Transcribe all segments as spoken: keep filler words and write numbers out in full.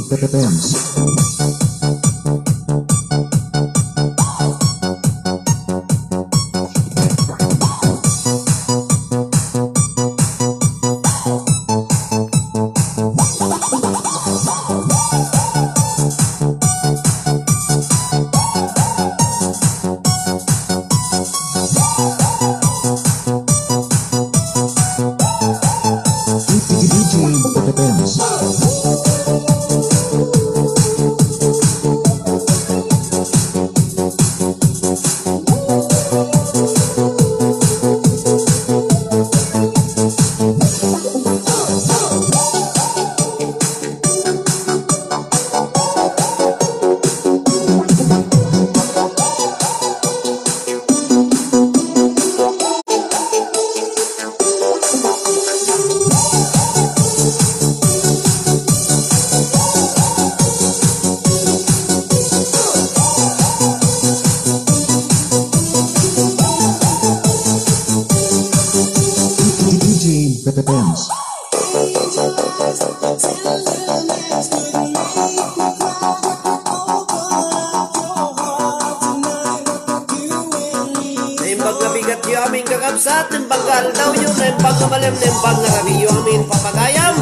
Depends. D J Depends. D J Depends. Naimbag nga bigatyo amin kakabsat, naimbag nga aldawyo, naimbag nga malem, naimbag nga rabiyo amin papagayam.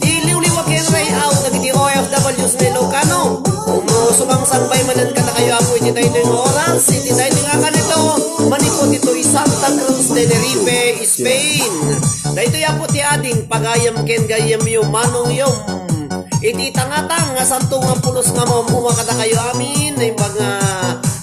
Ti liwliwa ken ray-aw dagiti O F Ws nga Ilocano. Umusubang sangbay manen kadakayo, Apo, iti daytoy nga oras, iti daytoy nga kanito, manipud ditoy Santa Cruz, Tenerife, Spain. Daytoy, Apo, ti ading pagayam ken gayyemyo, manongyo. Iti tangatang nga santo nga pulos nga maummuha kadakayo amin, naimbag nga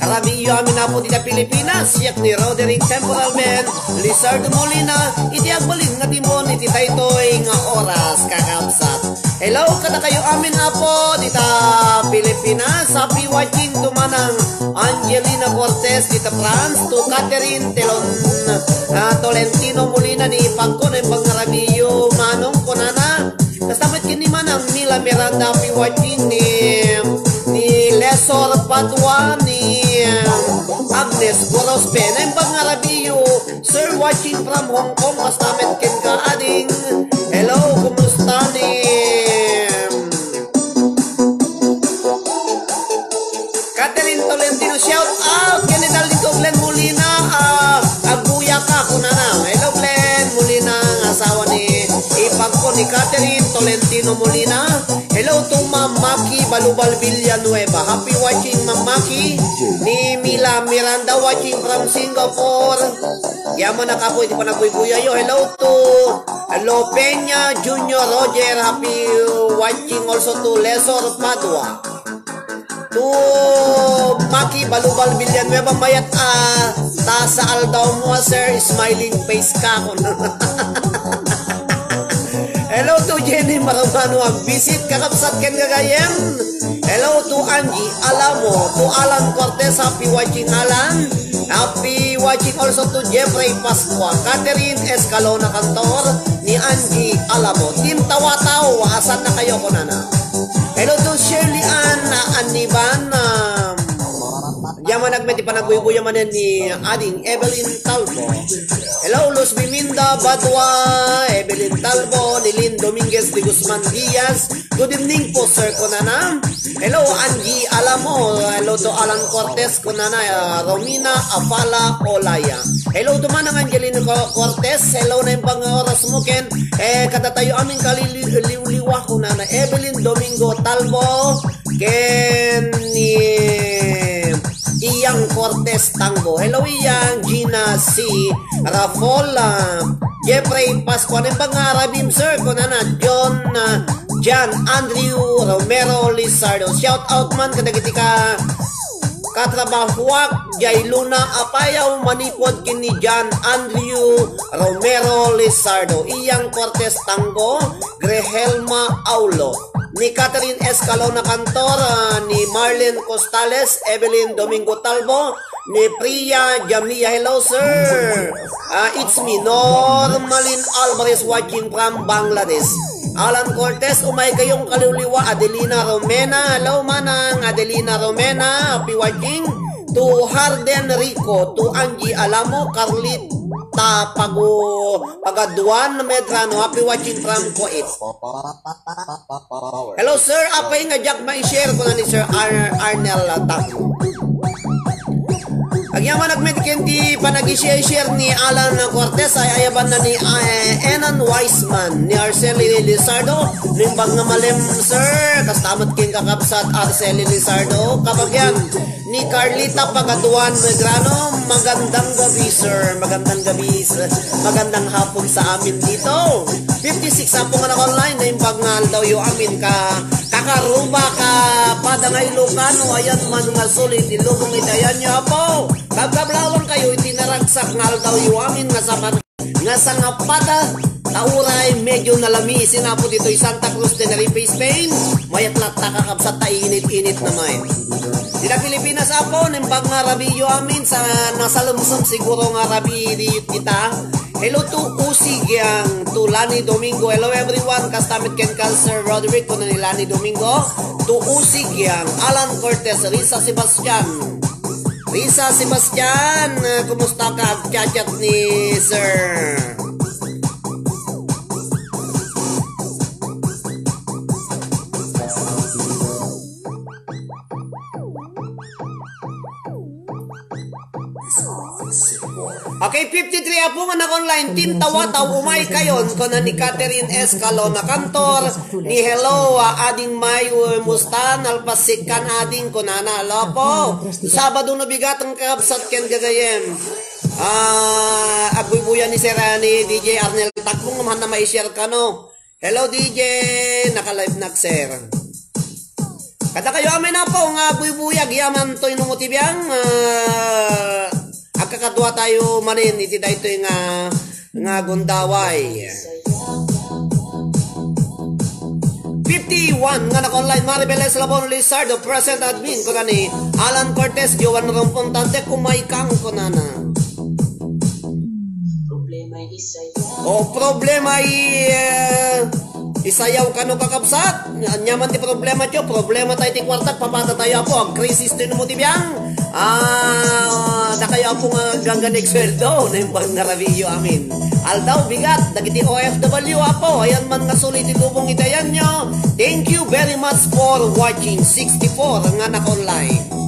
rabiyo amin, Apo, dita Pilipinas, siak ni Roderick Temporal Ben Lizardo Molina, iti agbalin nga timon iti daytoy nga oras, kakabsat. Hello kadakayo amin, Apo, dita Pilipinas. Happy watching to Manang Angelina Cortez dita France, to Catherine Telon, ah, Tolentino Molina ni Pagko, naimbag nga rabiyo, manong, kunana. Kasta met ken ni Manang Mila Miranda, happy watching ni, ni Lesor Padua, ni, ah, Agnes Gorospe. Naimbag nga rabiyo, Sir, watching from Hong Kong, kasta met kenka, ading. Hello, kumusta ni Catherine Tolentino? Shout out ken ni Darlito Glenn Molina, ah, agbuya ka, kunana. Hello, Glenn Molina, nga asawa ni ipagko ni Catherine Tolentino Molina. Hello to Ma'am Maki Balubal Villanueva. Happy watching, Ma'am Maki. Ni Mila Miranda, watching from Singapore. Yaman na kapo iti panagbuybuyayyo. Hello to Lo Peña Junior Roger. Happy watching also to Lesor Padua. To Maki Balubal Villanueva, mayat a ta sa aldaw mo, sir, smiling face ka. Hello to Jenny Marumano, ang visit, kakabsat ken gagayyem. Hello to Angie Alamo, to Alan Cortez, happy watching, Alan. Happy watching also to Jeffrey Pascua, Catherine Escalona Cantor, ni Angie Alamo. Team Tawataw, asan na kayo, kunana? Hello to Shirley Ann, ah, Aniban, um, yaman nagmeti panagbuybuyamanen ni Ading Evelyn Talbo. Hello, Luz Biminda Badua, Evelyn Talbo, Nilin Dominguez de Guzman Diaz. Good evening po, sir, kunana. Hello, Angie Alamo. Hello to Alan Cortez, kunana, ah, Romina Afala Olaya. Hello to Manang Angelino Co-, Cortez. Hello, naimbag nga oras mo ken, eh, kadatayo amin kaliliwliwa, kunana. Evelyn Domingo Talbo, ken ni Iyang Cortez Tango. Hello, Iyang. Gina C. Rafola, Jeffrey Pascual, naimbag nga arabim, sir, kunana, John, ah, John Andrew Romero Lizardo. Shout out man kadagiti ka-, katrabahuak, jay Luna Apayaw, manipud ken ni John Andrew Romero Lizardo, Iyang Cortez Tango, Grehelma Aulo, ni Catherine Escalona Cantor, ah, ni Marlene Costales, Evelyn Domingo Talbo, ni Priya Jamia. Hello, sir. Ah, it's me, Normalin Alvarez, watching from Bangladesh. Alan Cortez, umay kayong kaliwliwa, Adelina Romena. Hello, Manang Adelina Romena. Happy watching. to Harden Rico, to Angie Alamo, Carlita Pago-, Pagaduan Medrano, happy watching from Kuwait. Hello, sir. Apay nga diak ma-share, kuna ni Sir Ar-, Arnel Taco. Agyaman agmed ken ti panag-share ni Alan Cortez ay ayaban na ni, eh, Enan Wiseman, ni Arceli Lizardo, nimbag nga malem, sir. Kasta met ken kakabsat Arceli Lizardo, kabagian ni Carlita Pagaduan Medrano. Magandang gabi, sir. Magandang gabi, sir. Magandang hapon sa amin dito. Fifty-six apo nga naka-online, naimbag nga aldawyo amin ka kakaruba ka pada nga Ilocano, ayan man nga suli ti lubong iti ayanyo, apo. Kabkablawang kayo iti naragsak nga aldawyo amin nga sapan nga sangapada ta uray medyo nalami isin apo ditoy Santa Cruz, Tenerife, Spain. Mayat latta kakabsat ta init-init na may. Dita Pilipinas apo, nimbag nga rabiyo amin sa nasalumsum siguro nga rabi di kita. Hello to Usi Giang, to Lani Domingo. Hello everyone, kasta met ken Sir Roderick, kuna ni Lani Domingo. To Usi Giang, Alan Cortez, Risa Sebastian. Risa Sebastian, eh, kumusta ka? Agchat-chat ni Sir. Okay, fifty-three apo nga nag-online, tintawataw, umay kayon, kuna ni Catherine Escalona Cantor, ni hello, ah, ading may, uh, musta, nalpasikan ading, kunana, hello po. Sabado no bigat ang kakabsat ken gagayem. Ah, agbuybuya ni Sir, ah, ni D J Arnel Takbong, mahan na ma-share kano. Hello, D J. Naka-live na, sir. Kada kayo amin apo nga buybuyag yaman toy no mo ti biang, ah, agkakadua tayo manen iti daytoy nga, nga gundaway. Fifty-one nga naka-online, Maribel Eslabon Lizardo, present admin, kunani Alan Cortez, Joan Rompontante, kumay kang kunana. O, problema i, eh, isayaw kano, kakabsat. Anya man ti problema, tiyo. Problema tayo ti kwarta, papata tayo, apo. Ag-crisis to mo ti biang. Ah, da kayo, apo, nga ganggan eksweldo. Naimbag nga rabiyo amin. Aldaw, bigat. Dagiti O F W, apo. Ayan man nga suli ti lubong itayan nyo. Thank you very much for watching. Sixty-four nga naka-online.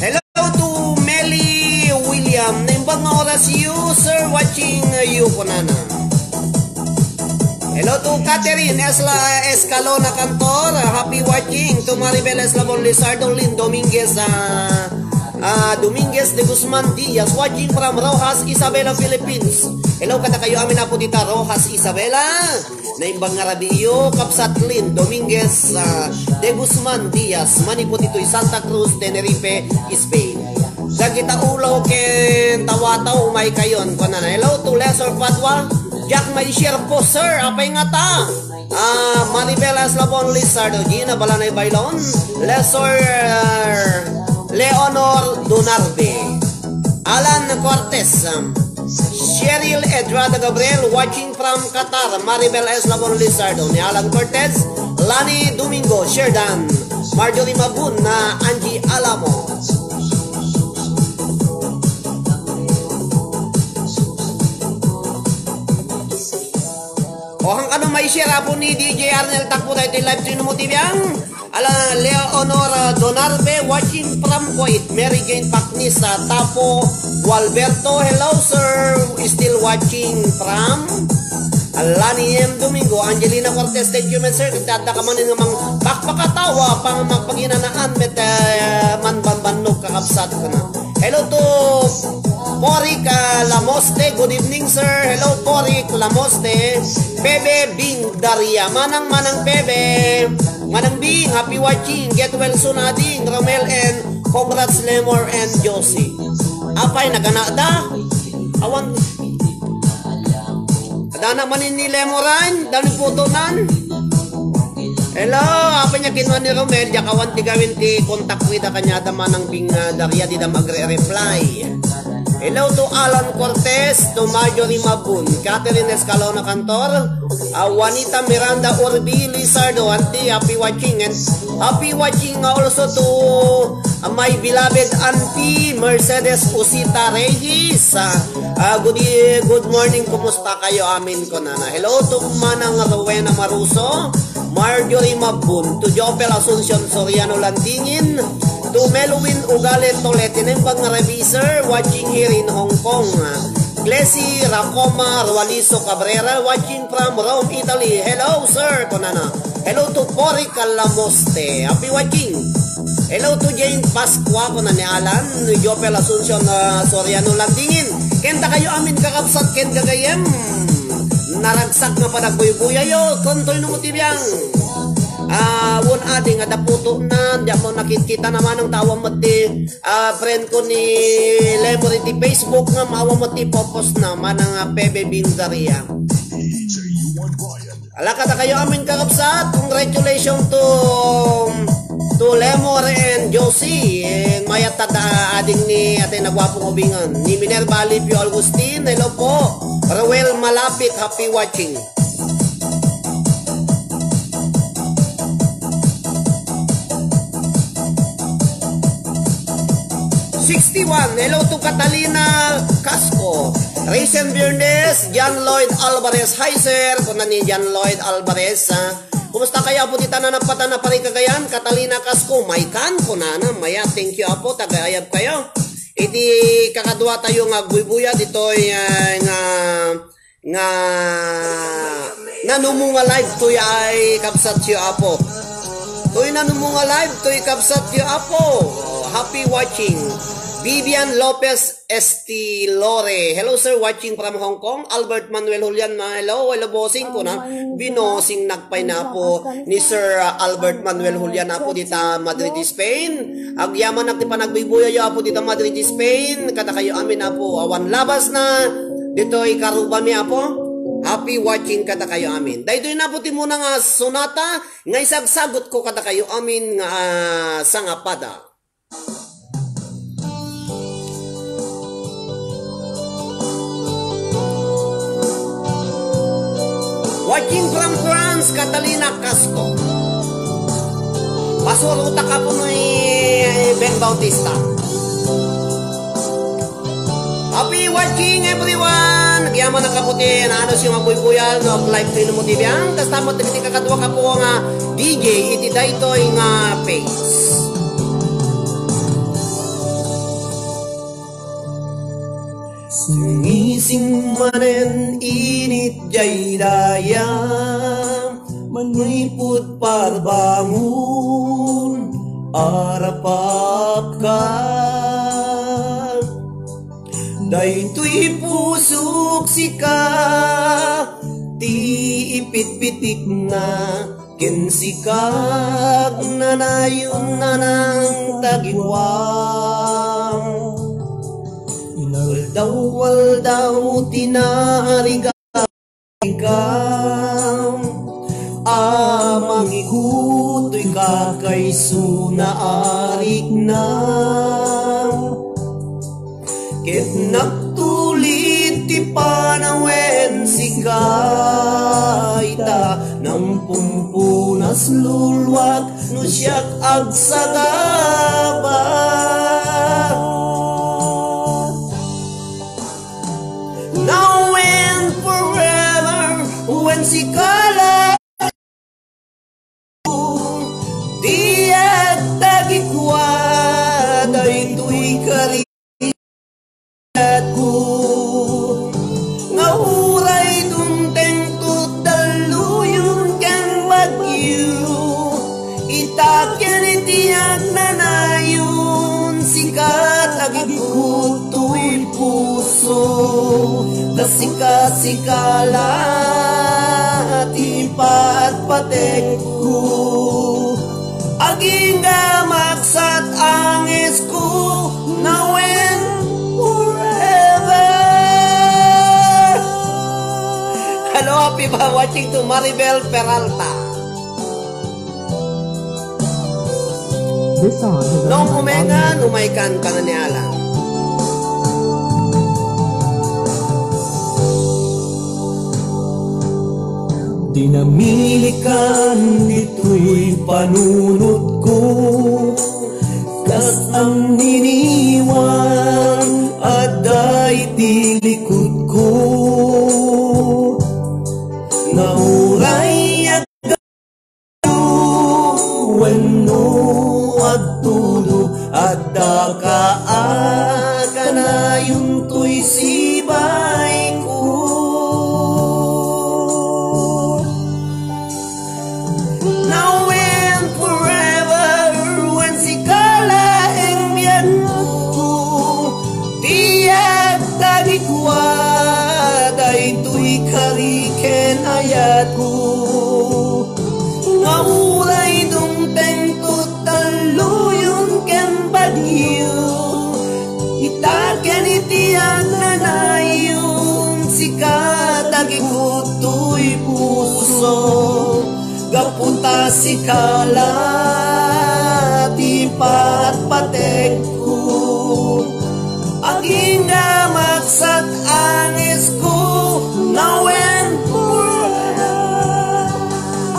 Hello to Melly William. Naimbag nga oras you, sir, watching you, kunana. Hello to Catherine Esla Escalona Cantor. Happy watching to Maribel Eslabon Lizardo, Lynn Dominguez, ah, ah, Dominguez de Guzman Diaz, watching from Roxas, Isabela, Philippines. Hello, kada kayo amin apo dita, Roxas, Isabela. Naimbag nga rabiyo, Kabsat Lynn Dominguez, ah, de Guzman Diaz, manipud itoy Santa Cruz, Tenerife, Spain. Dagita ulo ken tawataw, umay kayon, kunana. Hello to Lesor Padua. Jack, may share po, sir. Apay nga ta? Ah, Maribel Aslabon Lizardo, Gina Balanay Bailon, Lesor, ah, Leonor Dunarbe, Alan Cortez, um, Cheryl Edrada Gabriel, watching from Qatar, Maribel Eslabon Lizardo, ni Alan Cortez, Lani Domingo, Sherdan, Marjorie Mabun, na Angie Alamo. O, han kano mai-share apo ni D J Arnel Takbo daytoy live stream mo ti biang. Ala, Leonor, ah, Donarbe, watching from Kuwait. Mary Jane Paknis, ah, Tapo, Gualberto, hello, sir. Still watching from Lani M Domingo, Angelina Cortez, thank you, man, sir. Ket adda ka manen nga mang pakpakatawa, pang magpaginanaan, met, eh, man banbannog kakabsat ko na. Hello to Porik, ah, Lamoste. Good evening, sir. Hello, Porik Lamoste. Bebe Bing Daria. Manang, manang Bebe. Manang Bing, happy watching. Get well soon, ading. Romel and congrats, Lemor and Josie. Apay, nagana da? Awan. Adana manen ni Lemoran, dani putonan. Hello, apay nga kinua ni Romel, diak awan ti gawin ti kontak ko ida kaniada Manang Bing, ah, Daria, dida magre-reply. Hello to Alan Cortez, to Marjorie Mabun, Catherine Escalona Cantor, uh, Juanita Miranda Orbi Lizardo, Auntie, happy watching, and happy watching also to, uh, my beloved Auntie Mercedes Usita Reyes. Uh, uh, good, e- good morning, kumusta kayo amin ko nana? Hello to Manang Rowena Maruso, Marjorie Mabun, to Jopel Asuncion Soriano Landingin, to Melwin Ugale Tolete, nembang nga reviser, watching here in Hong Kong. Glessy Racoma Rualiso Cabrera, watching from Rome, Italy. Hello, sir, kunana. Hello to Cory Calamoste. Happy watching. Hello to Jane Pascua, kuna ni Alan, ni Jopel Asuncion, uh, Soriano Landingin. Ken dakayo amin kakabsat ken gagayem. Naragsak nga panagbuybuyayyo, kuntoy no mo ti biang. Ah, wen adi nga daputo na, di mo nakikita naman ang tawag mo ti, ah, friend ko ni Lemory ti Facebook nga maawa mo ti popos na manang, ah, Pebe Bingaria. Ala, kadakayo amin kakabsat, congratulations to, to Lemor and Josie. Eh, mayat ta ading ni Ate Nagwapong Ubingan. Ni Minerva Alipio Augustin, hello po. Roel Malapit, happy watching. Sixty-one, hello to Catalina Casco. Raisin Bernes, John Lloyd Alvarez. Hi, sir. Kuna ni John Lloyd Alvarez, ha? Kumusta kayo, Apo, dita na napatan na pari Cagayan? Catalina Casco, may kan, kunana, maya. Thank you, Apo, tagayab kayo. Iti kakadua tayo nga agbuybuya ditoy, ah, nga, nga nanumo nga live toy ay kabsat yo, Apo. Toy nanumo nga live toy kabsat yo, Apo. Happy watching. Vivian Lopez Estilore. Hello, sir. Watching from Hong Kong. Albert Manuel Julian, ma-, hello, hello, bossing ko na. Binosing nagpay na po ni Sir, uh, Albert Manuel Julian, apo, dita Madrid, Spain. Agyaman ti panagbibuyayo, apo, dita Madrid, Spain. Kada kayo amin, apo, awan labas na. Ditoy karuba mi, apo. Happy watching kada kayo amin. Daytoy na po ti muna nga sonata nga isagsagot ko kada kayo amin nga, ah, sangapada. Watching from France, Catalina Casco. Pasurutak, apo, ni Ben Bautista. Happy watching, everyone! Agyaman a kaputi, naano siyo nga buybuyal, no, like to inumot ibiang, tas tapos dagiti kakadua kapo nga D J iti daytoy nga page. Singising manen init jay daya, manipud parbangon, arapakka. Daytoy pusok sika ti ipitpitikna, ken sika agnanayon nanang tagikuam. Inaldaw-aldaw ti naariga ikaw a mangikutoy kakayso naarikna. Ket nagtulit ti panawen sika ita, nampumpunas luluak no siak agsagaba. Now and forever, when sika la-, diak tagikua daytoy kariatko, nga uray dumteng to dalluyon ken bagyo, ita ken iti agnanayon, sika tagikutoy puso, ta sika, sika la ti patpategko. Agingga maksat angesko, now and forever. Hello, happy ba watching to Maribel Peralta. This song is No, on kumenga, Alan. Numay kan, panganialan. Sinamilikan ditoy panunotko, kas anniniwan adda iti likudko. Nauray agayyo wenno agtudo, adda ka a kanayon toy sibayko. Now and forever, wen sika laeng biagko, ti agtagikua daytoy kari ken ayatko. Nga uray dumteng talluyon ken bagyo, ita ken iti agnanayon, sika tagikut toy puso. Gapu ta sika la ti patpategko, agingga maksat angesko, now and forever.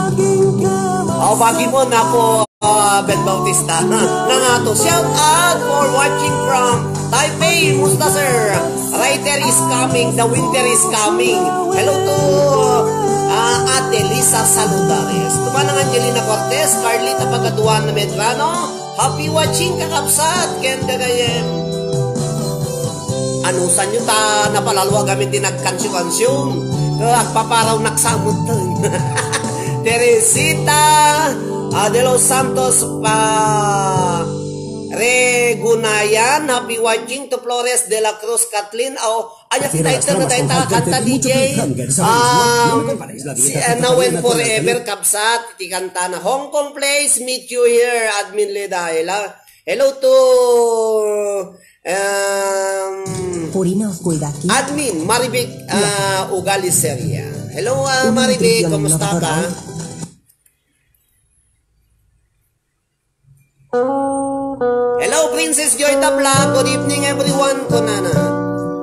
Agingga maksat. Aw, bagi mo na po. Ah, Ben Bautista. Nangato. Shout out for watching from Taipei. Musta, sir? Writer is coming. The winter is coming. Hello to, ah, Ate Lisa Saludares. Tumanang Angelina Cortez, Carlita Pagaduan na Medrano. Happy watching, kakabsat. Ken gagayem. Anusanyo ta napalaluag amin ti nagkansyo-kansyo. Ket agpaparaw naksamot. Teresita, ah, de los Santos pa Regunayan, happy watching to Flores de la Cruz, Kathleen. Oh, aya kita ito na dayta kanta, D J. Ah, si, ah, Now and Forever, kabsat, ti kanta na Hong Kong Place, Meet You Here, Admin Leda, ila. Hello to, um, Admin Maribik, uh, Ugali Seria. Hello, uh, Maribik, kumusta ka? Hello, Princess Joy Tabla. Good evening, everyone, kunana.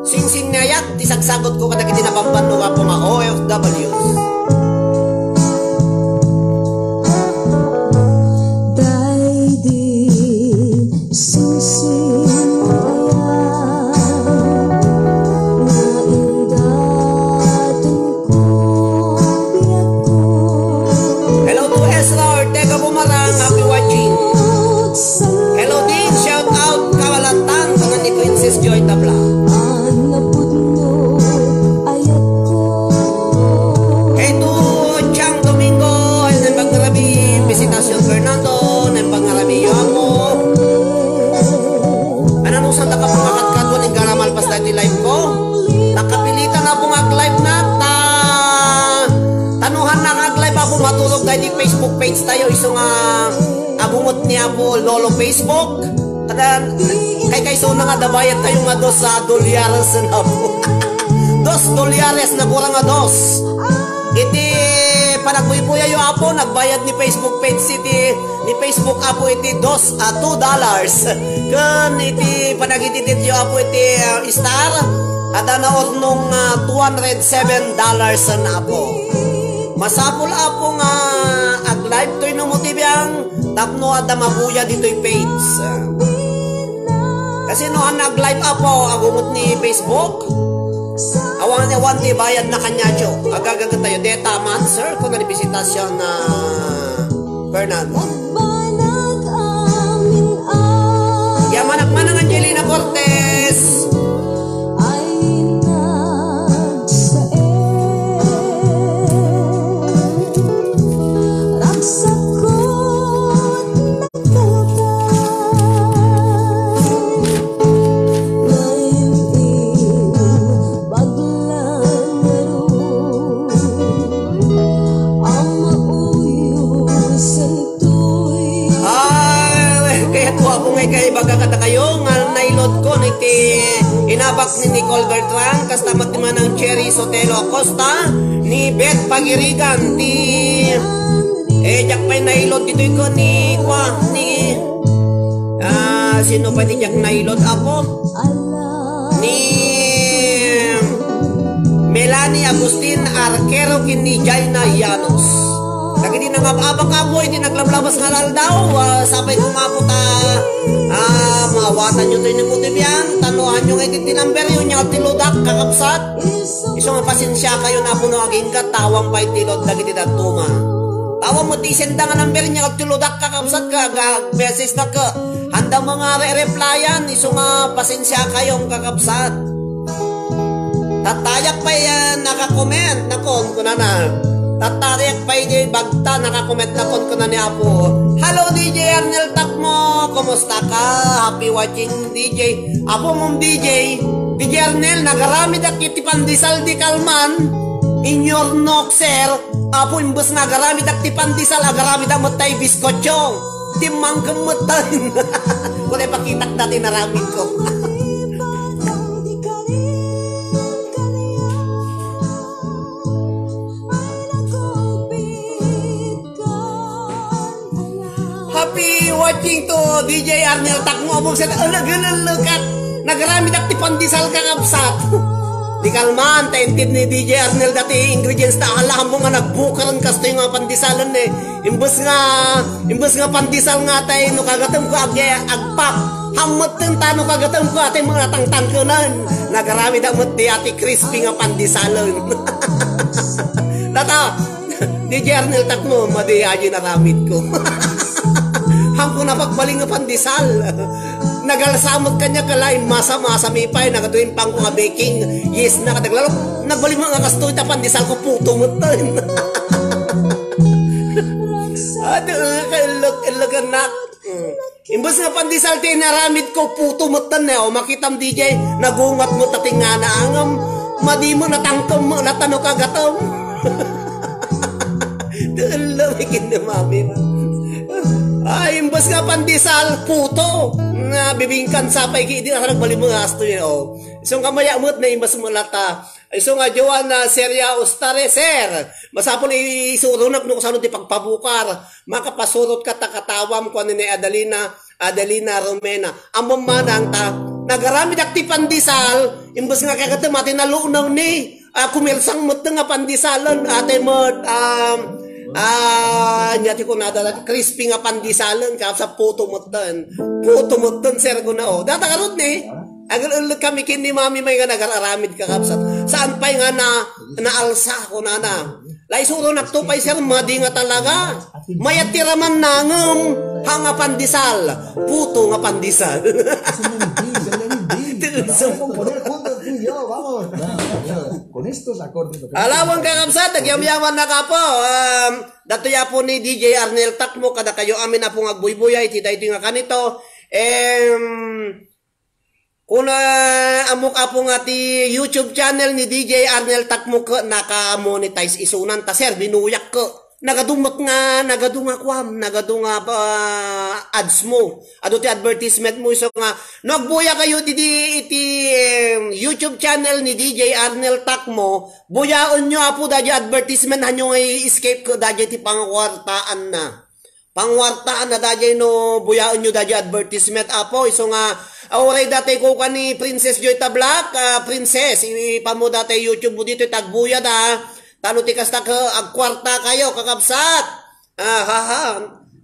Singsing ni ayat, ti sagsagutko kadagiti nabambanno nga apo nga O F Ws. Daydi singsing ayat nga indaton ko biagko. Hello to Ezra Ortega Bumarang, happy watching. Hello din, shout out Kabalatan, taga ni Princess Joy Tabla. Hey to Chang Domingo, ay naimbag nga rabii, Visitacion Fernando, naimbag nga rabii, Yamo. Ananusan da ka pangakatkat, waling garamal, basta iti live ko. Nakapilitan ako nga ag-live na, ta, tanuhan na nga ag-live ako, maturog daydi Facebook page tayo, isu nga agungot ni Apo Lolo Facebook. Kada, kay kayso na nga, dabayat tayo nga dos a dolyares na po. Dos dolyares na kurang nga dos. Iti panagbuybuyayyo, Apo, nagbayad ni Facebook page iti, ni Facebook, Apo, iti dos a two dollars. Ken iti panagititityo, Apo, iti, ah, star, adda na urnong, ah, two hundred seven dollars na, Apo. Masapul, Apo, nga ag-live toy no mo ti biang tapno adda mabuya ditoy page. Kasi no, an nag-live, Apo, agungot ni Facebook. Awan, awan ti bayad na kaniayo. Agagaget tayo. Deta man, sir, kung nalibisitacion na Fernando. Agbanag amin a Yaman agmanang Angelina Cortez. Ay nagsaen. Ragsakot Ay, kayat ko, Apo, nga ikaibaga kadakayo nga nailodko iti inabak ni Nicole Bertrand, kasta met ti manang Cherry Sotelo Acosta, ni Beth Pagirigan, ti Eh, diak pay nailod ditoy ko ni, kwa, ni, ah, sino pay ti diak nailod, Apo? Ni Melanie Agustin Arquero ken ni Jaina Yano. Dagiti nangab-abak, Apo, iti naglablabas nga aldaw, ah, sapay koma, Apo, ta, ah, maawatanyo toy ni Muti Biang, tanoanyo nga iti tinamberyo, nia ti ludak, kakabsat. Isu nga pasensiakayon, Apo, no agingga, tawang pay ti load dagiti dadduma. Tawang met ti isenda nga number, nia ti ludak, kakabsat, ka, ga, beses na ka. Andam nga re-replyan, isu nga pasensiakayon, kakabsat. Tattayak pay, ah, naka-comment nakon, kunana. Tattayak pay di bagta naka-comment nakon, kunana ni Apo. "Hello, D J Arnel Takmo. Kumusta ka? Happy watching, D J." Apo mong D J, D J Arnel, nagaramid ak iti pandesal di kalman. In your nok, sir. Apo, imbes nga agaramid ak ti pandesal, agaramid ak met tay biskotyo. Ti mangkem met tayo. Wala pakitak dati naramid ko. Happy watching to D J Arnel Takmo. Abong sa, alagan ang lukat. Nagaramid ak ti pandesal, kakabsat. Di kalman, ta inted ni D J Arnel dati ingredients ta ala mo nga nagbukar ang kastoy nga pandesal, eh. Imbes nga, imbes nga pandesal nga tay no kagatem ko ag-, agpak. Hammet ten ta no kagatem ko ati mga tangtangkenan. Nagaramid ak met ti ati crispy nga pandesalen. Data, D J Arnel Takmo, madi aji naramid ko. Hangko na pagbaling nga pandesal. Nagalsamot kanya kalain masa-masa mi pay, nagatuin pang ko nga baking. Yes, nakadaglalo. Nagbaling nga kastoy ta pandesal ko puto met ten. Adu, kailok-ilok anak. Mm. Imbes nga pandesal ti inaramid ko, puto met ten, eh. O, makitam, D J, nagungat mo ta tingana angem. Madi mo, natangkem mo, natano kagatem. Tulo, may kinamami mo. Ay, imbes nga pandesal, puto. Na bibingkan sapay ki, di na nagbalimo nga asto yun, oh. Isong kamaya mo, na imbes mo lata. Isong nga Joanna Seria Ustare, sir. Masapul i-, isurunak no kasano ti pagpabukar. Makapasurot ka ta katawam, kuan ni Adelina, Adelina Romena. Ammo manang ta, nagaramid ak ti pandesal, imbes nga kagata mati nalunaw ni, ah, kumersang met nga pandesalen, ate met, um, ah, nia ti kunada, crispy nga pandesalen, kapsa puto met ten. Puto met ten, sir, kuna, oh. Data karot ni, agal-, kami kin ni mami may nga nagararamid ka, kapsa. Saan pa'y nga na, naalsa, kunana. Laisuro nakto pay, sir, madi nga talaga. Mayat ti raman nangem, ha nga pandesal. Puto nga pandesal. Alawang kakabsat, nagyamyaman na kapo. Um, datoy apo ni D J Arnel Takmo, kada kayo amin apo nga agbuybuya, iti daytoy nga kanito. Em, Kuna, ammok apo nga ti YouTube channel ni D J Arnel Takmo ket naka-monetize isunan ta, sir, binuyak ket. Nagadu met nga, nagadu nga kuam, nagadu nga, ah, ads mo. Adu ti advertisement mo isu nga, no agbuya kayo didi iti, em, YouTube channel ni D J Arnel Takmo, buyaenyo apo daydi advertisement hanyo nga i-escape ket daydi ti pangwartaan na. Pangwartaan na daydiay no buyaenyo daydiay advertisement, apo. Isu nga, ah, uray daytoy kuka ni Princess Joy Tablak, ah, Princess, i-, ipamo daytoy YouTube mo ditoy, tagbuya da. Tano ti kasta ka, agkwarta kayo, kakabsat. Ah, ha, ha.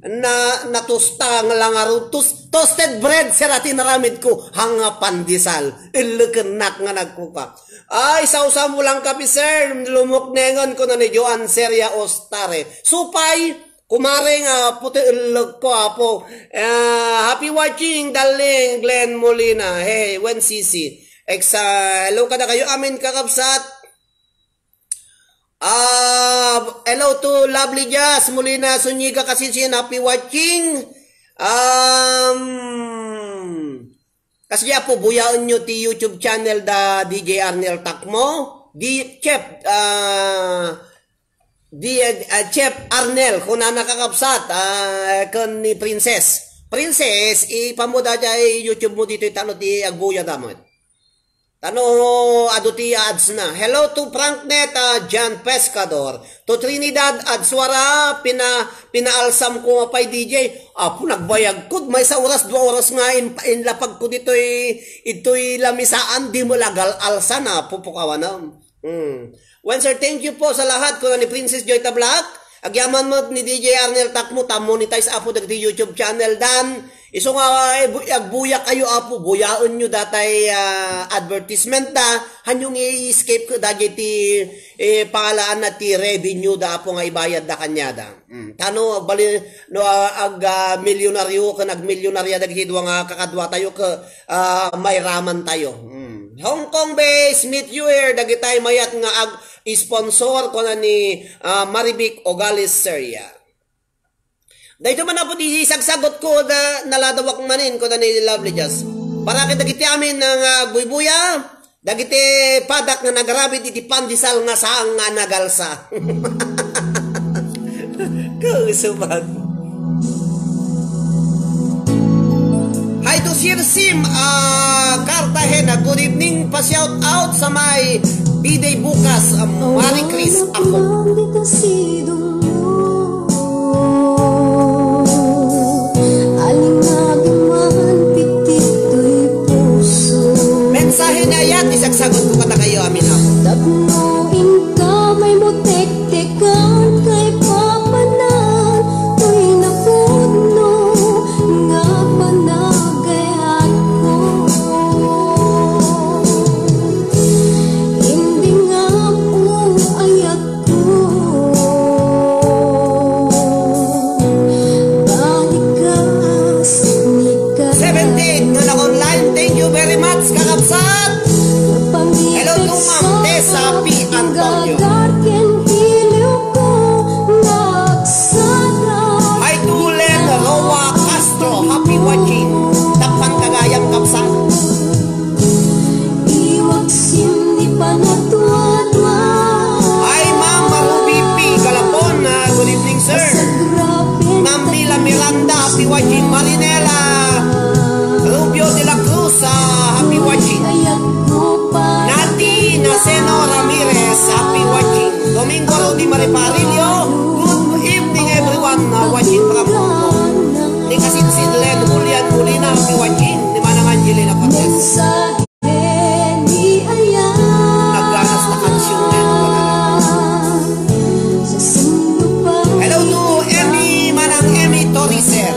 Na, natusta nga langaru-, tus-, toasted bread, sir, ati naramid ko. Hanga pandesal. Illekenak nga nagkuka. Ay, sawsaw mo lang kape, sir. Lumuknengen ko na ni Joan Seria Ostare. Supay, Kumare nga puti ellek ko, apo. Ah, happy watching, darling Glenn Molina. Hey, when C C. Exa, hello kada kayo. Amin, kakabsat. Ah, hello to Lovely Jazz Molina Zuniga Kasisin. Happy watching. Um, kasi apo, buyaen nyo ti YouTube channel da D J Arnel Takmo. Di, Chef, ah, Di, ah, Chef Arnel, kunana kakabsat, ah, ken ni Princess. Princess, ipamuda diay YouTube mo ditoy tano ti agbuya da met. Tano adu ti ads na. Hello to Franknet, ah, John Pescador. To Trinidad, ads wara, pina-, pinaalsam ko nga pay D J. Apo, nagbayag ko. Maysa oras, dua oras nga in-, inlapag ko ditoy, itoy lamisaan, di mo lagal alsa na, pupukawanam. Hmm. Well, sir, thank you po sa lahat, kuna ni Princess Joy Tablak. Agyaman met ni D J Arnel Takmo, ta monetize, Apo, dagiti YouTube channel dan. Isu nga, eh, bu-, agbuyakayo, Apo, buyaenyo datay, ah, advertisement da. Hanyo nga i-escape ket dagiti, eh, pangalaanna ti revenue da, Apo, nga ibayad da kaniada. Mm. Ta no, agbali-, no, ah, ag, ah, milyonaryo ken agmilyonarya dagiti dua nga kakaduatayo ket, ah, mairaman tayo. Mm. Hong Kong base, meet you here. Dagitay mayat nga ag-sponsor, kuna ni, ah, Marivic Ogales Seria. Daytoy man, Apo, ti sagsagutko, da, naladawak manen, kuna ni Lovely Jazz. Para kadagiti amin nga agbuybuya, dagiti padak nga nagarabit iti pandesal nga saan nga nagalsa. Kausuban. Hi to Sir Sim, ah, Cartagena. Good evening. Pa-shout out sa may B-Day bukas. Ah, Marie Chris ako. Mensahe ni ayat, isagsagot ko kadakayo amin, Apo. Tapno inka may mutektekan kay papanan, toy napudno nga panagayatko. Indi nga ayat Seventy-eight nga naka-online. Thank you very much, kakabsat. Hello to Ma'am Tessa P. Antonio. Hi to Len Roa Castro. Happy watching. Tappan kagayam, kabsat. Iwaksin ni panagtuatwa. Hi, Ma'am Ruby P. Galapon, ah, good evening, sir. Ma'am Mila Miranda, happy watching. Marinela Rubio de la Cruz, ah, happy watching. Nati Naseno Ramirez, happy watching. Domingo Rudy Mariparillo, good evening, everyone, ah, watching from Hong Kong. Ni Kasinsin Len Julian Molina, happy watching. Ni Manang Angelina Cortez. Nagganas na kansiyon ngayon. Hello to Emmy, Manang Emmy Toriser.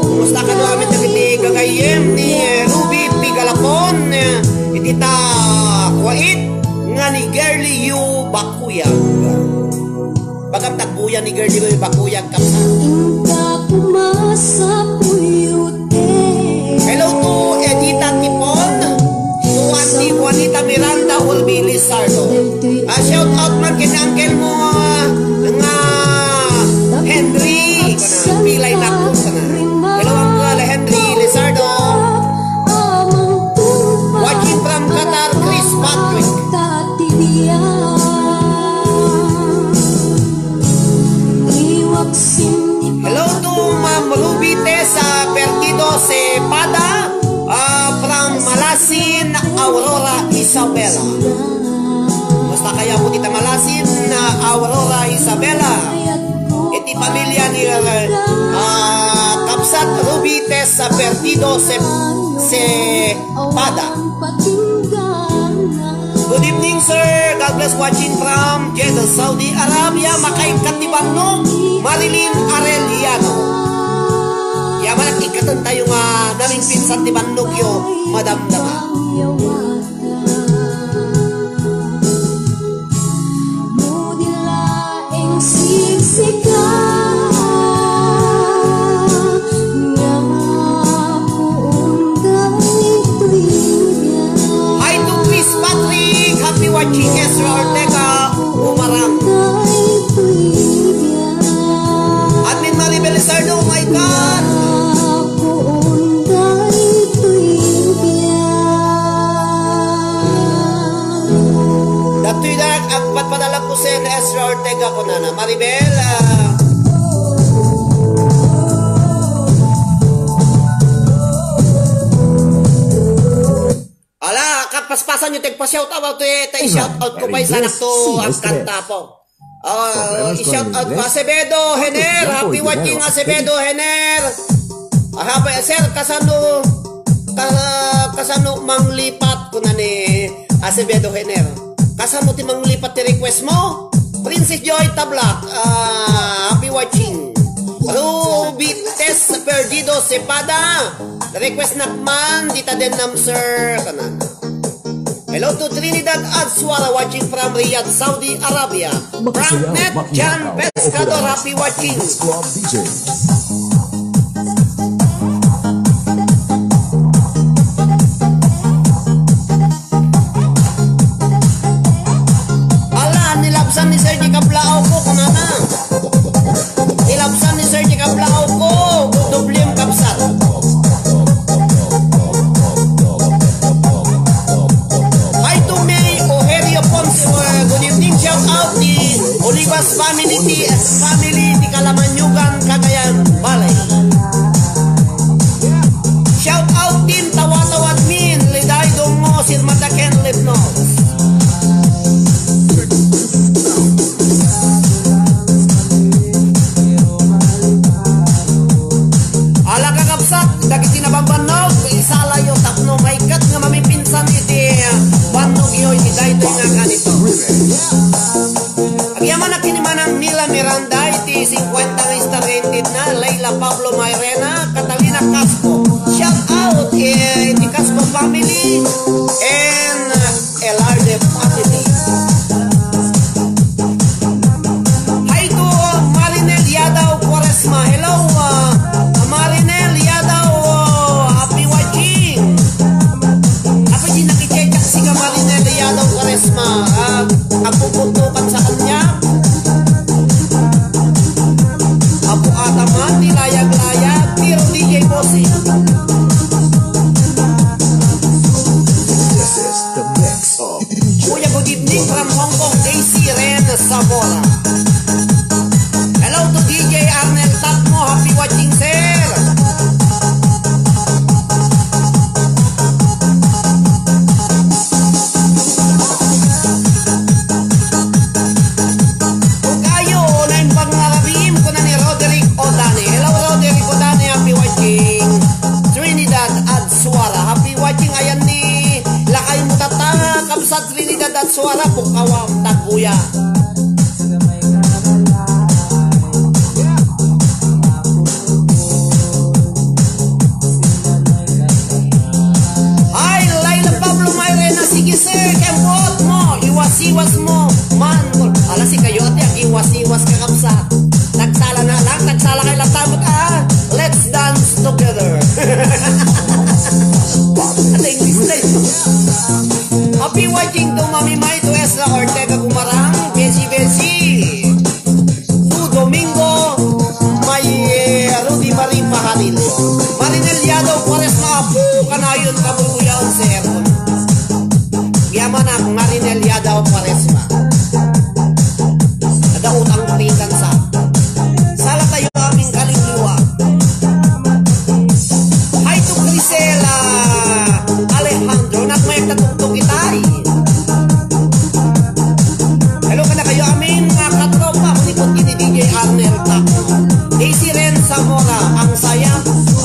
Kumusta kano amin dagiti gagayyem ni, eh, Ruby P. Galapon, eh, iti ta kuwait nga ni Girlie Yu Bakuyag. Bagam tagbuya ni Girlie Yu Bakuyag, kapsa. Inka pumasapuyute. Hello to Edita Tipon, to Auntie Juanita Miranda, Ulbi Lizardo. Ah, shout out man ken uncle mo, ah, nga Henry, kana, pilay na po, kana. Hello, Uncle Henry Lizardo. Watching from Qatar, Chris Patrick. Hello to Ma'am Ruby Tessa Pertido Cepeda, ah, from Malasin, Aurora, Isabela. Kumusta kayo po dita Malasin, ah, Aurora, Isabela? Iti pamilya ni, ah, Kabsat Ruby Tessa Pertido Cep-, Cepeda. Good evening, sir. God bless, watching from Jeddah, Saudi Arabia. Makaikkat ti bannog, Marilyn Arellano. Ya, malak ikkaten tayo nga namingpinsan ti bannog yo, madamdama. Hi to Chris Patrick, happy watching, Ezra Ortega, Umarang. Admin Maribel Lizardo, oh my God! Datoy da, agpadpadala ko si Ezra Ortega, kunana. Maribel, ah. Ala, kapaspasan yo, tagpa-shout out, eh, ta i-shout out ko pa, isa na to, ang kanta po. Oh, i-shout out pa, Acevedo Hener, happy watching, Acevedo Hener. Happy, sir, kasano, ka-, kasano manglipat, kuna ni Acevedo Hener. Kasano ti manglipat ti request mo? Princess Joy Tablak, ah, happy watching. Ruby Tess Perdido Cepada, request nak man, dita den nam, sir, kanan. Hello to Trinidad Adswara watching from Riyadh, Saudi Arabia. Frank Net, John Pescador, happy watching. Club D J. Ala, nilabsan ni Sir J. Kablao ko, kunana. Nilabsan ni Sir J. Kablao ko, doblem kabsat. Hi to May Oherio Ponce, uh, good evening, shout out ti Olivas family, ti family, ti Kalamanyugan, Cagayan Valley. Shout out din Tawa-Tawa admin, Liday Dongo, Sir Mataken Lipnos. Ala, kakabsat, dagiti nabambannog, isalayo tapno maikkat nga mamipinsan iti bannogyo iti daytoy nga kanito. Agyamanak ken ni Manang Nila Miranda iti singkuenta nga star rated na, Leila Pablo Mairena, Catalina Casco. Shout out, eh, iti Casco family and, uh, a larger family. Hi to Marinel Yadaw Cuaresma. Hello, uh, Marinel Yadaw, uh, happy watching. Apay di nakichechak si ka Marinel Yadaw Cuaresma? Ah, agpupuntukan sa kanya. Apo Ataman, ni Layag-Layag, Tiro D J Bossing. This is the mix of Kuya, good evening from Hong Kong, Daisy Ren Zamora. Hello to D J Arnel Tatmo, happy watching, sir. Kayo, naimbag nga rabiim, kuna ni Roderick Odani. Hello, Roderick Odani, happy watching. Trinidad Adswara, happy watching. Ayan ni lakay mo tata, kabsat Trinidad Adswara, Bukaw, Taguya. Ay, Laila Pablo Mairena, sige, sir, kembuot mo, iwas-iwas mo man. Ala, si kayo, ati, ang iwas-iwas, kakabsat. Nagsala na lang, nagsala kay latamot, ah. Let's dance together. Ate, English na yun. Happy watching to Mami May, to Ezra Ortega Gumarang, Besi Besi. Tu Domingo, may, eh, Rudy Marie Paharil. Marinel Yadaw Cuaresma, apo, kanayon, kabuybuyaon, sir. Yaman ak, Marinel Yadaw Cuaresma. Ada utang pitan sa. Sala tayo aming kaliliwa. Hi to Grisela Alejandro, nagmayag na tuktok itay. Hello, kada kayo amin, mga katropa, kuripot ni D J Arnel Taco. Daisy Ren Zamora, ang saya,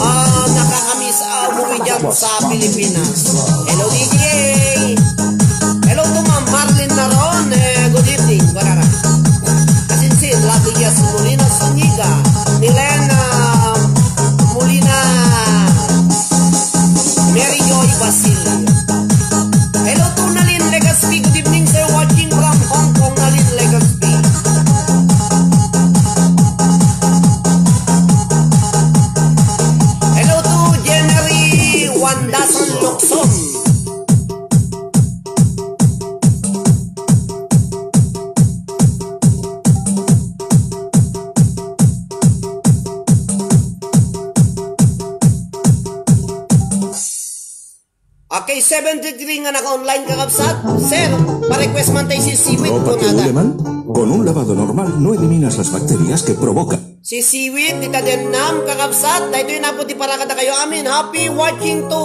ah, nakakamiss, ah, umuwi dyan sa Pilipinas. Hello, D J. Hello to Ma'am Marlene Naron. Eh, good evening, Guadara. Asinsin, Latigas Molina Zuniga, Milena Molina, Mary Joy Basilio. Hello to Nalin Legaspi. Good evening, sir. Watching from Hong Kong, Nalin Legaspi. Hello to Jemery Wandason Locson. Okay, seven degree nga naka-online, kakabsat. Sir, pa-request man tayo si Siwit. Tropa, kunada. Con un lavado normal no eliminas las bacterias que provoca. Si Siwit, dita den nam, kakabsat. Daytoy napo ti para kada kayo amin. Happy watching to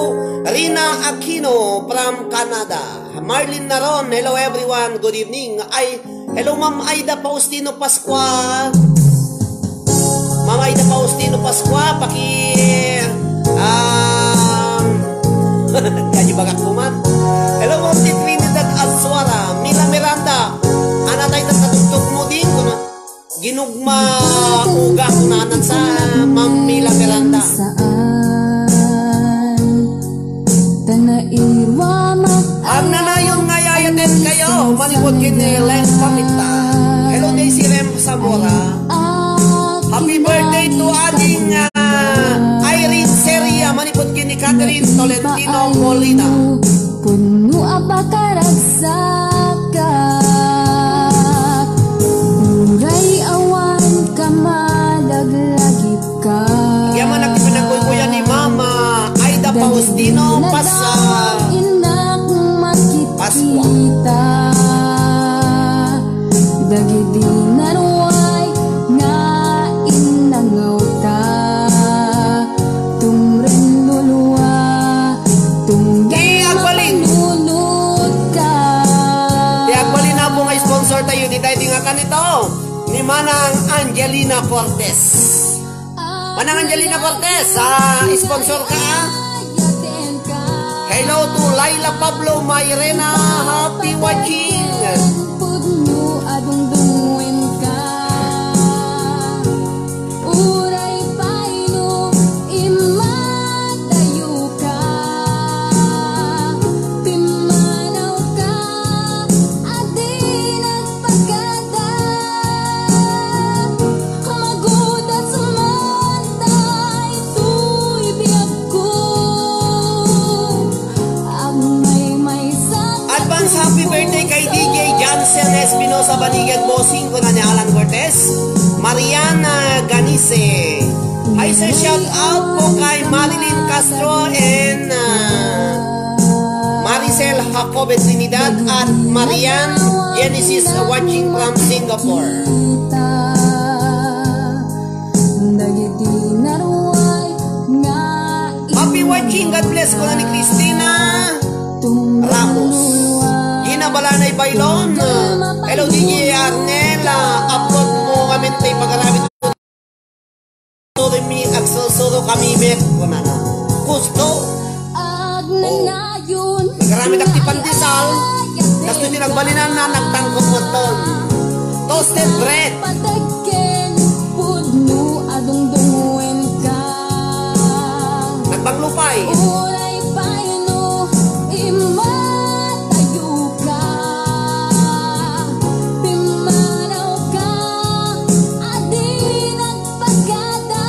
Rina Aquino from Canada. Marlene Naron, hello everyone, good evening. Ay, hello Ma'am Aida Faustino Pascual. Mama Ida Faustino Pascua, paki, um, kadi bagak kuman. Hello, Ma'am Trinidad Azuara, Mila Miranda. Ana tayo tatugtog mo din, kuna. Ginugma uga kunanan sa Ma'am Mila Miranda. Agnanayon nga ay-ayaten kayo, manipud ken ni Leng Pamita. Hello, Daisy Rem Zamora. Happy birthday to ading, ah, Irene Seria, manipud ken ni Catherine Tolentino Molina. Pudno a pakaragsakak, uray awan ka malaglagitka. Yaman a ti panagkuykuya ni Mama Aida Faustino Pasa. Innak makita. Pascua. Dagiti naruay nga innangawta, tumreng lulua, tunggal Ti agbalin. Mapanunot ka. Ti agbalin a po nga sponsor tayo, di tayo di nga kanito. Ni Manang Angelina Cortez. Manang Angelina Cortez, ah, sponsor ka, ah. Hello to Laila Pablo Mairena, happy watching. Pudno a dungdungenka. Uray pay no immadayoka, pimmanawka, a di nagpakada. Magudas man daytoy biagko. Agmaymaysa. Advance happy birthday kay D J Jansen Espinosa Banigan, bossing, kuna ni Alan Cortez, Mariana Ganise. Hi, sir. Shout out po kay Marilyn Castro and, ah, Maricel Jacobe Trinidad at Marian Genesis, watching from Singapore. Happy watching, God bless, kuna ni Christina Ramos. Gina Balanay Bailon. Hello, D J Arnel. Ah, upload mo kami tayo pag-aramid. Sorry, mi, agsursuro kami met, kunana. Gusto. Agnanayon. Oh. Nagaramid ak ti pandesal. Kastoy ti nagbalinan na, nagtangkot metten. Toasted bread. Patagken, pudno a dungdungenka. Nagbanglupay. Uray pay no immadayoka, pimmanawka, a di nagpakada.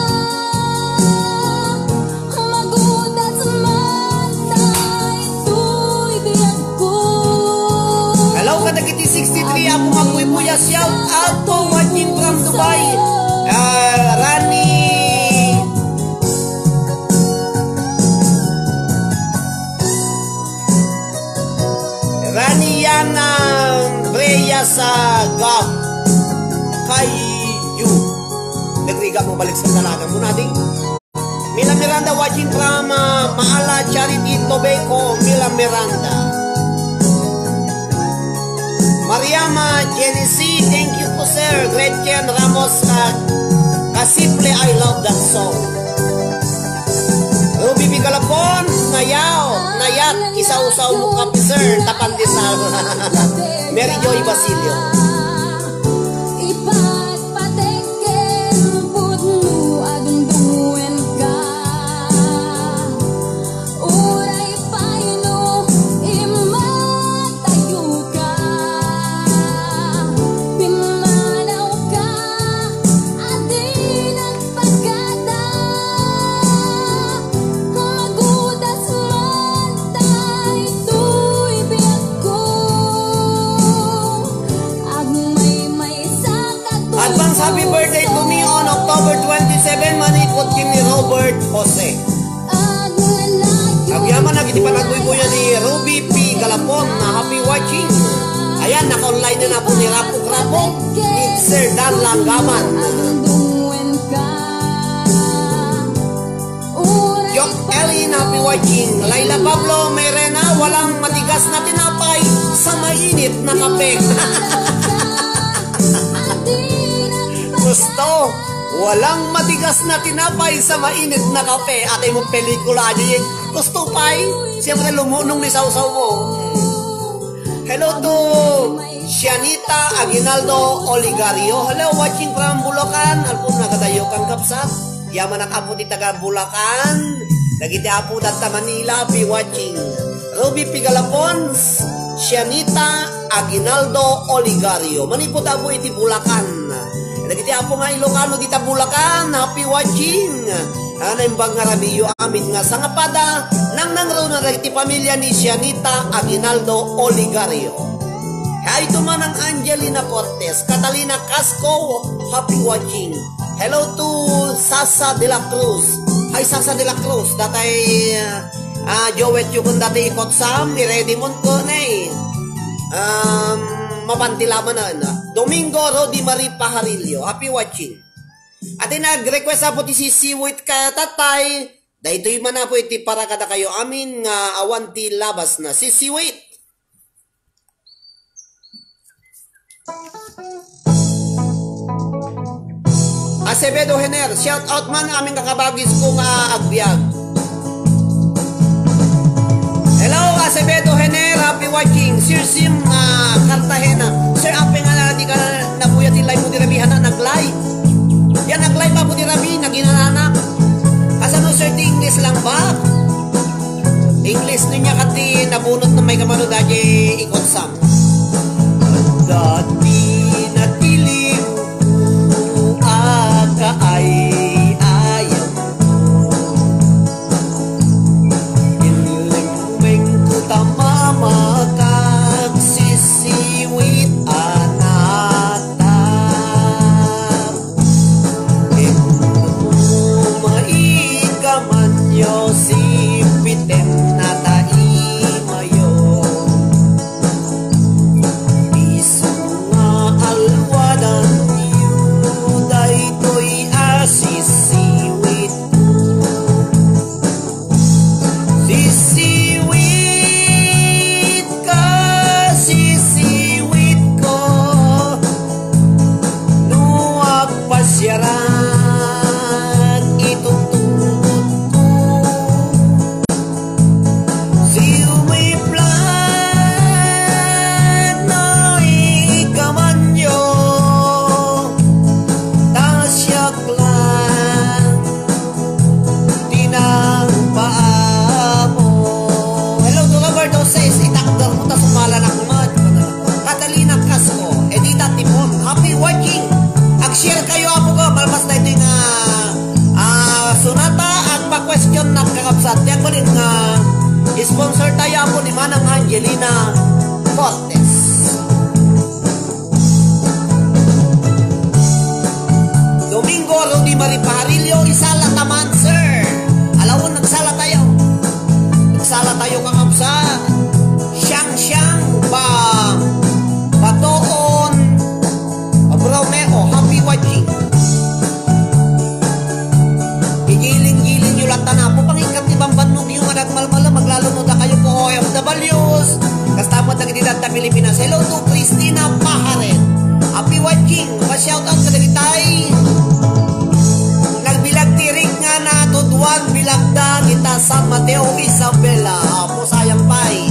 Magudas man daytoy biagko. Hello, kadagiti sixty-three a pumagbuybuyas. Shout out to watching from Dubai. Ah, Rani. Rani Yana Reyes, ah, Gab. Kayo. Nagrigat mo balik sa talaga mo natin. Mila Miranda watching from, ah, Maala Charity Tobeco, Mila Miranda. Mariama Genesis, thank you po, sir. Gretchen Ramos, ah, Kasiple, I love that song. Ruby Pigalapon, nayaw, nayat, isawsaw mo kape, sir, ta pandesal. Mary Joy Basilio. Ipagpatekken pudno a dungdungenka. Uray pay no immadayoka, pimmanawka, a di nagpakada. Magudas man daytoy biagko. Agmaymaysa kadto. Advance happy birthday to me on October twenty-seven, manipud ken ni Robert Jose. Agyaman na iti panaguybuyan ni Ruby P. Galapon na happy watching. Ayan, naka-online na na po ni Rapok Rapok, ni Sir Dan Langgaman. Yok Ellie na happy watching. Laila Pablo Mairena, walang matigas na tinapay sa mainit na kape. Gusto. Walang matigas na tinapay sa mainit na kape. Atay mo pelikula, adi. Gusto pay. Siyempre, lumunong ni sawsaw mo. Hello to Sianita Aguinaldo Oligario. Hello, watching from Bulacan. Alpon, nagadayo kang kapsat. Yamanak apo ti taga Bulacan. Dagiti apo dadta Manila, be watching. Ruby Pigalapons, Sianita Aguinaldo Oligario. Manipud apo iti Bulacan. Dagiti apo nga Ilocano dita Bulacan, happy watching. Ah, naimbag nga rabiyo amin nga sangapada, nangnangruna dagiti pamilya ni Sianita Aguinaldo Oligario. Hay to manang Angelina Cortez, Catalina Casco, happy watching. Hello to Sasa de la Cruz. Hay Sasa de la Cruz, datay, ah, Joet, yukon dati ikot Sam, i-ready mon ko, ne. Um, mapanti laman na. Domingo Rodi Marie Pajarillo, happy watching. Ati nag-request apo ti sisiwit ka, tatay. Daytoy man apo iti para kadakayo amin nga awan ti labas na sisiwit. Acevedo Hener, shout out man amin kakabagis ko nga agbiag. Hello, Acevedo Hener, happy watching. Sir Sim, ah, Cartagena. Sir, apay nga na, di ka na nabuya ti live mo, di rabihan na, nag-live. Yan, nag-live apo di rabi, naging anak. Kasano, sir, ti English lang ba? English niya kati nabunot na may kamano dati ikot Sam. Dati natiliw ko a kaay-ayam. Inlemmengko ta mamakak sisiwit a natap. Inno maikamanyo, sipiten na ta imayo. Isu nga alwadanyo daytoy a sisiwitko. Sisiwit ka, sisiwit ko. No agpasiarak, itutungotko. Siumiplan no ikamanyo, ta siak lang ti nagpaamo. Hello to Roberto says, itakder mo ta sumala na kumat. Catalina Casco, Edita Tipon, happy watching. Ag-share kayo, apo ko, malpas daytoy nga, ah, sonata, agpa-question na kakabsat. Yan ko din nga, sponsor tayo, apo ni Manang Angelina Cortez. Domingo Rudy Marie Pajarillo, isala ta man, sir. Alawon, nagsala tayo. Nagsala tayo, kakabsat. Siyang-siyang ba, Batoon, Bromeo, happy watching. Igiling-giling yu latta na. Apo, pangikkat ti bambannog yu nga nagmalmala, maglalo no dakayo ko O F Ws. Kasta met dagiti dadta Pilipinas. Hello to Christina Paharen. Happy watching. Pa-shoutout kadagitay nagbilag ti rig nga natuduan bilagda ita San Mateo, Isabela. Apo, sayang pay.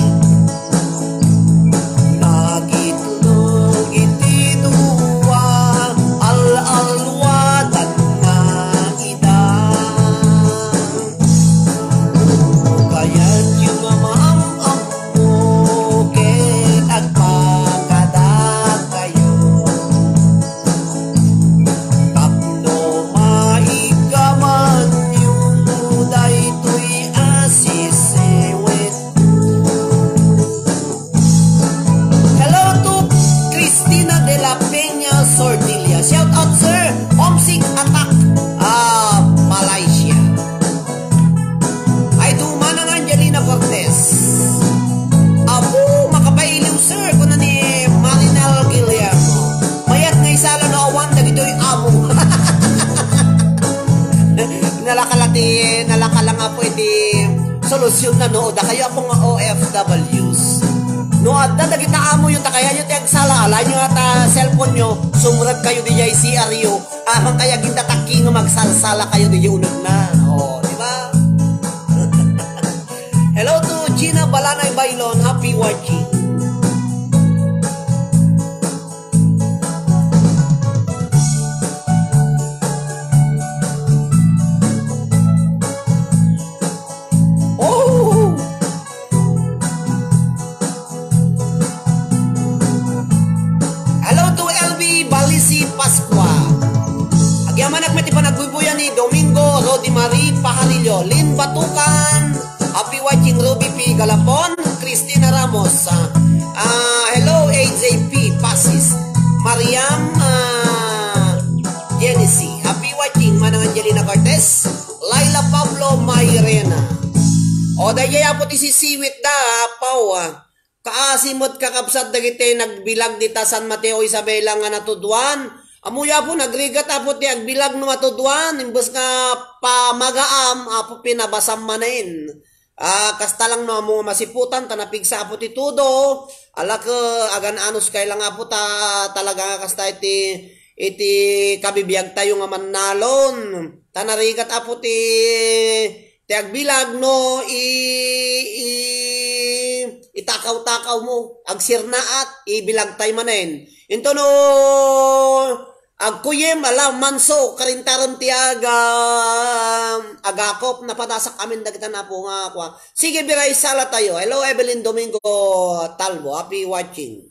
Nagitlog iti dua, al-alwadan na ida. Kayatyo nga maam-ammo ket agpakadakayo. Tapno maikamanyo daytoy a sisiwit. Hello to Christina de la Peña Sordilia. Shout out, sir. Homesick attack. Ah, Malaysia. Ay, to Manang Angelina Cortez. Apo, makapailiw, sir, kuna ni Marinel Guillermo. Mayat nga isala no awan dagitoy amo. Nalakala ti, nalakala nga po iti solusyon na no, dakayo apo nga O F Ws. No adda dagita amo yu ta Kayatyo ti agsala, alaenyo ata cellphone-yo, sumrek kayo diay C R-yo, apan kayat agingga takki nga magsalsala kayo diay unegna. O, di ba? Hello to Gina Balanay Bailon, happy watching. Oh! Hello to L B Balisi Pascua. Agyamanak met ti panagbuybuya ni Domingo Rodi Marie Pajarillo, Lynn Batukan, happy watching Ruby P Galapon, Christina Ramos, ah, ah, hello A J P Pasis, Mariam, ah, Genesis, happy watching Manang Angelina Cortez, Laila Pablo Mairena. O, daydiay apo ti sisiwit da, apaw, ah. Kaasi met kakabsat dagiti nagbilag dita San Mateo Isabela nga natuduan. Ammoyo apo, nagrigat apo ti agbilag no matuduan, imbes nga pamagaam, apo pinabasam manen. Ah, kasta lang no ammo nga masiputan, ta napigsa apo ti tudo, alak, agan-anos kay lang apo ta talaga nga kasta iti, iti kabibiag tayo nga mannalon. Ta narigat apo ti, ti agbilag no i, i, itakaw-takaw mo, agsirnaat, ibilagtay manen. Into no, agkuyem, ala, manso, karintarem ti aga, agakop, napadasak amin dagita napo nga, kua. Sige, biray, sala tayo. Hello, Evelyn Domingo Talbo. Happy watching.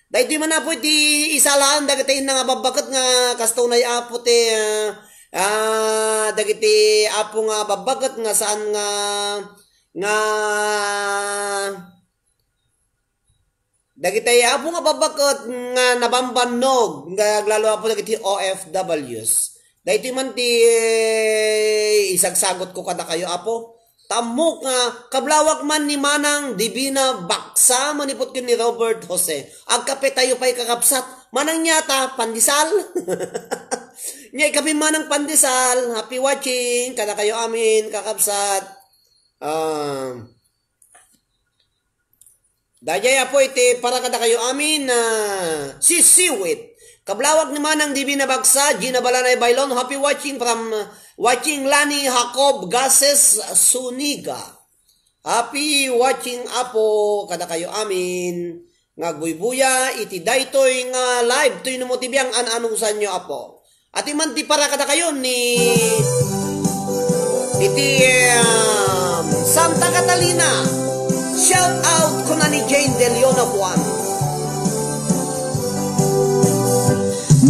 Daytoy man, apo, iti isalaan dagiti inna nga babbaket nga kasto unay, apo, ti, ah, ah, dagiti, apo, nga babbaket nga saan nga, nga dagiti, apo, nga babbaket nga nabambannog nga aglalo, apo, dagiti O F Ws. Daytoy man ti, eh, isagsagutko kadakayo, apo. Tammok nga kablawak man ni Manang Divina Baksa manipud ken ni Robert Jose. Agkape tayo pay, kakabsat. Manang Nyata, pandesal. Nya ikape manang pandesal. Happy watching kadakayo amin, kakabsat. Ah, daydiay, apo, iti para kadakayo amin, ah, sisiwit. Kablawak ni Manang Divina Baksa, Gina Balanay Bailon, happy watching from, ah, watching Lani Jacob Gases Suniga. Happy watching, apo, kadakayo amin nga agbuybuya iti daytoy nga live. Toy no mo ti biang, an-anusanyo, apo. Ati man ti para kadakayo ni iti, um, Santa Catalina. Shout out kuna ni Jane De Leon of Juan.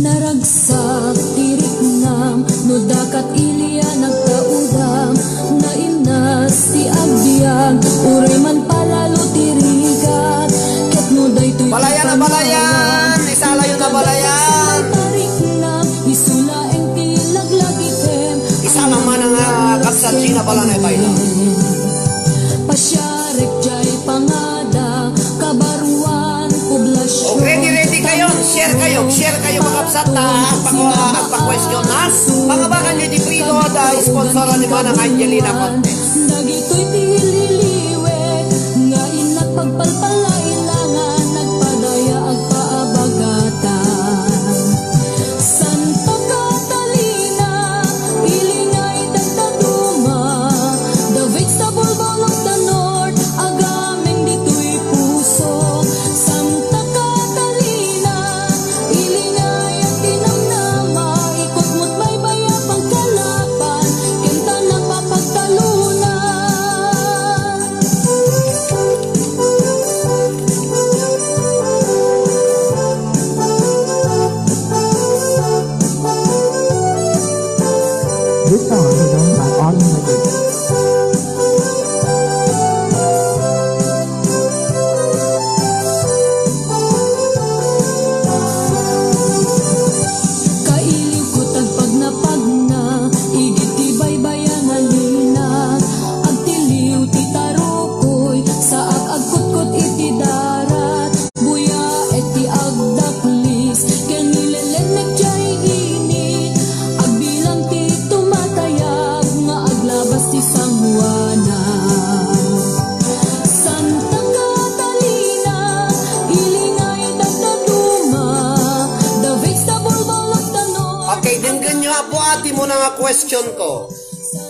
Naragsak ti riknam, no dakat ilia nagtaudam, naimnas ti agbiag, uray man palalo ti rigat, ket no daytoy Balayan na balayan! Isalayo na balayan! Pariknam, isu laeng ti laglagitem. Isala man nga kapsat Gina Balanay Bailon. Pasiarek jay pangada, kabaruan, poblasion. O, ready, ready kayo. Share kayo. Share kayo, mga kapsat, ha? Agpako-, agpa-question, ha? Pangabakan nyo di Prito, da, sponsor ni Manang Angelina Conte. Dagitoy ti liliwe, nga innak pagpalpalailangan, nagpadaya agpaabagatan. Santa Catalina, ilingay dagdaduma, the vegetable bowl of the north, agameng ditoy puso. Santa Catalina, ilingay a tinamnama, ikutmot baybay a pagkalapan, ken ta napapagtaluna. Ti muna nga question ko.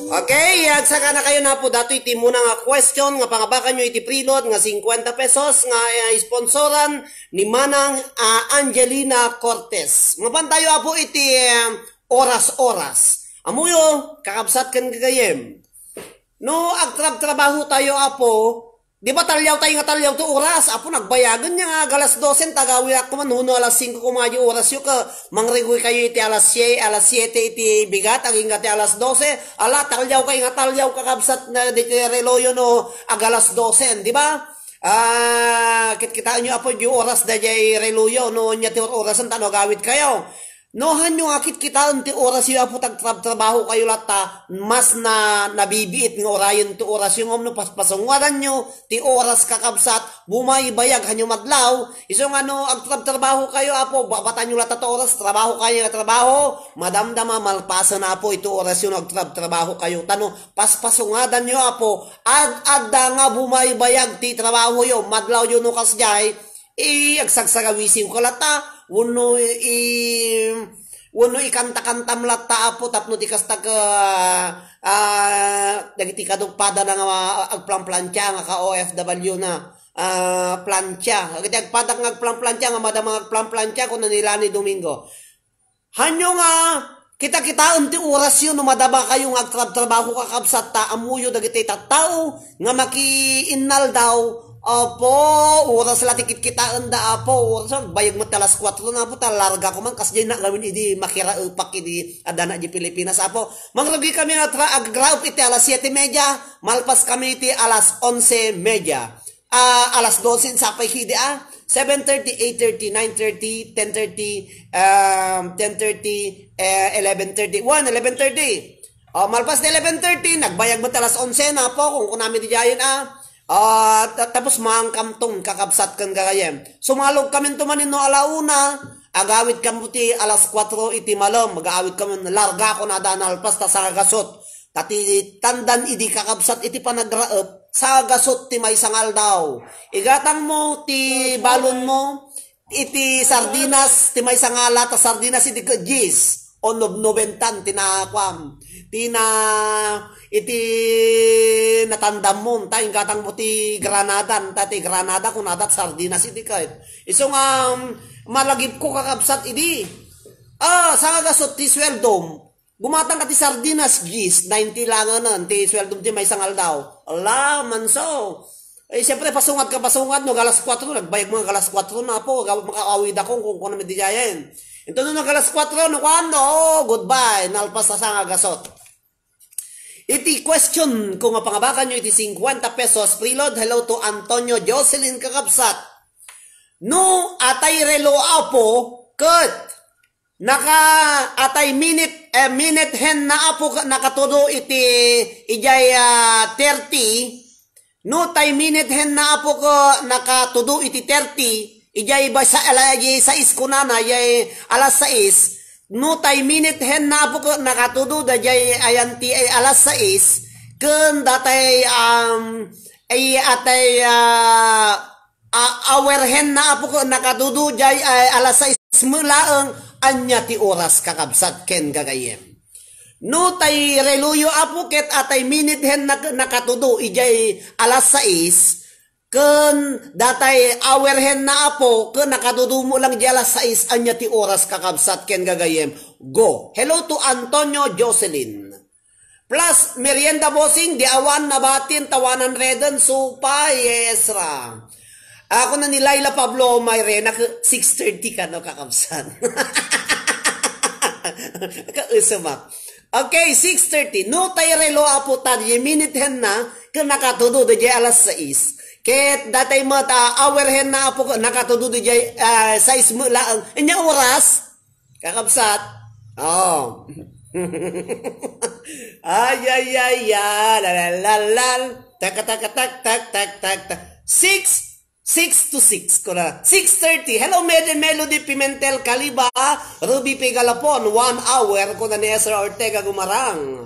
Okay, agsakanakayo na po datoy ti muna nga question nga pangabakanyo iti prilod nga fifty pesos nga, eh, sponsoran ni Manang, ah, Angelina Cortez. Mapantayo, Apo, iti, eh, oras-oras. Amuyo, kakabsat ken gagayem. No agtrabtrabaho tayo, Apo, di ba talliaw tayo nga talliaw ti oras? Apo, nagbayagen niya nga agalas dose, tagawid ako man, huno alas singko koma di oras yo, ka mangregoy kayo iti alas sie-, alas siete iti bigat, agingga ti alas dose. Ala, talliaw kayo nga talliaw, kakabsat na di ti reloyo no agalas dose, di ba? Ah, kitkitaen yo, Apo, di oras da jay reloyo, no, nya ti or-, orasan, tano agawid kayo. No, hanyo nga kitkitaen ti oras yo, Apo, tagtrabtrabaho kayo latta, mas na nabibiit nga urayen ti oras yo, ngem no paspasungadan yo ti oras, kakabsat, bumaybayag hanyo madlaw, isu nga no agtrabtrabaho kayo, Apo, babatan yo latta ti oras, trabaho kayo nga trabaho, madamdama, malpasen, Apo, iti oras yo no agtrabtrabaho kayo, tano paspasungadan yo, Apo, ad-adda nga bumaybayag ti trabaho yo, madlaw yo no kasdiay, i agsagsagawisiw ka latta, wenno i, wenno ikanta-kantam latta, Apo, tapno di kasta ka, ah, dagiti kadapada na nga agplanplantia nga ka O F W na, ah, plantia. Dagiti agpadak nga agplanplantia nga madama nga agplanplantia, kuna ni Lani Domingo. Hanyo nga kita-kitaen ti oras yo no madama kayo nga agtrabtrabaho, kakabsat, ta ammoyo dagiti tattao nga makiinnaldaw, Apo, oras la ti kitkitaenda, Apo, oras, bayag met ti alas kuatro na, Apo, ta larga ko man, kasdiay na gamin idi makiraepak idi adana di Pilipinas, Apo. Mangrugi kami nga tra-, agraep iti alas siete media, malpas kami iti alas onse media. Ah, alas dose sapay kidi, ah. Seven thirty, eight thirty, nine thirty, ten thirty, um, ten thirty, eh, eleven thirty. Wen, eleven thirty. Oh, malpas ti eleven thirty, nagbayag met alas onse na, Apo, kung kunami di jayen, ah. Ah, ta-, tapos mangkamtong kakabsat ken gagayem. Sumalog kami tumanin no ala una, agawid kami ti alas kuatro iti malem, agawid kami, larga ko na da nalpas ta sangagasot. Ta ti tandan idi, kakabsat, iti panagraep, sangagasot ti maysa nga aldaw. Igatang mo ti balon mo iti sardinas, ti maysa nga lata sardinas idi ket diyes o nob-, nobentan ti nakuam. Ti na, iti natandam mo, ta igatang mo ti granadan, ta ti granada kunadat sardinas idi ket. Isu nga, um, malagipko, kakabsat, idi. Ah, sangagasot ti sueldom. Gumatang ka ti sardinas, diyes, ninety langanen ti sueldom ti maysa nga aldaw. Ala, manso. Eh, siyempre, pasungat ka, pasungat, no, galas kuatro, nagbayag mo nga galas kuatro na, Apo, ga-, makaawid ako kung kunam iti jayen. Ito no, no, galas kuatro, no, kuan, no, oh, goodbye, nalpas ta sangagasot. Iti question ko nga pangabakan nyo iti fifty pesos preload, hello to Antonio Jocelyn, kakabsat. No, atay relo, Apo, ket naka, atay minute, eh, minute hen na, Apo, ket nakatudo iti, ijay, ah, thirty. No, tay minute hen na, Apo, ket nakatudo iti thirty. Ijay basa, ala, ijay sais kunana, ijay alas sais. No, tay minute hen na, Apo, ket nakatudo, dayjay ayan ti, ay, alas sais. Ken datay, um, ay, atay, ah, a-, awerhen na, Apo, ket nakatudo, jay, ay, alas sais met laeng, ania ti oras, kakabsat ken gagayem? No, tay reloyo, Apo, ket atay minute hen nak-, nakatudo, ijay alas sais, ken datay awerhen na, Apo, ken nakatudo met lang di alas sais, ania ti oras, kakabsat ken gagayem? Go. Hello to Antonio Jocelyn. Plus, merienda, bossing, di awan nabatin, tawanan reden, supay, yes ra. Ako na ni Laila Pablo, may rena, six thirty ka, no, kakabsat. Kausumak. Okay, six thirty. No, tay relo, Apo, ta, di minute hen na, ken nakatudo, di alas sais. Ket datay met, ah, awerhen na, Apo, ken nakatudo, di, ah, sais met laeng. Ania oras? Kakabsat? Oh. Ay, ay, ay, ay. La, la, la, la. Taka, taka, tak, tak, tak, tak, tak. Six, six to six, kuna. Six thirty. Hello, Med-, Melody Pimentel Caliba, Ruby P. Galapon, one hour, kuna ni Ezra Ortega Gumarang.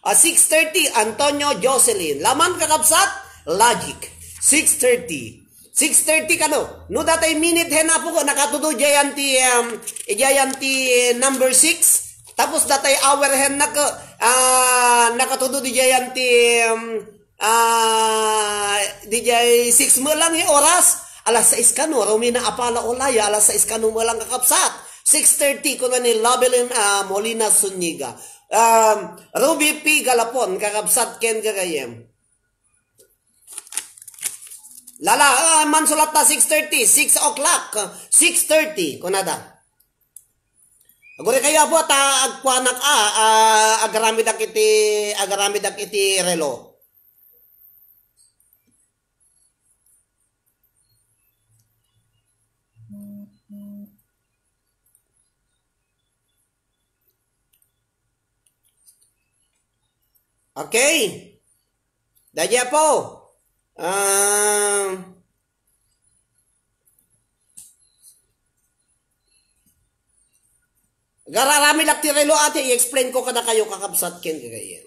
Ah, six thirty, Antonio Jocelyn. Laman, kakabsat? Logic. Six thirty. Six thirty kano. No, datay minute hen, Apo, ket nakatudo, jayan ti, um, jayan ti number six. Tapos datay hour hen naka, ah, nakatudo dijayan ti, um, ah, dijay six met lang nga oras. Alas sais kano, Romina Apala Olaya, alas sais kano met lang kakabsat. Six thirty, kuna ni Lovelyn, ah, Molina Zuniga. Um, Ruby P. Galapon, kakabsat ken gagayem. Lala, ah, mansulat ta six thirty, six o'clock, six thirty, kunada. Aguri kayo, Apo, ta agkuanak, ah, ah, agaramidak iti, agaramidak iti relo. Okay. Daydi, Apo. Ah, Gararami lak ti relo, ate, i-explain ko kadakayo, kakabsat ken gagayyem.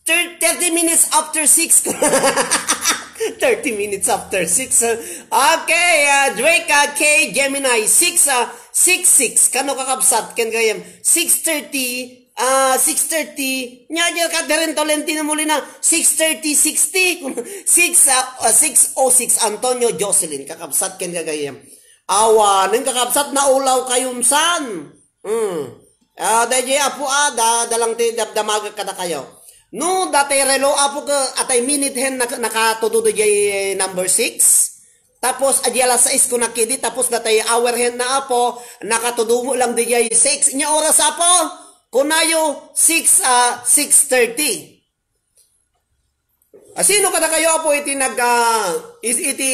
Thir-, thirty minutes after six. Thirty minutes after six. Okay, ah, Drake, ah, K Gemini, six, ah, six six. Kano, kakabsat ken gagayyem? Six thirty, ah, six thirty. Nya, nya, ka, Deren Tolentino Molina, six thirty, sixty. Six, ah, ah, six oh six, Antonio Jocelyn, kakabsat ken gagayyem. Awanen, kakabsat, naulaw kayo, san? Hmm. Ah, daydi, Apo, ah, da-, dalang ti damdamagek kadakayo. No, datay relo, Apo, ket atay minute hen nak-, nakatudo daydi number six. Tapos, adi alas sais ko nakidi, tapos datay hour hen na, Apo, nakatudo met lang daydi six. Nya oras, Apo? Kunayo, six, ah, six thirty. Asino kadakayo, Apo, iti nag-, ah, is-, iti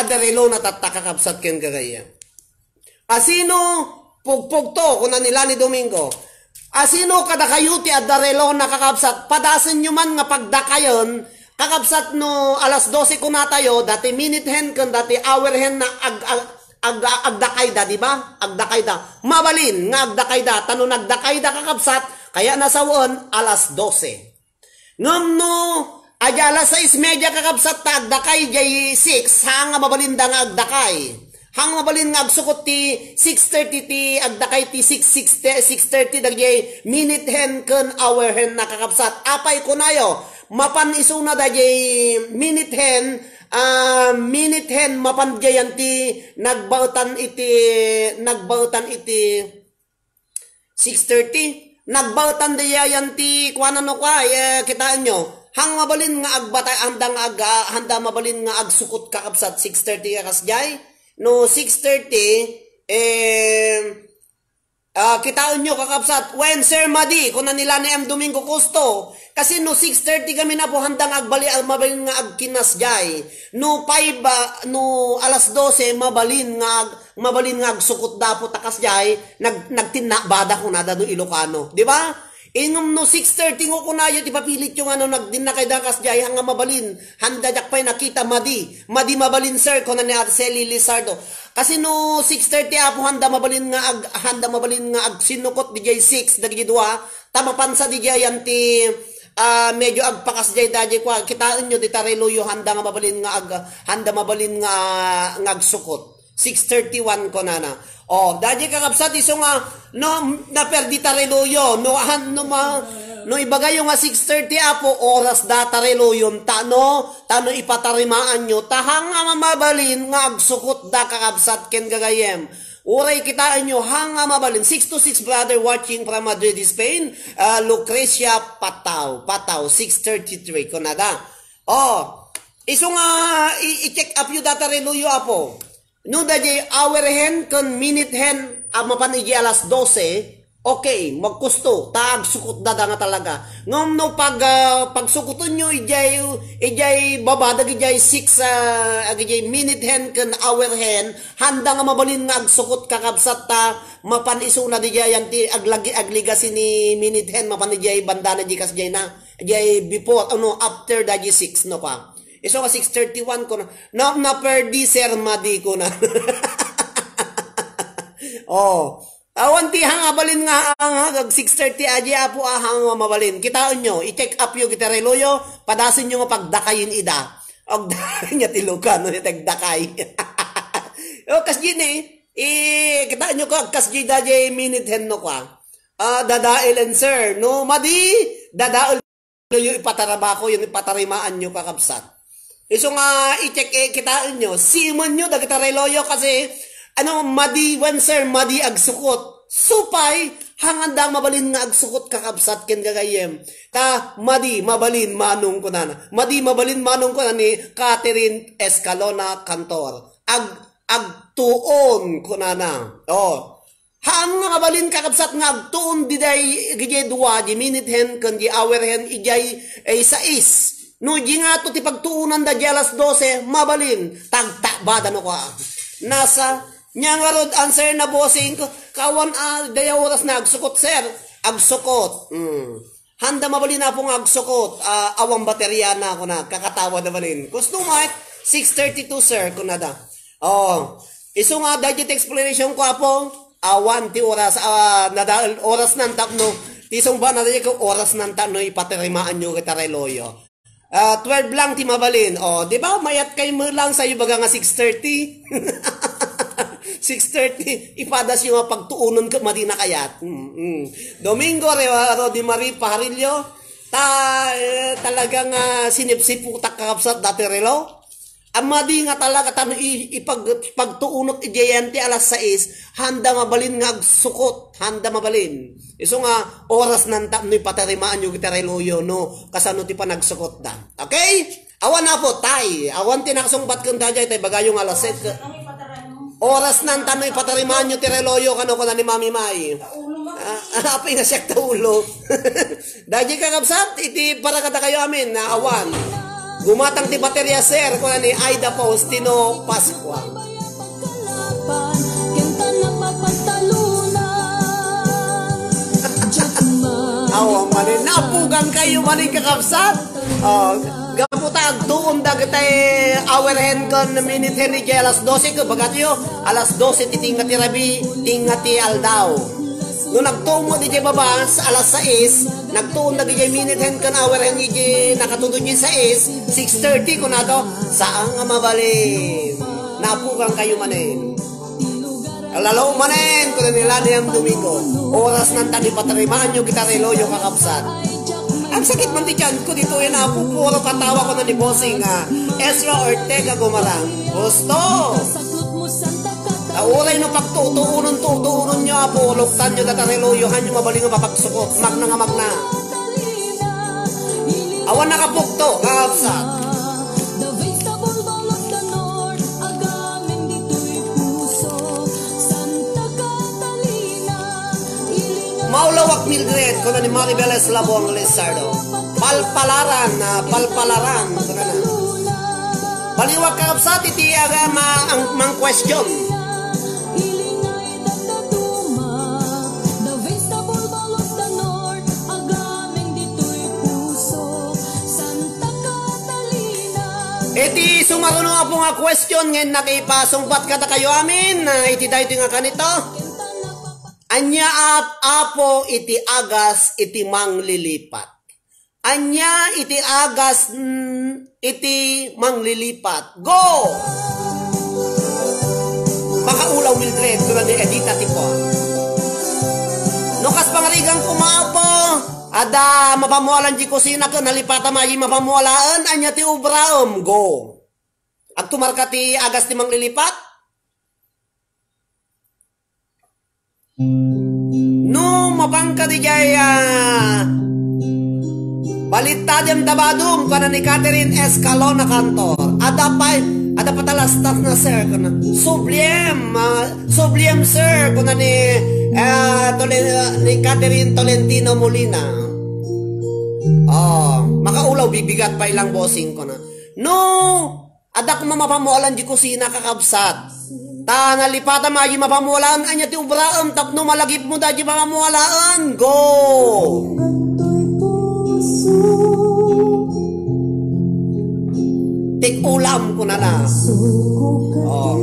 adda relo na tatta, kakabsat ken gagayyem? Asino pugpugto, kuna ni Lani Domingo? Asino kadakayo ti adda relo na, kakabsat? Padasenyo man nga pagdakayen, kakabsat, no alas dose kunatayo, datay minute hen ken datay hour hen na ag-, ag-, ag-, agdakayda, di ba? Agdakayda. Mabalin nga agdakayda. Ta no nagdakayda, kakabsat, kayatna sawen, alas dose. Ngem no, adi alas sais media, kakabsat, ta agdakay jay six, haan nga mabalinda nga agdakay. Haan nga mabalin nga agsukot ti six thirty ti agdakay ti six, six, six thirty dagijay minute hen ken hour hen na, kakabsat. Apay kunayo? Mapan isuna dagijay minute hen, ah, minute hen mapan jayan ti nagbaetan iti, nagbaetan iti six thirty. Nagbaetan dayayan ti kuana no kua, eh, kitaenyo. Hang mabalin nga agbata-, handa nga ag-, ah, handa mabalin nga agsukot, kakabsat, six thirty ka kasjay. No six thirty, eh, ah, kitaenyo, kakabsat, when Sir Madi, kuna ni Lani M Domingo Custo, kasi no six thirty kami na po, handa nga agbali-, ah, mabalin nga agkinasjay. No five, ah, no alas dose, mabalin nga ag-, mabalin nga agsukot da po ta kasjay, nag-, nagtinnabada kunada no Ilocano. Di ba? Ngem no six thirty nga kunayo ti papilityo nga no nagdinnakayda kasjay, haan nga mabalin, handa diak pay nakita, madi. Madi mabalin, sir, kuna ni Ate Sally Lizardo. Kasi no six thirty, Apo, handa mabalin nga ag-, handa mabalin nga agsinnukot dijay six, dagijay dua, ta mapansa dijay yan ti, ah, medyo agpakasjay dajay kua. Kitaenyo, dita reloyo, handa nga mabalin nga ag-, handa mabalin nga, nga agsukot. Six thirty-one kunana. O, dajay kakabsat, isu nga, no, naperdi ta reloyo, no, han-, no, ma-, no, ibagayo nga six thirty, Apo, oras da ta reloyon, ta no, ta no ipatarimaanyo, ta hanga mabalin nga agsukot da, kakabsat ken gagayem. Uray kitaenyo, hanga mabalin, six to six brother watching from Madrid, Spain, ah, Lucrecia Patao, Patao, six thirty-three, kunada. O, isu nga, i-, i-check up yo data reloyo, Apo. No, dajay hour hen ken minute hen a mapan iji alas dose, okay, magkusto, ta agsukot dada nga talaga. Ngem no pag, ah, pagsukotenyo ijay, ijay baba dagijay six, ah, agijay minute hen ken hour hen, handa nga mabalin nga agsukot, kakabsat, ta mapan isuna dijay yan ti aglagi-, agligasi ni minute hen mapan ijay bandana di kasjay na, ijay before, ano, after dajay six, no, pa. Isu nga six thirty-one kuna, na, naperdi, Sir Madi, kuna. O. Awan ti hang mabalin nga, hang, hang, ag six thirty aji, Apo, a, hang mabalin. Kitaenyo, i-check up yo, kita reloyo, padasenyo nga pagdakayen ida. Agdakayen ti Ilocano, no, ti agdakay. O, kasjay ni, i, kitaenyo ko, agkasjay dajay minute hen no kua. Ah, dadaelen, sir. No, madi, dadael yo ipatarabakoyo, ipatarimaanyo, kakabsat. Isu nga i-check, eh, kitaenyo, simenyo dagita reloyo kasi, ano, madi wen, sir, madi agsukot. Supay, hanganda mabalin nga agsukot, kakabsat, ken gagayyem. Ta, madi, mabalin, manong, kunana. Madi, mabalin, manong, kunana ni Catherine Escalona Cantor. Ag-, agtuon, kunana. Oh. Haan nga mabalin, kakabsat, nga agtuon diday, idiay dua, di minute hen, ken di hour hen, idiay, eh, sais. No, di nga to ti pagtuonan da di alas dose, mabalin, tagtakbada no kwa. Nasa, nia ngarud, answer na bossing ko, kawan, ah, daya oras na, agsukot, sir. Agsukot. Mm. Handa mabalin, Apo, nga agsukot, ah, awan bateria na, kuna, kakatawa da manin. Customer, six thirty-two, sir, kuna da. Oh, isu nga, dagiti explanation ko, Apo, awan ti oras, ah, nadael, oras nan tapno, ti sungba na ko, oras nan tapno, ipatirimaanyo kita reloyo. Ah, twelve lang ti mabalin. Oh, di ba, mayat kay mo lang sa ibaga nga six thirty? Six thirty, ipadas yung mga pagtuunan ka, madi na kayat. Mm, mm. Domingo, Re-, Rodi Marie Pajarillo, ta, eh, talagang, ah, sinipsiputak, kakabsat, dati relo. Ang madi nga talaga, tano i-, ipag-, pagtuunot idiay ti alas sais, handa mabalin nga agsukot, handa mabalin. Isu nga, oras nan tapno ipatarimaan yo iti reloyo, no? Kasano ti panagsukot da. Okay? Awan na po, tay. Awan ti nakasungbat ken dayjay, tay bagayo nga alas sais. Oras nan tapno ipatarimaan yo ti reloyo, kano, kuna ni Mami May. Ah, ah, apay nga siak ta ulo. Dayjay kakabsat, iti para kadakayo amin, nga awan. Gumatang ti bateria, sir, kuna ni Aida Faustino Pascua. Awan manen, napugan kayo manen, kakabsat. Oh, gapu ta agtuon dagiti hour hen ken minute hen idiay alas dose, ket bagatyo, alas dose ti tinga ti rabii, tinga ti aldaw. No nagtuon met idiay babas, alas sais, nagtuon dagiti minute hen ken hour hen idiay nakatudo idiay sais, six thirty, kunato, saan nga mabalin. Napukan kayo manen. Alalaw manen, kuna ni Lani M. Domingo. Oras nan ta ni patarimaan yo kita reloyo, kakabsat. Ang sakit man ti tiyan ko dito yan, Apo, puro katawa ko na ni Bossing, ah, Ezra Ortega Gumarang. Gusto! Ta uray no pagtutuunon, tutuunon nyo, Apo, luktan nyo data reloyo, han nyo mabaling nga mapagsukot. Magna nga magna. Awan nakapukto, kakabsat. Maulawak Mildred, kuna ni Maribel Eslabon Lizardo. Palpalaran, ah, palpalaran, kuna na. Baliwak, kakabsat, iti aga ma-, ang, mang question. Iti sumaruno, Apo, nga question nga innak ipasungbat kadakayo amin, ah, iti daytoy nga kanito. Ania, Ap-, Apo, iti agas iti manglilipat? Ania iti agas, mm, iti manglilipat? Go! Makaulaw, Mildred, kuna ni Edita Tipo. No kas pangarigan koma, Apo, adda mapamualan di kusina ken nalipatan maji mapamualaen, ania ti obraem? Go! Agtumarka ti agas ti manglilipat? No, mapanka didiay, ah, balittadem ta badom, kuna ni Catherine Escalona Cantor. Adda pay, adda patalastas na, sir, kuna. Subliem, ah, subliem, sir, kuna ni, ah, Tolen-, ni Catherine Tolentino Molina. Oh, makaulaw, bibigat pay lang, bossing, kuna. No, adda koma mapamualan di kusina, kakabsat. Ta nalipatan maji mapamualaan, ania ti obraem tapno malagipmo daydi mapamualaan? Go! Tik ulam, kunana. Oh.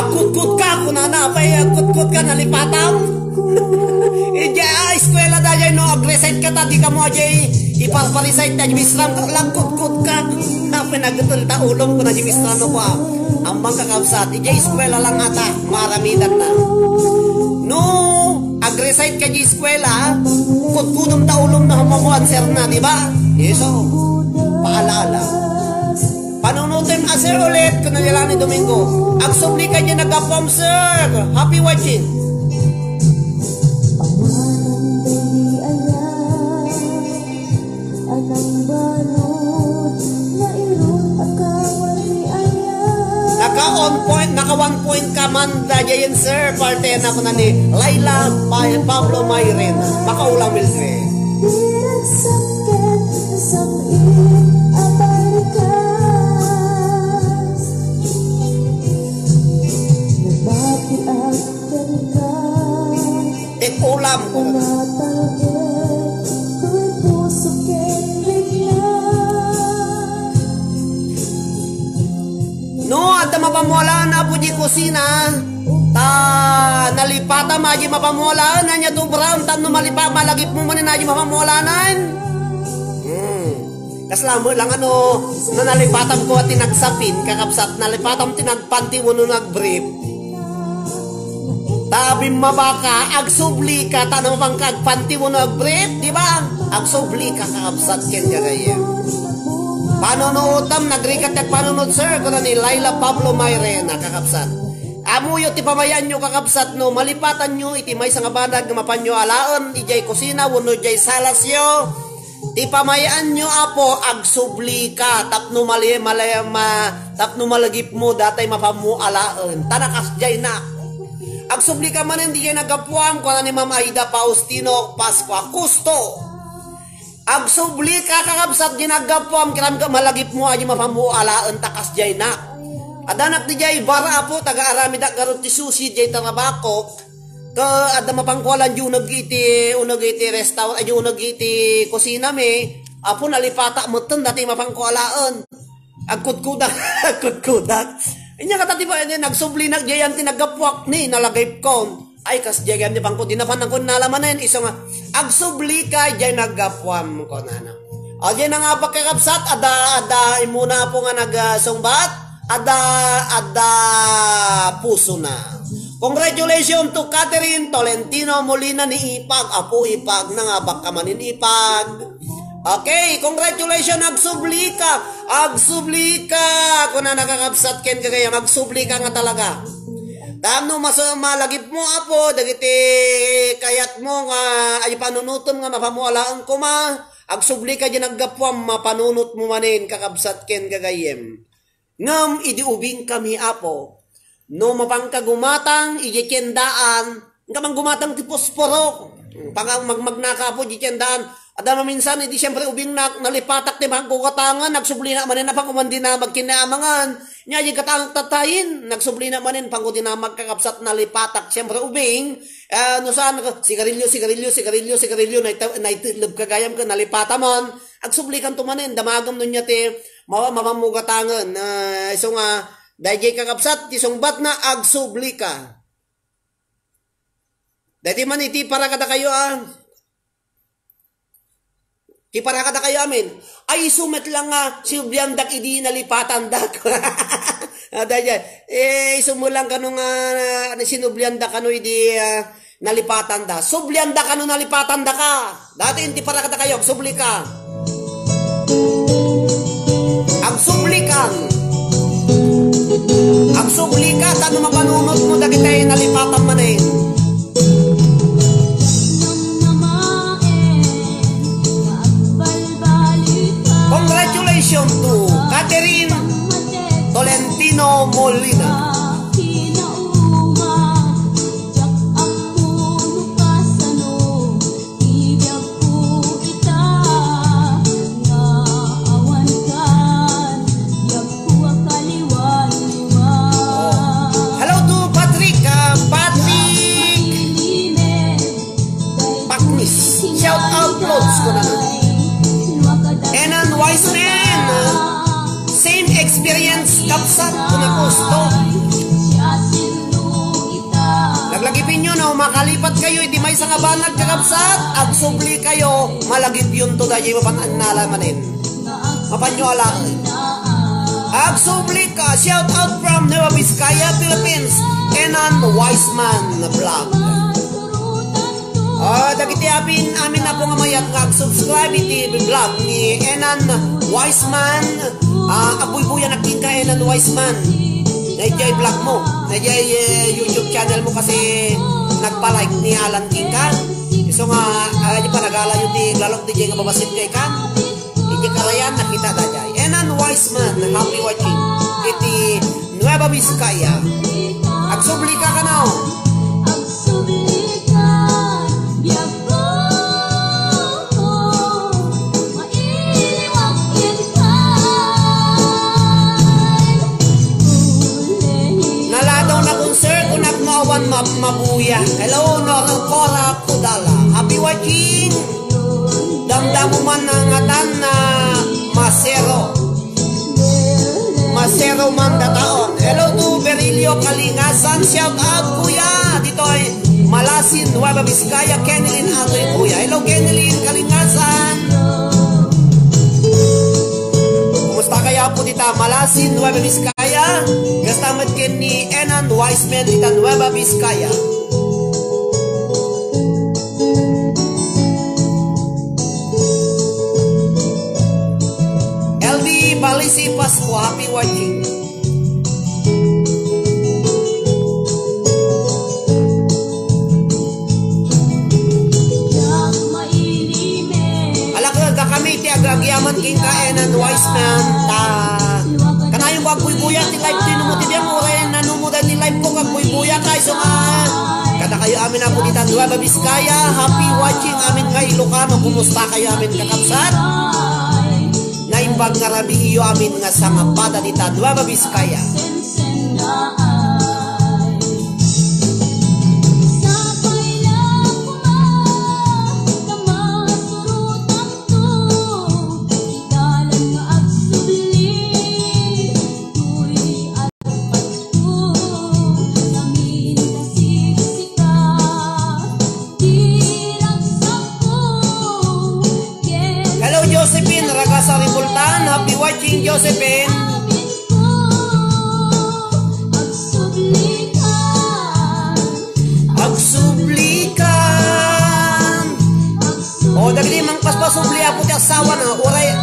Agkutkot ka, kunana, apay agkutkot ka, nalipatam? Idiay, ah, eskwela dayjay, no, ag-recite ka ta, di kamo ajay, iparparecite ta, di misram ka, lagkutkot ka. Apay nagetel ta ulom, kuna di misram no, kwa. Ammang kakabsat, idiay eskwela lang ata, maramidan na. No ag-recite ka di eskwela, kudkudem ta ulom no hammom no answer na, di ba? Isu, paalaala. Panunotem a sir ulit, kuna ni Lani Domingo. Agsubli ka diay naggapuam, sir. Happy watching. Naka on point, naka one point ka man, da, diayen, sir. Parte na kuna ni Laila Pa-, Pablo Mayrin. Makaulang Mildred. Ti ulam ko. No adda mapammualaan, Apo, di kusina, ta nalipatam, adi mapammualaan, ania ti obraem, tapno malipa-, malagipmo manen, adi mapammualaanan. Hmm. Kasla met lang, ano, no nalipatam ko ti nagsapin, kakabsat, nalipatam ti nagpanti wenno nagbrief. Ta bimmabaka, agsubli ka, ta no mapangka agpanti wenno agbrief, di ba? Agsubli ka, kakabsat, ken gagayyem. Panunotem, nagrigat ti agpanunot, sir, kuna ni Laila Pablo Mairena, kakabsat. Ammoyo ti pamayaanyo, kakabsat, no malipatanyo iti maysa nga banag nga mapanyo alaen idiay kusina wenno idiay salasyo. Ti pamayaanyo, Apo, agsubli ka tapno mali-, mali-, ma-, tapno malagipmo datay mapanmo alaen. Ta nakasdiaynak. Agsubli ka manen, diay naggapuam, kuna ni Ma'am Aida Faustino Pascua Custo. Agsubli ka, kakabsat, diay naggapuam, kiram ka malagipmo, adi mapanmo alaen, ta kasdiaynak. Addanak diay bar, Apo, taga-aramidak ngarud ti susi diay tarabakok. Ket adda mapanko alaen diay uneg iti, uneg iti restaurant, ay, diay uneg iti kusinami. Apo, nalipatak metten dati mapanko alaen. Agkudkudak, agkudkudak. Inya kata ti ba, nagsublinak diay ti naggapuak ni nalagipkon. Ay, kasdiay gayam ti panko, di napan nangko nala manen, isu nga, agsubli ka, diay naggapuam, kunana. O, diay nangabak kakabsat, adda, adda, immuna, Apo, nga nagsungbat, adda, adda, pusona. Congratulations to Catherine Tolentino Molina ni Ipag, Apo Ipag, nangabak ka manen, Ipag. Okay, congratulations, agsubli ka, agsubli ka, kunana kakabsat ken gagayam, agsubli ka nga talaga. Tapno mas-, malagipmo, Apo, dagiti kayatmo nga adi panunotem nga mapanmo alaen koma, agsubli ka diay naggapuam, mapanunotmo manen, kakabsat ken gagayem. Ngem idi ubingkami, Apo, no mapanka gumatang idiay tiendaan, nga manggumatang ti posporo. Pang-, magmagnaka, Apo, idiay tiendaan. Adda maminsan, idi siempre ubingnak, nalipatak ti manggugatangan, nagsublinak manen a panguman dinamag ken ni amangan. Nya, di katang tatayin, nagsublinak manen, pango dinamag kakabsat, nalipatak. Siempre ubing, ah, no saan, sigarilyo, sigarilyo, sigarilyo, sigarilyo, naita-, naitelleb ka gayam ken nalipataman. Agsublikanto manen, damagem no nia ti ma-, mapammugatangen. Ah, isu nga, daydiay kakabsat, ti sungbatna, agsubli ka. Daydi man iti para kadakayo, ah. Ti para kadakayo amin. Ay, isu met lang nga sinubliandak idi nalipatandak. Ah, daydiay. Eh, isu met lang kano nga, ah, sinubliandak kano idi, ah, nalipatanda. Sublianda kano nalipatanda ka. Daydi ti para kadakayo, agsubli ka. Agsubli ka. Agsubli ka, ta no mapanunotmo dagiti nalipatan manen. Congratulations to Catherine Tolentino Molina. Hello to Patrick, ah, Patrick Paknis. Shout out, Lods, ko na. Enan Wise Man. Same experience, kabsat, ko na gusto. Laglagipinyo, no makalipat kayo iti maysa nga banag, kakabsat, agsubli kayo, malagipion to daydiay mapan annala manen. Mapanyo alaen. Agsubli ka, shout out from Nueva Vizcaya, Philippines, Enan Wiseman Vlog. Ah, dagiti amin, amin a po nga mayat nga ag-subscribe iti vlog ni Enan Wiseman. Ah, agbuybuyanak kenka, Enan Wiseman. Nga idiay vlog mo, nga idiay, eh, YouTube channel mo kasi nagpa-like ni Alan kenka. Isu nga, ah, di pa nagalayo ti lalok di nga babasit nga ikan. Iti karayan, nakita daydiay. Enan Wiseman, happy watching. Iti Nueva Vizcaya. Agsubli ka kano? Naladaw na konser, kunak no awan map-, mabuya. Hello, Nor Cora Kudala. Happy watching. Damdamo man nga ngatan na masero. Masero man dataon. Hello to Berilio Kalingasan. Shout out, kuya. Ditoy Malasin, Nueva Vizcaya. Kenilyn Atoy, kuya. Hello, Kenilyn Kalingasan. Kumusta kayo po dita Malasin, Nueva Vizcaya? Kasta met ken ni Enan Wiseman dita Nueva Vizcaya. L B Balisi Pascua, happy watching. Alak, dakami ti agagyaman kenka, Enan Wiseman, ta kanayon ko agbuybuya ti live ti numo ti biang, uray nanumo daydi live ko, agbuybuya ka, isu nga. Kada kayo amin a po dita Nueva Vizcaya, happy watching amin nga Ilocano. Kumusta kayo amin, kakabsat? Naimbag nga rabii amin nga sangapada dita Nueva Vizcaya. Hello, Josephine Ragasa Ribultan. Happy watching, Josephine. Agsublikan. O, dagiti mangpaspasubli, apo ti asawa na, uray,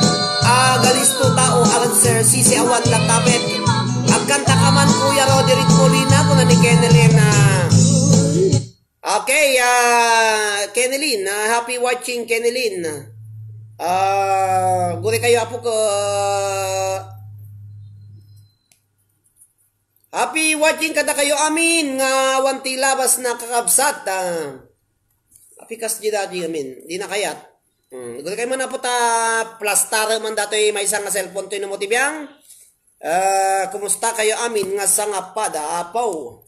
ah, galisto tao, aran Sir Sisi awan lattapet. Agkanta ka man, Kuya Roderick Molina, kuna ni Kenelyn, ah. Okay, ah, Kenelyn, ah, happy watching, Kenelyn. Ah, guri kayo, apo, ka, happy watching kada kayo amin nga awan ti labas na kakabsat, ah. Happy kas di dati amin, di na kayat. Hmm, guri kayo man, apo, ta plastar man datoy maysa nga cellphone toy no mo ti biang. Ah, kumusta kayo amin nga sangapada, apo?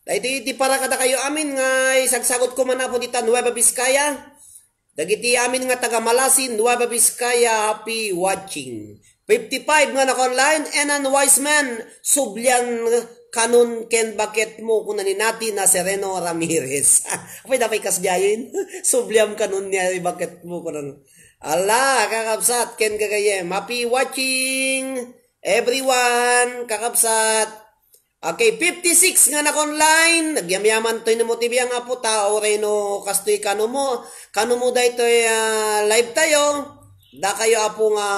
Daytoy ti para kada kayo amin nga isagsagot ko man, apo, dita Nueva Vizcaya. Dagiti amin nga taga Malasin, Nueva Vizcaya, happy watching. Fifty-five nga naka-online, Enan Wiseman, sublian kanon ken baketmo, kuna ni Nati Nazareno Ramirez. Apay, dapay kasdiayen. Subliam kanon ni baketmo, kuna. Ala, kakabsat, ken gagayem. Happy watching, everyone, kakabsat. Okay, fifty-six nga naka-online. Nagyamyaman toy no mo ti biang, apo, ta uray no kastoy kano mo, kano mo daytoy, ah, live tayo. Dakayo, apo, nga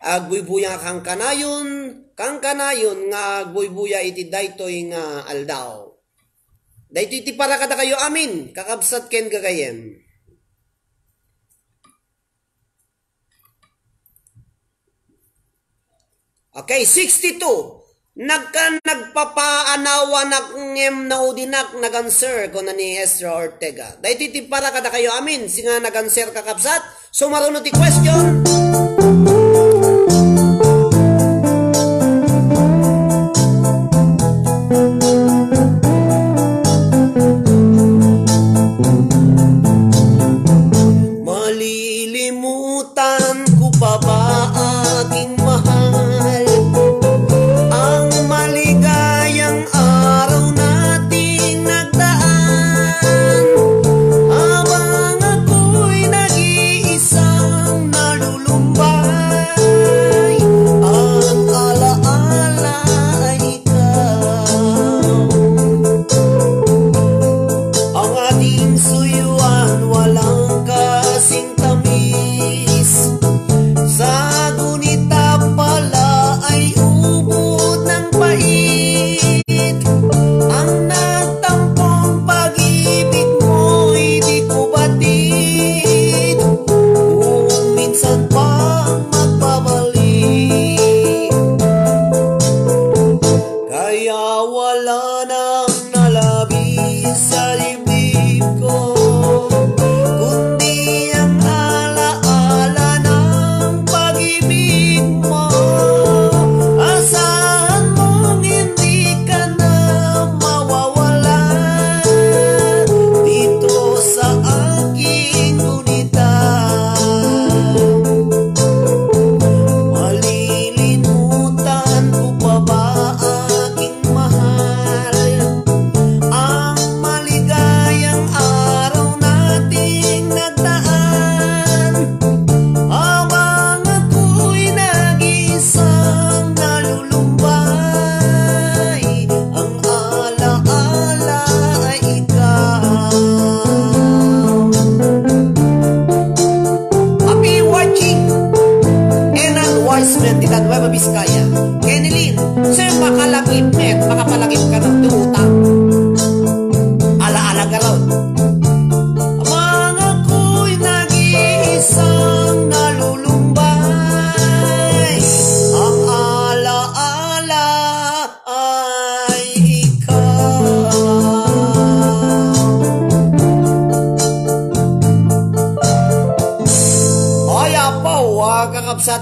agbuybuya nga kankanayon, kankanayon nga agbuybuya iti daytoy nga aldaw. Daytoy ti para kadakayo amin, kakabsat ken gagayem. Okay, sixty-two. Nagka-, nagpapaanawanak ngem naudinak, nag-answer, kuna ni Ezra Ortega. Daytoy ti para kadakayo amin, singa nag-answer, kakabsat. Sumaruno ti question. Malilimutan ko pa ba, aking mahal, ang maligayang araw nating nagdaan, habang ako'y nag-iisang nalulumba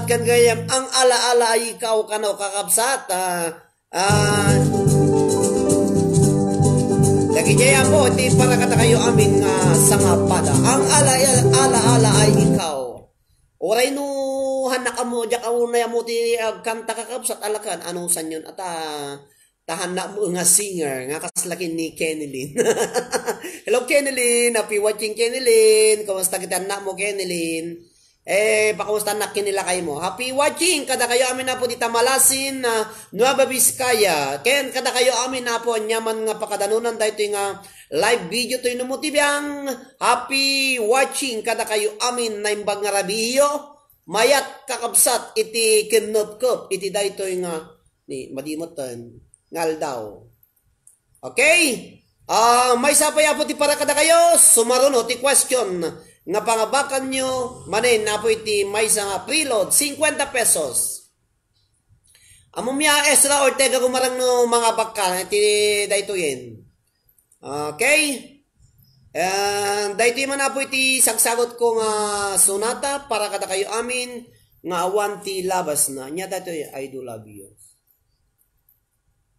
ken gayam, ang alaala ay ikaw kano, kakabsat. Ah, ah, dagiti Apo, ti para kadakayo amin nga sangapada. Ang ala-, alaala ay ikaw. Uray no, hannak ammo, diak unay ammo ti agkanta, kakabsat, alakan, ano sanyon, ata, ta hannak mo nga singer, nga kasla ken ni Kenilyn. Hello, Kenilyn. Happy watching, Kenilyn. Kumusta kita hannak mo, Kenilyn? Eh, pakumusta hannak ken ni lakay mo? Happy watching kadakayo amin, Apo, dita Malasin, ah, Nueva Vizcaya. Ken kadakayo amin, Apo, aniaman nga pakadanunan daytoy nga live video toy no mo ti biang. Happy watching kadakayo amin, naimbag nga rabiiyo. Mayat, kakabsat, iti kinnupkup iti daytoy nga ni madimutten nga aldaw. Okay? Ah, maysa pay, Apo, ti para kadakayo, sumaruno ti question nga pangabakanyo manen, Apo, iti maysa nga preload, cincuenta pesos. Ammom ya, Ezra Ortega Gumarang, no mangabakka iti daytoyen. Okay? And daytoy man, Apo, iti sagsagutko nga sonata para kadakayo amin nga awan ti labasna. Ania daytoy, I do love you.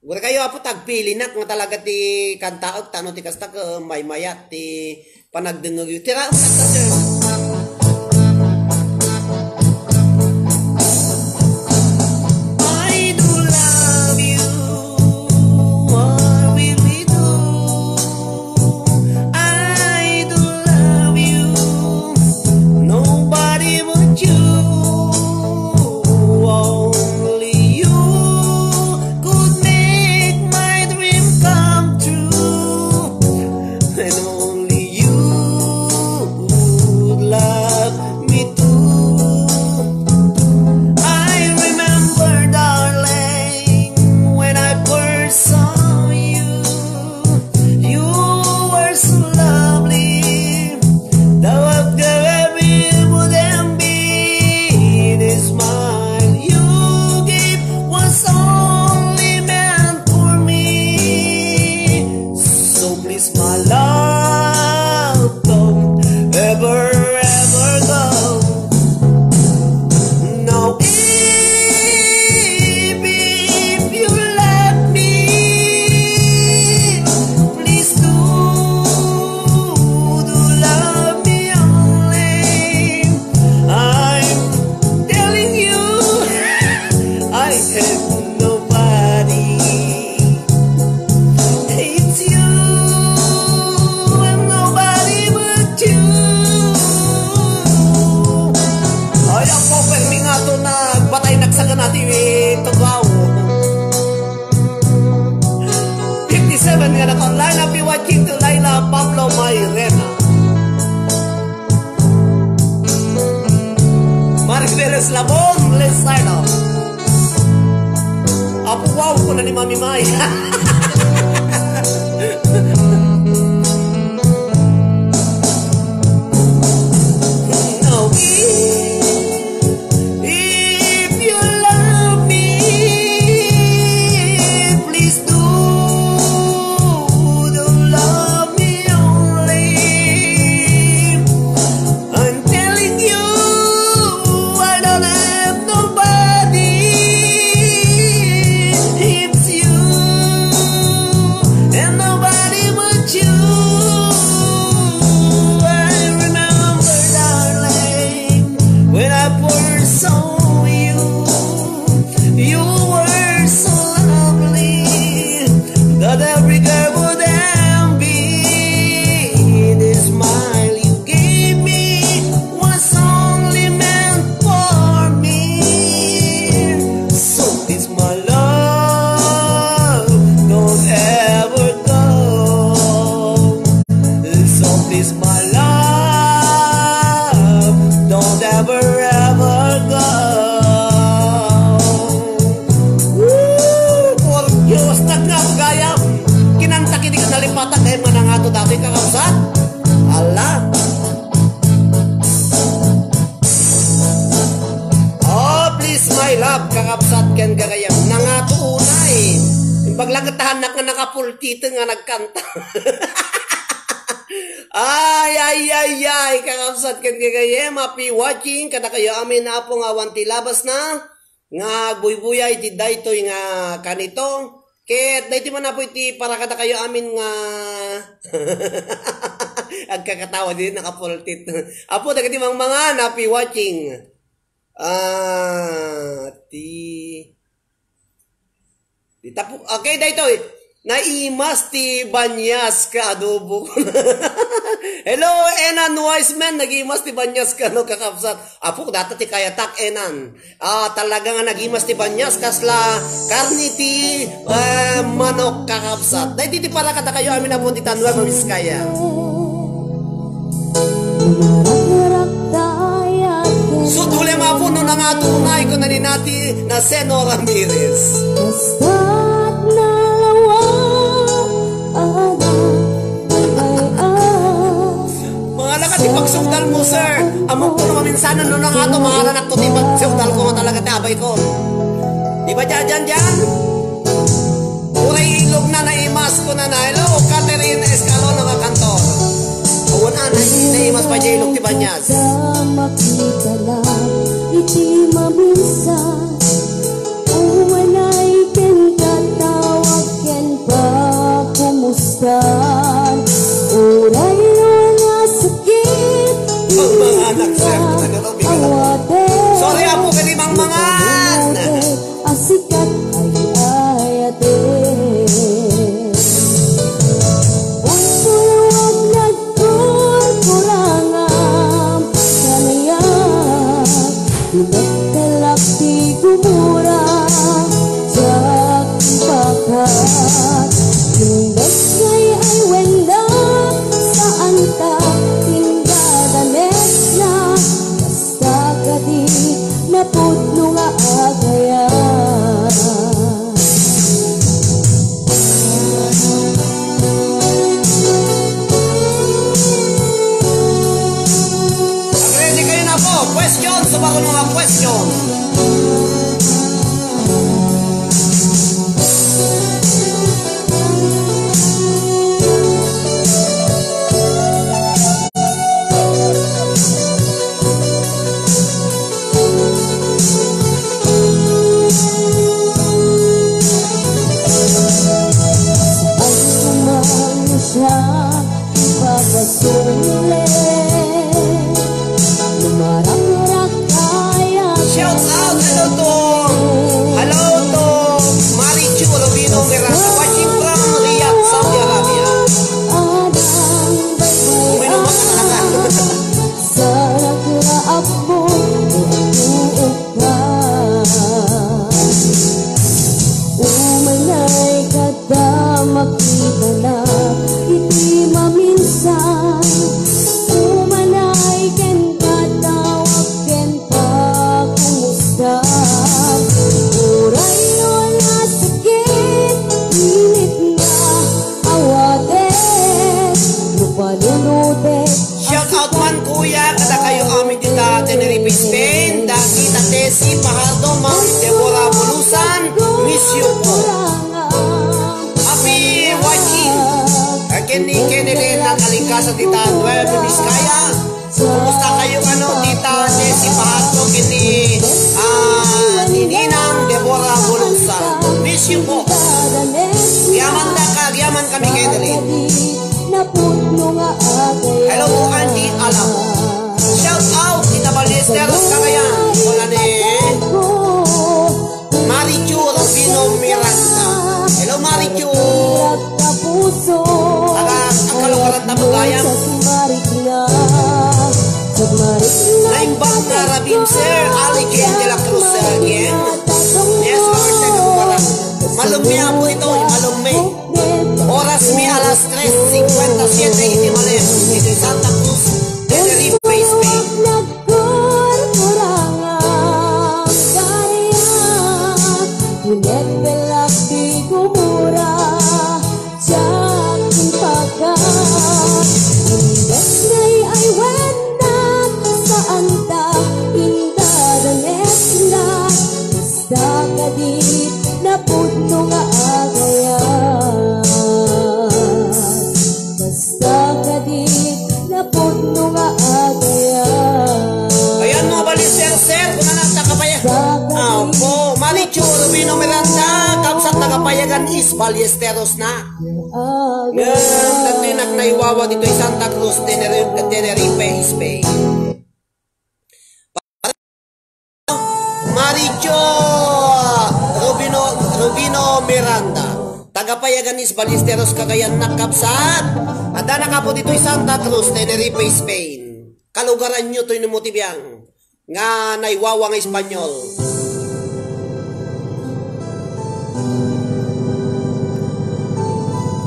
Uray kayo, Apo, ta agpilinak nga talaga ti kantaek, ta no ti kasta, ket maymayat ti panagdengngegyo. Ti raem kasta, sir. I do love you, I really do. I do love you, nobody but you. Only you could make my dream come true. And only you would love me too. I remember, darling, when I first saw you, you were so lovely. Thou art every would and be. This smile you gave was only meant for me. So please, my love, don't ever, ever go. Now, if, if you love me, please do, do love me only. I'm telling you, I have nobody. It's you and nobody but you. Ay, ako, permi nga to, nagbatay, nagsagana ti tugaw. Fifty-seven nga naka-online, happy watching to Laila Pablo Mairena. Maribel Eslabon Lizardo. Apo, wow, kuna ni Mami Mai. No, if you love me, please do, do love me only. I'm telling you, I don't have nobody. It's you and nobody but you. I remember, darling, when I first saw you, you were so lovely that every girl would envy. This smile you gave me was only meant for me. So please, my love, don't ever go. So please, my love, don't ever, ever go. Woo! Por Dios, nagngagayam. Kinanta kini ka nalipatan, kaya manangato dati, kakabsat. Ala. Oh, please, my love, kakabsat ken gagayam. Nangato unay. Imbag lang tahannak nga nakapultite nga nagkanta. Ay, ay, ay, ay, kakabsat ken gagayyem, happy watching kadakayo amin, Apo, nga awan ti labasna, nga agbuybuya iti daytoy nga kanito. Ket daytoy man, Apo, iti para kadakayo amin nga agkakatawa, di nakapultit. Apo, dagiti mangmangan, happy watching. Ah, ti Di tapo-, okay, daytoy. Naimas ti banyas ka adobo. Hello, Enan Wiseman. Nagimas ti banyas ka, no, kakabsat. Apo, data ti kayatak, Enan. Ah, talaga nga nagimas ti banyas. Kasla karni ti, ah, manok, kakabsat. Daytoy ti para kadakayo amin, Apo, ti Tanwa, Mamiskaya. Sut ulem, Apo, no nangato unay ko naninati na Seno Ramirez. Basta't nalawa, anak, ay, ah. Mga lakat, ti pagsungdal mo, sir. Amok ko no maminsanan, no nangato, maaranak to ti pagsungdal ko, talaga ti abay ko. Di ba, dyan, dyan, dyan? Uray ilog na naimas ko na na. Hello, Catherine Escalona nga kantor. Awan a, nai-, naimas pa dyan ilog ti banyas. Makita na iti maminsan. Umanay ken katawag ken pakumusta. Uray nga sakit. Ang mga anak, sir, talaga, no, bigyan ako. Sorry, Apo, kani mangmangan. Asikat ay ayaten. Umpuluwag nagkurkurangam, kanayat, pinagtalak ti gumura, diak impakat. Imbes ngay ay wenda, saan ta, tindadanetna, basta kadi napudno nga agayat. Ready kayo na po? Question, subago mga question. Ang kumang siya ipapasuli. Lumarang-rang kaya. Shout out, hello to, hello to Marichu Rubino Miranda, watching from Riyadh, Saudi Arabia. Adang baybay. Uminom ka na lang. Sarap nga apo, uminom ka. Umanay kada makita na iti maminsan. Umanay ken katawag ken pakumusta. Uray no nga sakit, init nga awaten, no panunutek. Shout out man, kuya, kadakayo amin dita Tenerife, Spain, da Tita Tessie Fajardo, Ma'am Deborah Bulusan, miss you po. Happy watching. Ken ni Kennedy Natalingkasa, Tita Nueva Vizcaya. Kumusta kayo, ano, Tita Tessie Fajardo, ken ni, ah, ni Ninang Deborah Bulusan. Miss you po. Yaman da ka, yaman kami, Kennedy. Hello to Angie Alamo. Shout out, Tita Balesteros, Cagayan. Wala ni Marichu Rubino Miranda. Hello, Marichu. Taga Acalucaran, Tabugayan. Naimbag nga Rabin, sir. Ali Ken de la Cruz, sir, again. Yes, Lord, thank you, Lord. Malumi, Apo, ito, malumi. Oras mi alas tres cincuenta y siete iti malem iti Santa Cruz, Tenerife, Spain. Nagkurkurang ang kariak, pinagpelak ti gumura, diak impakat. Imbes ngay ay wennak, saan ta indadanesna. Basta kadi napudno nga agayat. Basta kadi Anis Ballesteros na. Ngem dagiti naiwawa ditoy Santa Cruz, Tenerife, Tenerife, Spain. Maricho Rubino, Rubino Miranda. Taga Payagan East Ballesteros, Cagayan, nakapsat. Adda nakapo ditoy Santa Cruz, Tenerife, Spain. Kalugaranyo toy no mo ti biang nga naiwawa nga Espanyol.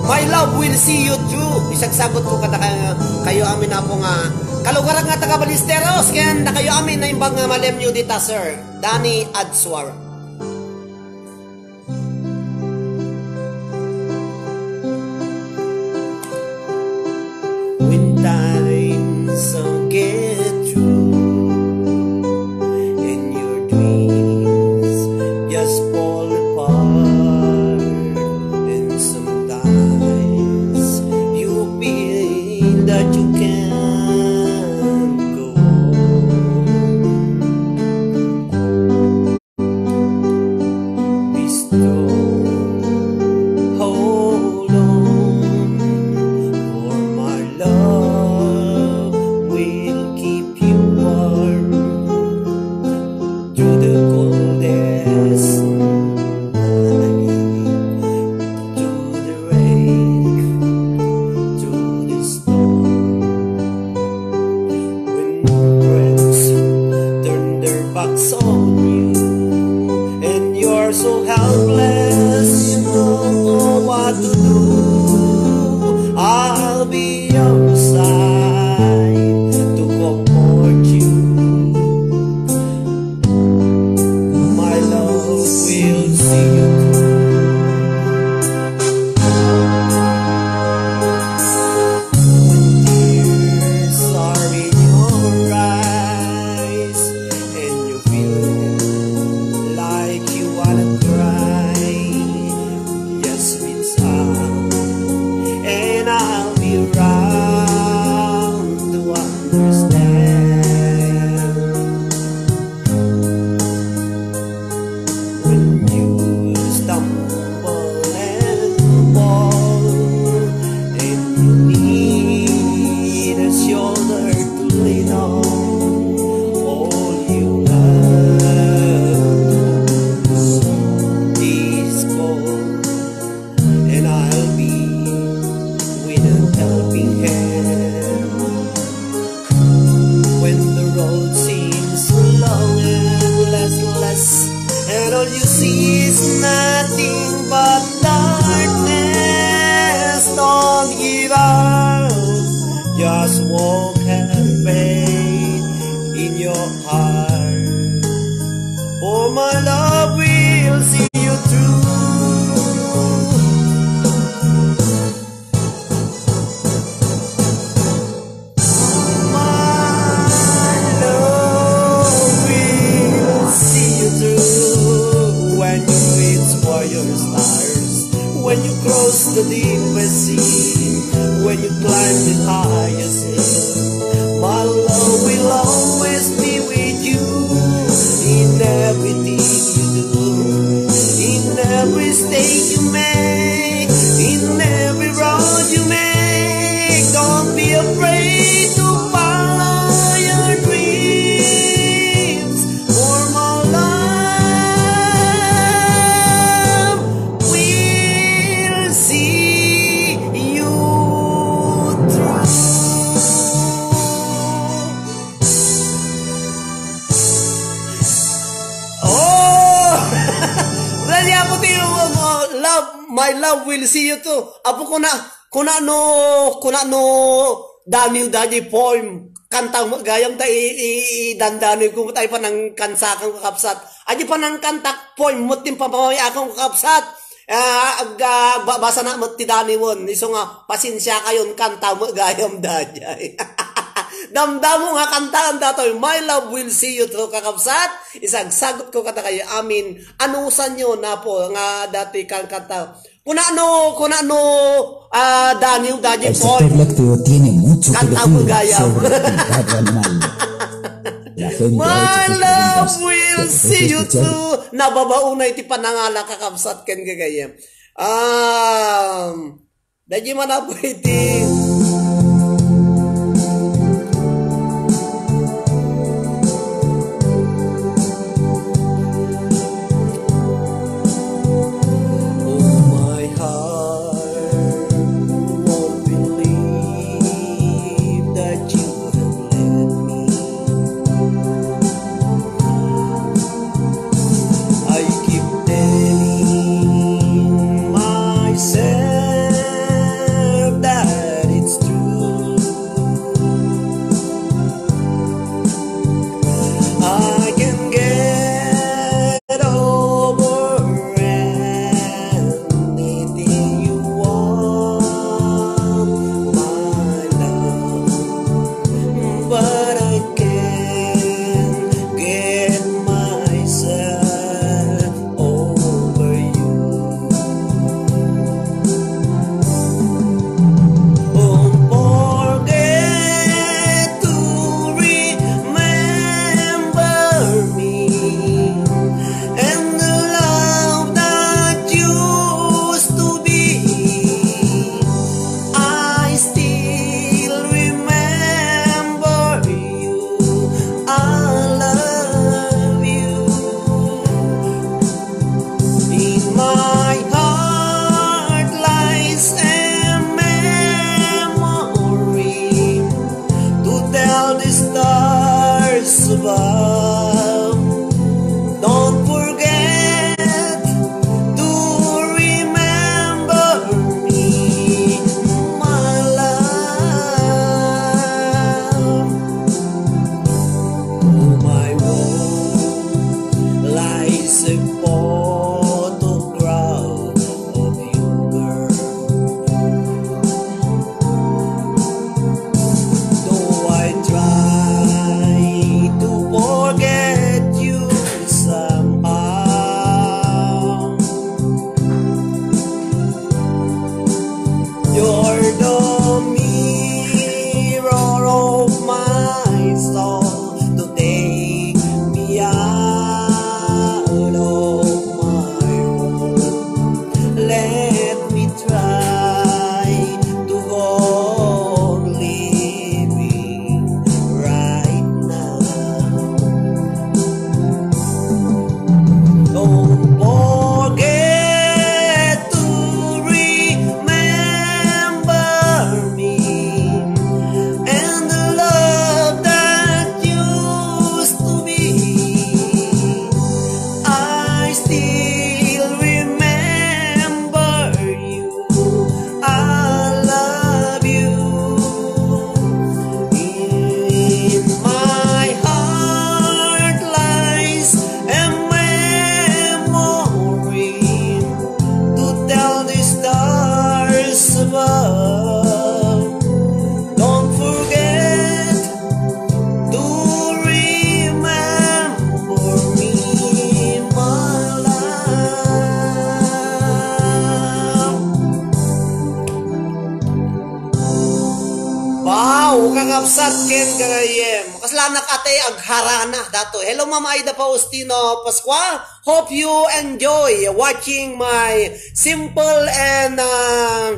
My love will see you through. Isagsagot ko kada kayo, kayo amin, Apo, nga kalugaran nga taga Ballesteros, ken dakayo amin naimbag nga malemyo dita, sir. Danny Adsuar. When times don't get through and your dreams just fall apart, and sometimes you feel that you can't go on. Be strong, hold on, for my love will keep you warm through the coldest night, through the rain, through the storm. When friends turn their backs on you and you're so helpless, you don't know what to do, I'll be your side to comfort you. My love will see you through. When tears are in your eyes and you feel like you wanna cry, just reach out and I'll be around to understand. When you stumble and fall, and you need a shoulder to lean on, all you have is call, and I'll be with a helping hand. When the road seems long and restless, and all you see is nothing but darkness, don't give up. Just walk and faith in your heart, for my love will see you through. My love will see you through when you reach for your stars, when you cross the deepest sea, when you climb the highest hill. My love will always be with you in everything you do, in every mistake you make, in every road you make. Don't be afraid to follow your dreams, for my love will see you through. Oh! Ready, Apo, ti, uh, love, my love will see you too. Apo, kuna, kuna no, kuna no, Daniel, daydi poem. Kanta met gayam ta i, i, i dandanoy ko met ay panangkansakan, kakabsat. Adi panangkantak poem met ti pamamayakan, kakabsat. Ah, ag-, ah, ba-, basa na met ti daniwen. Isu nga, pasensia kayon, kanta met gayam daydiay. Damdamo nga kantaan datoy, My Love Will See You Through, kakabsat. Isagsagot ko kadakayo amin. Anusanyo, Apo, nga datoy kankanta. Kuna no, kuna no, ah, Daniel, daydi El sector lácteo tiene mucho que decir sobre la actividad animal. La gente ha hecho sus preguntas, pero después de escuchar Nababaonay ti panangala, kakabsat ken gagayyem. Um, dagiti manapo iti Oh, my heart won't believe that you have left me. I keep telling myself that it's true. I can get over anything you want, my love, but I can't get myself over you. Don't forget to remember me and the love that used to be. I still remember you. I love you. In my heart lies a memory to tell the stars above. Don't forget to remember me, my love. Oh, my wall lies a photograph of you, girl. Though I try to forget you somehow, you're the mirror of my soul to take me out of my world. Let me try to go on living right now. Don't forget to remember me and the love that used to be. I still remember you. I love you. In my heart lies a memory to tell the stars above. Don't forget to remember me, my love. Wow, kakabsat ken gagayyem. Kasla anak ate agharana dato. Hello, Mama Aida Faustino Pascua. Hope you enjoy watching my simple and, uh,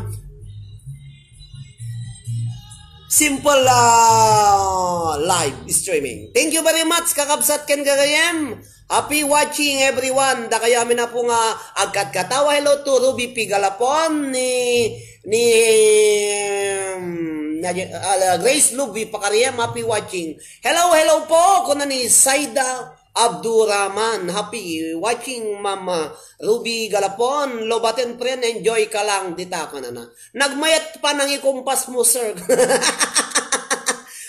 simple, uh, live streaming. Thank you very much, kakabsat ken gagayyem. Happy watching, everyone. Dakayo amin a po nga agkatkatawa. Hello to Ruby P Galapon, ni, ni, um, na, uh, Grace Lou V Pakariem. Happy watching. Hello, hello po, kuna ni Saida Abdurrahman. Happy watching, Mama Ruby Galapon. Lobaten, friend, enjoy ka lang dita, kanana. Nagmayat pa nangikumpas mo, sir.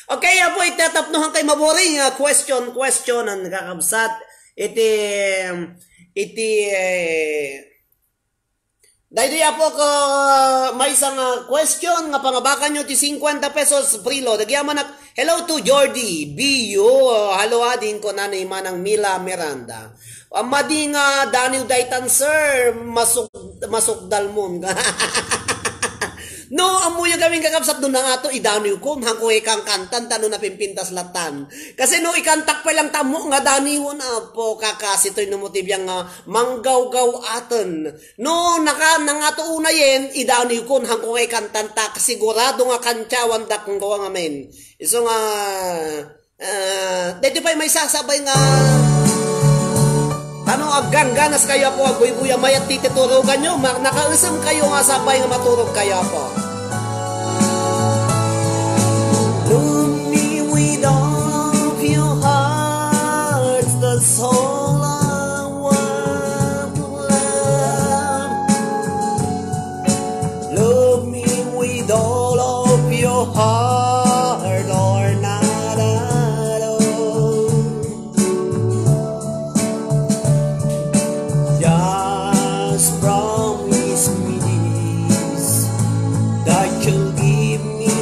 Okay, apo, itatapnohan kay maburing, ah, question, question, ang kakabsat. Iti, iti, eh, daytoy, apo, ko, maysa nga question nga pangabakanyo ti cincuenta pesos, Brilo. Nagyamanak, hello to Jordi, B U. Hello, ading ko, nanay, manang Mila Miranda. Ah, madi nga daniw daytan, sir. Masuk-, masukdal mo. No, ammoyo gamin kakabsat, no nangato idaniwkon, hanko nga ikankantan, ta no napimpintas latan. Kasi no ikantak pay lang tammo nga daniwen, apo, kakasitoy no mo ti biang nga manggawgaw-aten. No, naka-, nangato unayen, idaniwkon, hanko nga ikantan, ta sigurado nga kantyawan da kenkuana ngamin. Isu nga, Ah, daytoy pay maisasabay nga, ano, aggangganas kayo, apo, agbuybuya, mayat ti tuturuganyo, ma-, nakaisem kayo nga sabay nga maturog kayo, apo. Love me with all of your heart, that's all I want to love. Love me with all of your heart or not at all. Just promise me this, that you'll give me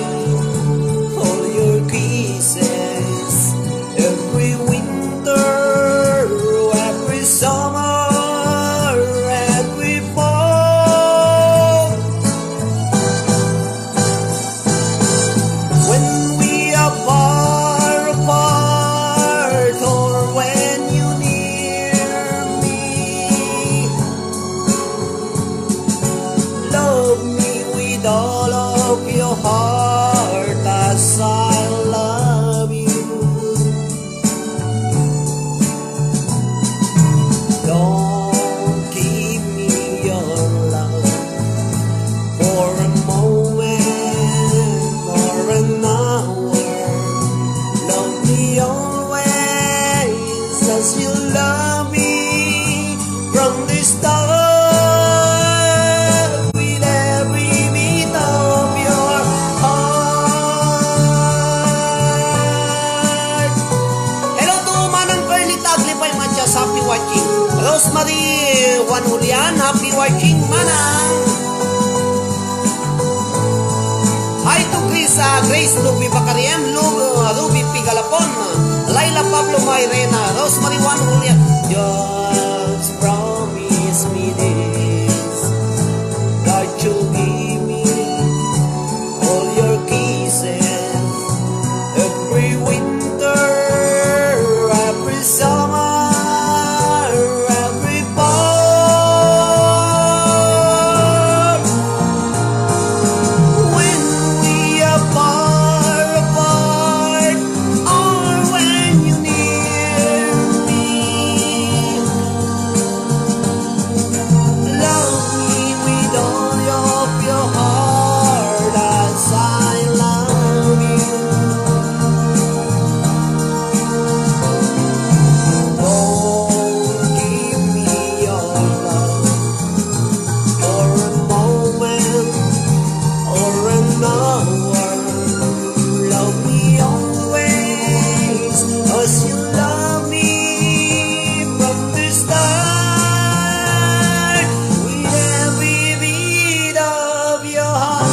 all your kisses every winter, every summer, every fall. When we are far apart or when you near me, love me with all of your heart as I love you. Don't give me your love for a moment or an hour. Love me always as you love me from the start, with every beat of your heart. Hello to Manang Perlita Aglipay Matias, happy watching. Rosemary Juan Julian, happy watching, Manang. Hi to Chris, ah, Grace Luby Bacariem, Lu-, ah, Ruby Pigalapon, Laila Pablo Mairena, Rosemary Juan Julian. Just promise me this, that you'll give me all your kisses every winter, every summer, every fall. When we are far apart, or when you near me, love me with all of your heart as I love you. Don't give me your love for a moment or an hour. Love me always as you love me from the start, with every beat of your heart.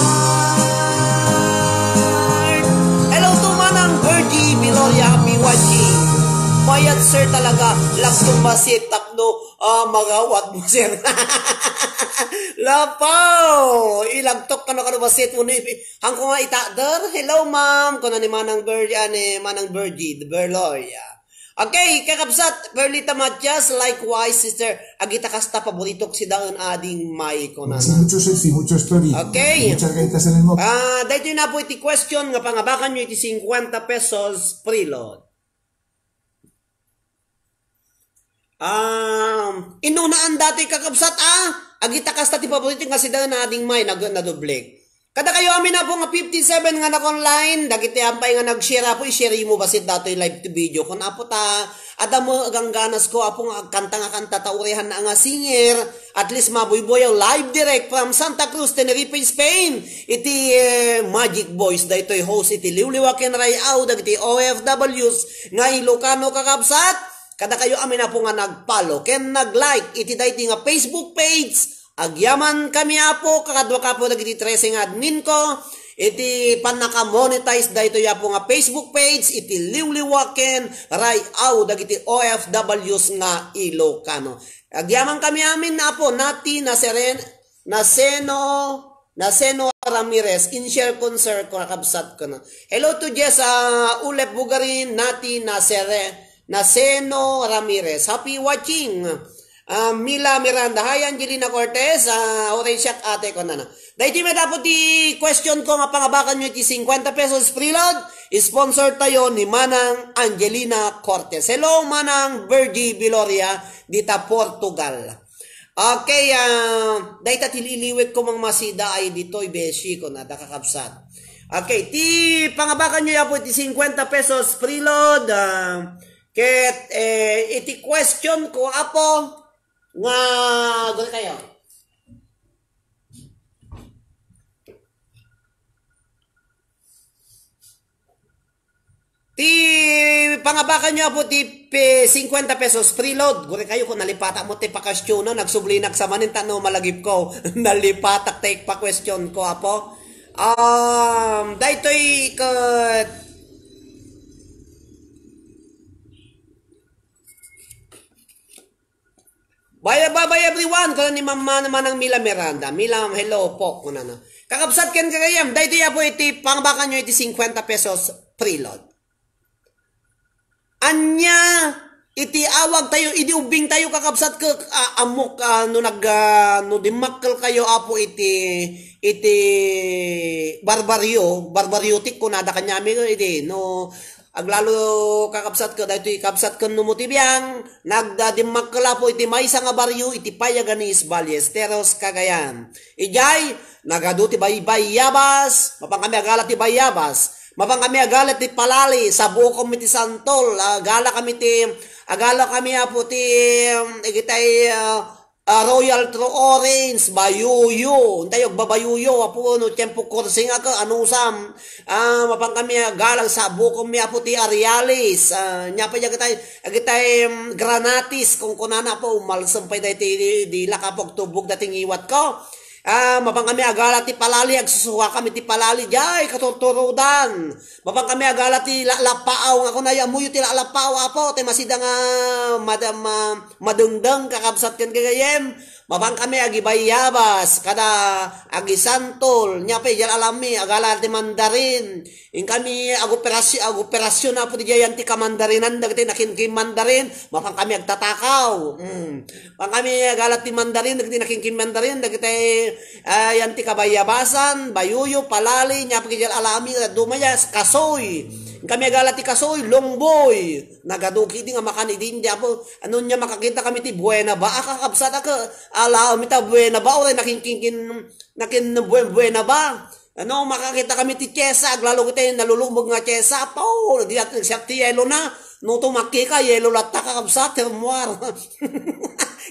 Hello to Manang Virgie Viloria, happy watching. Mayat, sir, talaga. Love to masit tapno, ah, magawat mo, sir. Lapaw! Ilagtok kano kano basit mo ni, hangko nga itakder. Hello, ma'am. Kuna ni Manang Virgie, ah, ni Manang Virgie Viloria. Okay, kakabsat, Perlita Matias, likewise, sister, agita kasta paboritok si Daen Ading May, kunana. Muchas, muchas, sí, muchas, Perli. Okay. Muchas gracias, el mo. Ah, daytoy na po iti question nga pangabakan nyo iti cincuenta pesos preload. Um, inunaan datoy kakabsat, ah, agita kasta ti paboritok nga si Daen Ading May, nag-, nadublik. Kadakayo amin, apo, nga fifty-seven nga nag-online, dagiti ampay nga nag-share, apo, i-share mo basit datoy live video. Kun, apo, ta, adda mo gangganas ko, apo, nga agkanta nga kanta, ta urihan na nga singer, at least mabuybuyaw live direct from Santa Cruz, Tenerife, Spain. Iti, eh, Magic Voice, daytoy host iti liwliwa ken ray-aw, dagiti O F Ws nga Ilocano kakabsat. Kadakayo amin, apo, nga nag-follow ken nag-like iti daytoy nga Facebook page. Agyaman kami, apo, kakaduak, apo, dagiti trese nga admin ko, iti pannaka-monetize daytoy, apo, nga Facebook page, iti liwliwa ken ray-aw dagiti O F Ws nga Ilocano. Agyaman kami amin, apo, Nati, Naseren-, Naseno, Naseno, Ramirez, in share ko, sir, kakabsat ko na. Hello to Jess, ah, Ulep Bugarin, Nati, Nasere, Naseno Ramirez. Happy watching. Ah, Mila Miranda. Hi, Angelina Cortez. Ah, uray siak ate ko na na. Daytoy met apo ti question ko nga pangabakanyo iti cincuenta pesos preload. Sponsor tayo ni Manang Angelina Cortez. Hello, Manang Virgie Viloria, dita Portugal. Okay, ah, dayta ti liliwek ko, Mang Masida, ay ditoy, beshi ko na, da kakabsat. Okay, ti pangabakanyo apo iti cincuenta pesos preload, ah, ket, eh, iti question ko, apo, nga, guri kayo. Ti pangabakanyo, apo, ti pe-, cincuenta pesos preload. Guri kayo ko, nalipatak mo ti pakastiono, nagsublinak sa manen, tano malagip ko. Nalipatak ti pakestion ko, apo. Um, daytoy ket Bye, bye, bye, everyone. Kuna ni Mama, Manang Mila Miranda. Mila, hello po, kunana. Kakabsat ken gagayem, daytoy apo iti pangabakanyo iti cincuenta pesos preload. Ania iti awag tayo, idi ubbing tayo, kakabsat, ke, a-, ammok, ah, no nag, ah, no dimmakkel kayo, apo, iti, iti barbaryo, barbaryotik, kunada kanyami, iti, no, aglalo, kakabsat, ke, daytoy kabsat ken no mo ti biang, nagdadimmakkel, apo, iti maysa nga baryo, iti Payaganiz, Ballesteros, Cagayan. Idiay, nagadu ti bay-, bayabas, mapan kami agala ti bayabas, mapan kami agala ti palali, sabukom iti santol, agala kami ti, agala kami, apo, ti, um, igitay, ah, ah, Royal True Orange, bayuyo, intay agbabayuyo, apo, no, tiempo kursing ako, anusam, ah, mapan kami agala, sabukom mi, apo, ti Arialis, ah, nia pay agitay, agitay, um, Granatis, kung kunana, apo, umalsem pay daytoy, di, di laka pagtubog daytoy ngiwat ko. Ah, mapan kami agala ti palali, agsusuka kami ti palali, jay, katurturodan. Mapan kami agala ti lalapaaw, nga kunay, ammoyo ti lalapaaw, apo, ti masida nga mad-, ma-, madengdeng, kakabsat ken gagayem. Mapan kami agibayabas, kada agisantol, nia pay, jay alammi, agala ti mandarin. Inkami agoperasyon, agoperasyon, apo, diay yan ti kamandarinan, dagiti nakinkimmandarin, mapan kami agtatakaw. Mm. Mapan kami agala ti mandarin, dagiti nakinkimmandarin, dagiti, ah, yan ti kabayabasan, bayuyo, palali, nia pay diay alami, dumayas, kasoy. Inkami agala ti kasoy, longboy. Nagadu kidi nga makan idi, ania, apo, ano nia makakita kami ti buena ba? Ah, kakabsat, ket, ala, mita buena ba, uray nakinkinkin, nakin buen-, buena ba? Ano, makakita kami ti tiyesa, aglalo iti nalulumog nga tiyesa, apo, di at siak ti yelo na. No tumakki ka, yelo latta, kakabsat, termuar.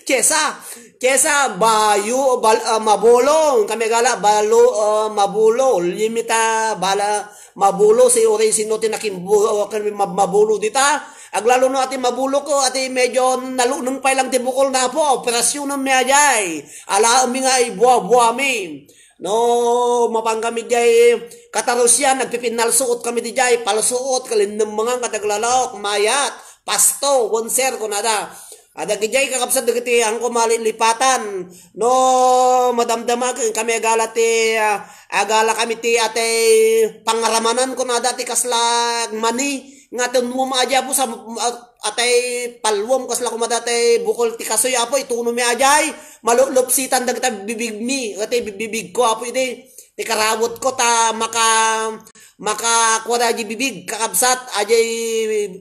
Tiyesa, tiyesa, bayo, bal-, ah, mabulo, kami gala, balo, ah, mabulo, limita, bala, mabulo, si uray sino ti nakin bu-, ah, kan mab-, mabulo dita. Aglalo no ati mabulo ko, ati medyo nalunong pay lang ti bukol na, apo, operasyonen mi ajay. Alaem mi nga ibua-bua mi. No, mapan kami jay katarusian, nagpipinnalsuot kami di jay, palsuot, kalinnemmangan, kadaglalok, mayat, pasto, wonser, kunada. Adagijay kakabsat dagiti angko malilipatan. No, madamdama kami agala ti, ah, agala kami ti atay pangaramanan, kunada ti kasla mani. Nga tunnom ajay, apo, sa, at-, atay palwom, kasla koma datay bukol ti kasoy, apo, itunom mi ajay, malulupsitan dagita bibigmi, atay bi-, bibigko, apo, iti, ti karawotko, ta maka-, makakuada di bibig, kakabsat, ajay,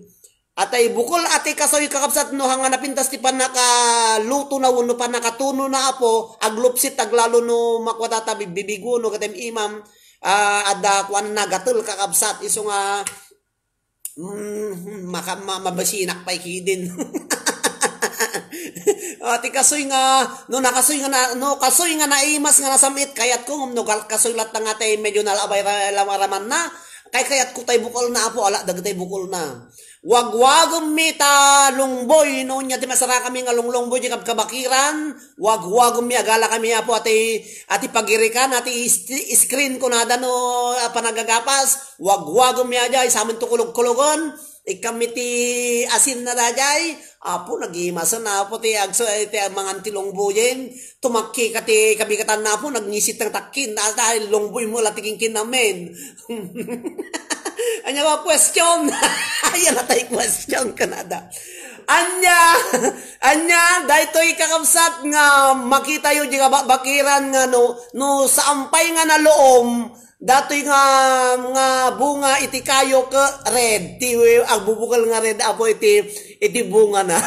atay bukol, atay kasoy, kakabsat, no, hanga napintas ti pannakaluto na, wenno pannakatuno na, apo, aglupsit, aglalo no, makuada ta bi-, bibig, wenno, gatem imam, ah, adda, kuan, nagatel, kakabsat, isu nga, Mm, maka-, ma-, mabasinak pay kidin. Ah, ti kasoy nga, no nakasoy nga na, no kasoy nga naimas nga nasam-it, kayatko ngem no kal-, kasoy latta nga tay medyo nalabay ra-, lamaraman na, kay kayatko tay bukol na, apo, ala, dagitay bukol na. Wagwagem mi ta lungboy, no nya ti masarakami nga lunglungboy, di kabkabakiran, Wagwagem mi, agala kami, apo, ati, ati pagirikan, ati is-, screen ko nada no, ah, panagagapas. Wagwagem mi ajay, samin to kulog-kulogen. Ikam iti asin na daydiay, Apo, nagimasen, Apo, ti agso-, ti mangan ti longboyen. Tumakki ka ti kabigatanna, Apo, nagngisit nga takkin. Daydiay longboy mo la ti kinkin, amen. Ania nga question? Ania nga tay question kunada. Ania, ania, daytoy kakabsat nga makitayo di nga bakbakiran nga no, no saan pay nga naloom, datoy nga, nga bunga iti kayo ket red, ti agbubukel nga red, Apo, iti, iti bunga na.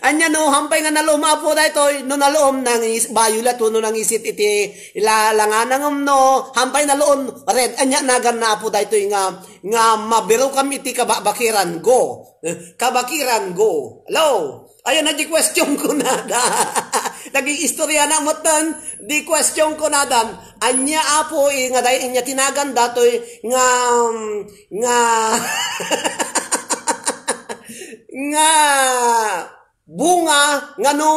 Ania no, hampay nga naloom, Apo, daytoy, no naloom, nangis-, violet, wenno nangisit iti la-, langana ngem no, hampay naloom, red, ania naganna, Apo, daytoy nga, nga mabirokam iti kababakiran, go. Eh, kabakiran, go. Hello? Ayan na di question ko nada. Naging istorya na mo tan, di question ko nadan. Anya, Apo, eh, nga day, anya tinagan datoy nga, nga, nga bunga, nga no,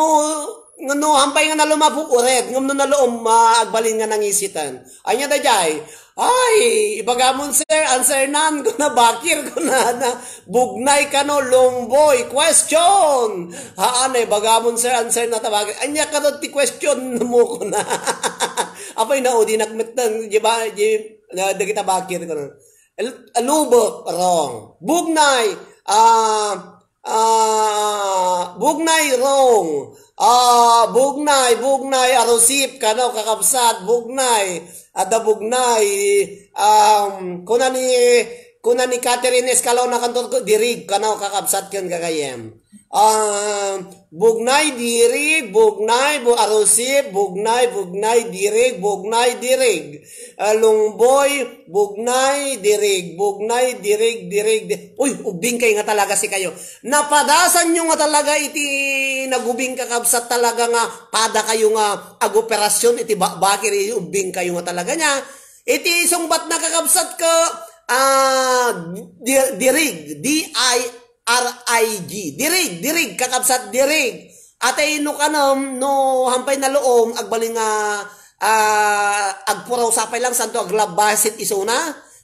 nga no, hampay nga naluma, Apo, red, ngem no naloom, ah, agbalin nga nangisitan. Anya daydiay? Ay, ibagamon, sir, answer nan, kuna bakir, kuna na, bugnay kano, longboy, question! Haan, ibagamon, sir, answer na ta bakir. Anya kadot ti question mo, kuna. Apay, naudinak metten, di ba, di, na, dagita bakir, kuna. Al-, alubok, wrong. Bugnay, ah, Ah, bugnay, wrong. Ah, bugnay, bugnay, arusip, kano, kakabsat, bugnay. Adda bugnay, um, kuna ni, kuna ni Catherine Escalona Cantor, dirig, kano, kakabsat, ken gagayem. Ah, bugnay, dirig, bugnay, bu-, arusip, bugnay, bugnay, dirig, bugnay, dirig. Ah, lungboy, bugnay, dirig, bugnay, dirig, dirig, di-, uy, ubbing kayo nga talaga si kayo. Napadasan nyo nga talaga iti nagubing kakabsat talaga nga pada kayo nga agoperasyon iti bakbakir, ubbing kayo nga talaga niya. Iti sungbat na kakabsat ko, ah, di-, dirig, D I R I G. Dirig, dirig, kakabsat, dirig. Atay no kanam, no hampay na loom, agbalin nga, ah, agpuraw sapay lang, santo aglabasit isuna.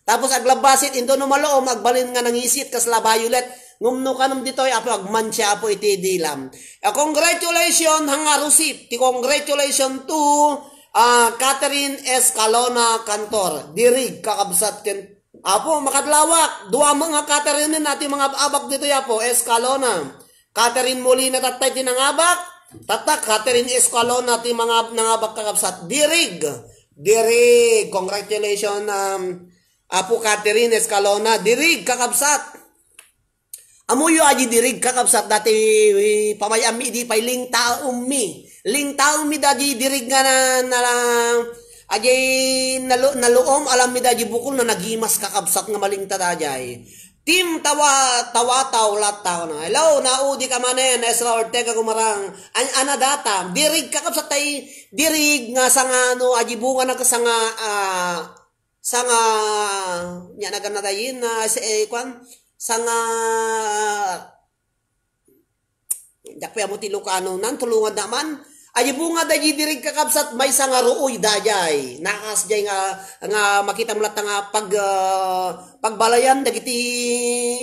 Tapos aglabasit, into no maloom, agbalin nga nangisit, kasla violet. Ngem no kanam ditoy, apo, agmansia, apo, iti dilam. Ah, congratulations, hangarusip. Ti congratulations to, ah, Catherine Escalona Cantor. Dirig, kakabsat ken Apo, makadlawak, dua met nga Catherine na ti mangab-abak ditoy, Apo, Escalona. Catherine Molina tattay ti nangabak, tatta Catherine Escalona ti mangab-, nangabak kakabsat. Dirig, dirig, congratulations, um, Apo Catherine Escalona, dirig kakabsat. Ammoyo a di dirig kakabsat dati, eh, pamay-ammi idi pay lingtaummi. Lingtaummi da di dirig nga na, na, a di nalu-, naluom, alammi da di bukol na nagimas kakabsat nga malingta da jay. Team Tawa-, Tawataw, Lataw na. Hello, naudi ka manen, Ezra Ortega Gumarang. An-, ana data, dirig kakabsat tay, dirig nga sanga, no, a di bunga na kasanga, ah, sanga, nya naganna dayin na, si, eh, kwan, sanga, diak pay ammo ti Ilocano nan, tulungan na man. Ay, bunga da di dirig kakabsat, may sanga ruoy dayay. Nakas jay nga, nga makita mo latta nga pag, ah, pagbalayan dagiti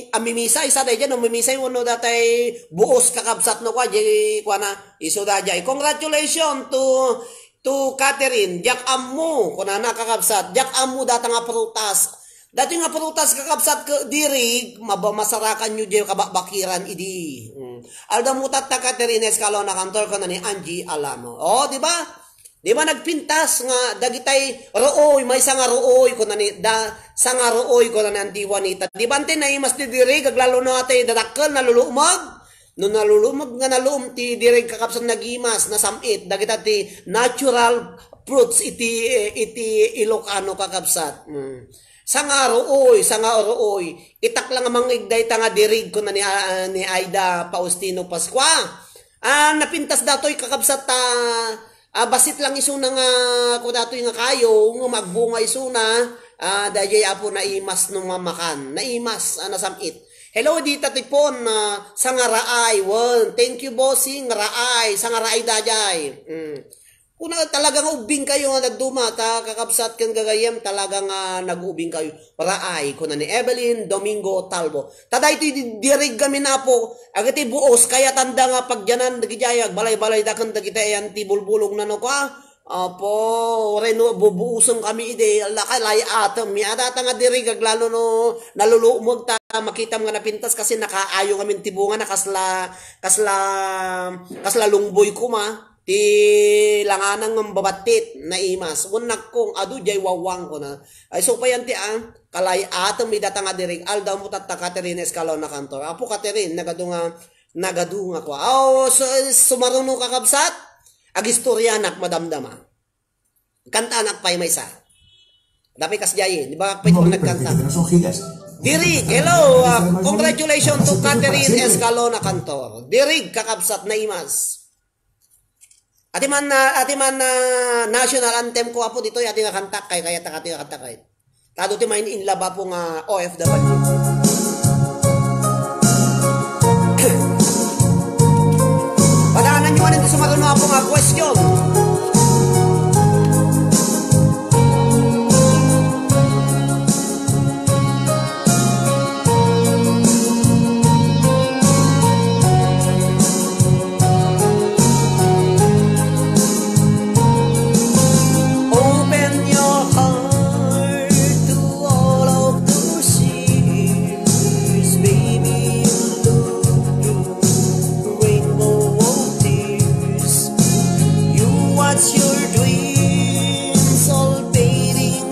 amimisa, isa dayjay, no, mimisa, wenno datay buos kakabsat, no, kwa, jay, kwa na, isu dayjay. Congratulations to To Catherine, diak ammo, kunana kakabsat, diak ammo data nga prutas. Dati nga prutas kakabsat ket dirig, maba-, masarakan yo diay kabakbakiran idi. Mm. Aldaw mo tatta Catherine Escalona Cantor, kuna ni Angie Alamo. Oh, di ba? Di ba nagpintas nga dagitay rooy, may sanga rooy, kuna ni, da, sanga rooy, kuna ni Auntie Juanita. Di ba, ante, naimas ti dirig, aglalo no atay dadakkel, nalulumag? No nalulumag nga nalum ti dirig kakabsat nagimas, nasam-it, dagita ti natural fruits iti, iti Ilocano kakabsat. Mm. Sanga rooy, sanga rooy. Itak lang nga mangig dayta nga dirig, kuna ni, ah, ni Aida Faustino Pascua. Ah, napintas datoy kakabsat ta, ah, basit lang isuna nga, ku datoy nga kayo, nga magbunga isuna, ah, dayjay apo naimas no mamakan. Naimas, ah, nasam-it. Hello, dita ti pon, ah, sanga raay. Wen, thank you, bossing, raay. Sanga raay dayjay. Mm. Kuna talaga nga ubbing kayo nga dadduma, ta kakabsat ken gagayem, talaga nga nag-ubbing kayo. Raay, kuna ni Evelyn Domingo Talbo. Ta daytoy di-, dirig kami napo, agiti buos, kayatanda nga pagyanan, dagiti ay agbalay-balay da ken dagiti ayan ti bulbulong na no ka. Apo, reno, bubuusen kami idi, lakay, lay atem, mi adata nga dirig, aglalo no, nalulumog ta, makitam nga napintas, kasi nakaayo ngamin ti bunga na kasla, kasla, kasla lungboy kuma. Ti langanang nga babattit, naimas. Wen nakkong, adu jay wawang ko na. Ay, so pa yan ti, ah, kalay-atem idata nga dirig, aldaw mo tatta Catherine Escalona Cantor. Apo Catherine, nagadu nga, nagadu nga kwa. Aw, so, sumaruno ka, kabsat? Agistoryanak, madamdama. Kantanak pay maysa. Dapay kas jay, di ba, pay ko nagkanta. Dirig, hello, ah, congratulations to Catherine Escalona Cantor. Dirig, kakabsat, naimas. Ati man na, ati man na national anthem ko, apo, ditoy, ati nga kantak kay, kaya takati nga kantak kay. Tado ti main in love, apo, nga O F W. Padaanan nyo man iti sumaruno, apo, nga question. Open your heart to all of those years, baby. You look through rainbow of tears. You watch your dreams all fading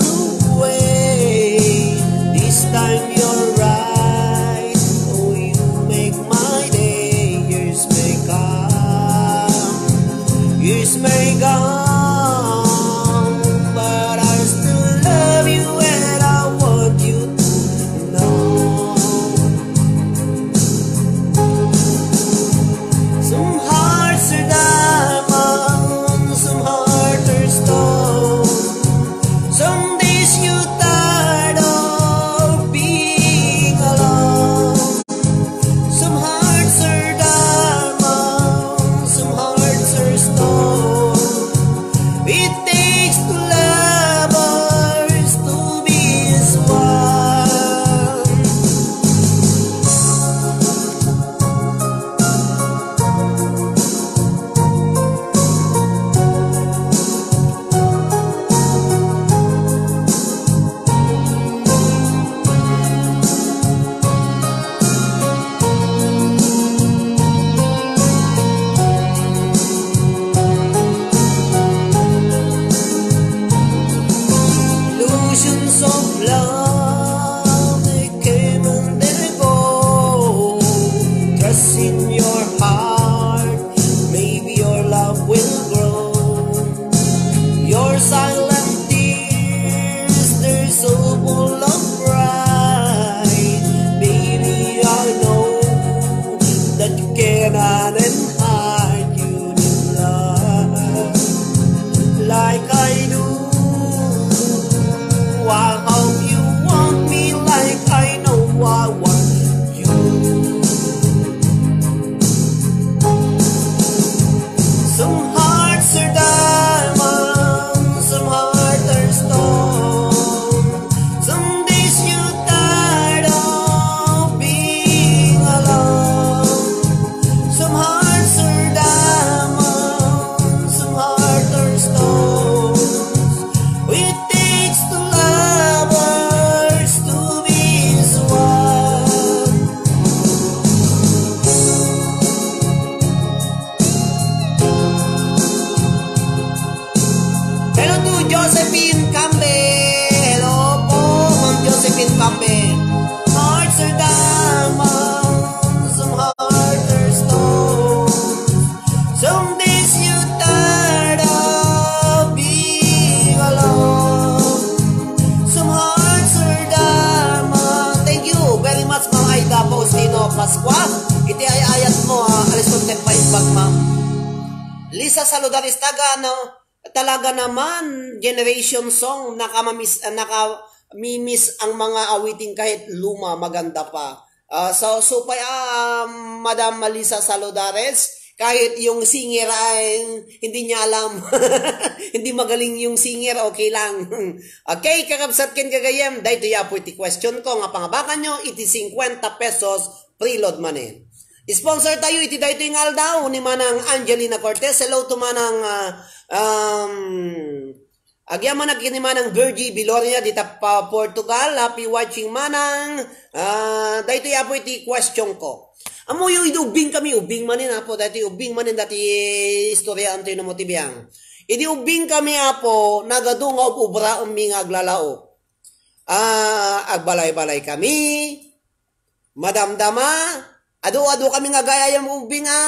away. This time you're right. Oh, you make my day. Years may come, years may gone, but I still love you and I want you to know. Some hearts are diamonds, some hearts are stone. Some days you tired of being alone. Some hearts are diamonds, some hearts are stone. It takes two lovers to be as one. Illusions of love, they came and they go. Trust in your heart, maybe your love will grow. Your silent tears, they're so full of pride. Baby, I know that you cannot and hide you in love like I do. I hope you want me like I know I want you. Some hearts are diamonds, some hearts are stone. Some days you tired of being alone. Some hearts are diamonds, some hearts are stones. It takes two lovers to be as one. Hello to Josephine Cambe. Hello po, Ma'am Josephine Cambe. Hearts are diamonds, some hearts are stones. Some days you tired of being alone. Some hearts are diamonds. Thank you very much, Ma'am Aida Faustino Pascua. Iti ay-ayat mo, ah, alis ko, tek pa imbag, ma'am. Lisa Saludares, taga, ano, talaga naman, generation song, nakamamis-, ah, nakamiss ang mga awiting kahit luma, maganda pa. Ah, so, supay, ah, Madam Lisa Saludares, Kahit yung singer ay hindi niya alam. Hindi magaling yung singer, okay lang. Okay, kakabsat ken gagayem, daytoy apo iti question ko nga pangabakan nyo iti fifty pesos preload manen. Sponsor tayo iti daytoy nga aldaw ni Manang Angelina Cortez. Hello to Manang, ah, um, Agyamanak ken ni Manang Virgie Biloria dita pa Portugal. Happy watching, Manang. Ah, daytoy apo iti question ko. Ammoyo, idi ubbing kami, ubbing manen apo, daytoy ubbing manen dati istorya antoy no mo ti biang. Idi ubbing kami apo, nagadu nga ub-ubraemmi nga aglalaok. Ah, agbalay-balay kami, madamdama, adu-adu kami nga gayayam ubbing a.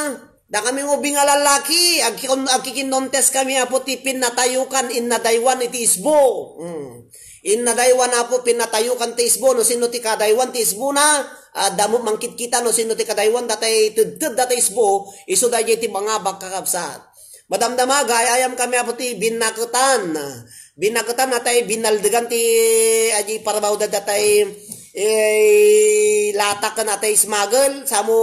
Da kami nga ubbing a lalaki, agkikon-, agkikinnontes kami apo ti pinnatayukan, innadaywan iti isbo. Hmm. Innadaywan apo pinnatayukan ti isbo, no sino ti kadaywan ti isbona, ah, damo mangkitkita no sino ti kadaywan datay tedted datay isbo, isu dayjay ti mangabak kakabsat. Madamdama, gayayam kami apo ti binnaketan. Binnaketan natay binnaldegan ti adi parbaw da datay, eh, latak ken atay smuggle, samo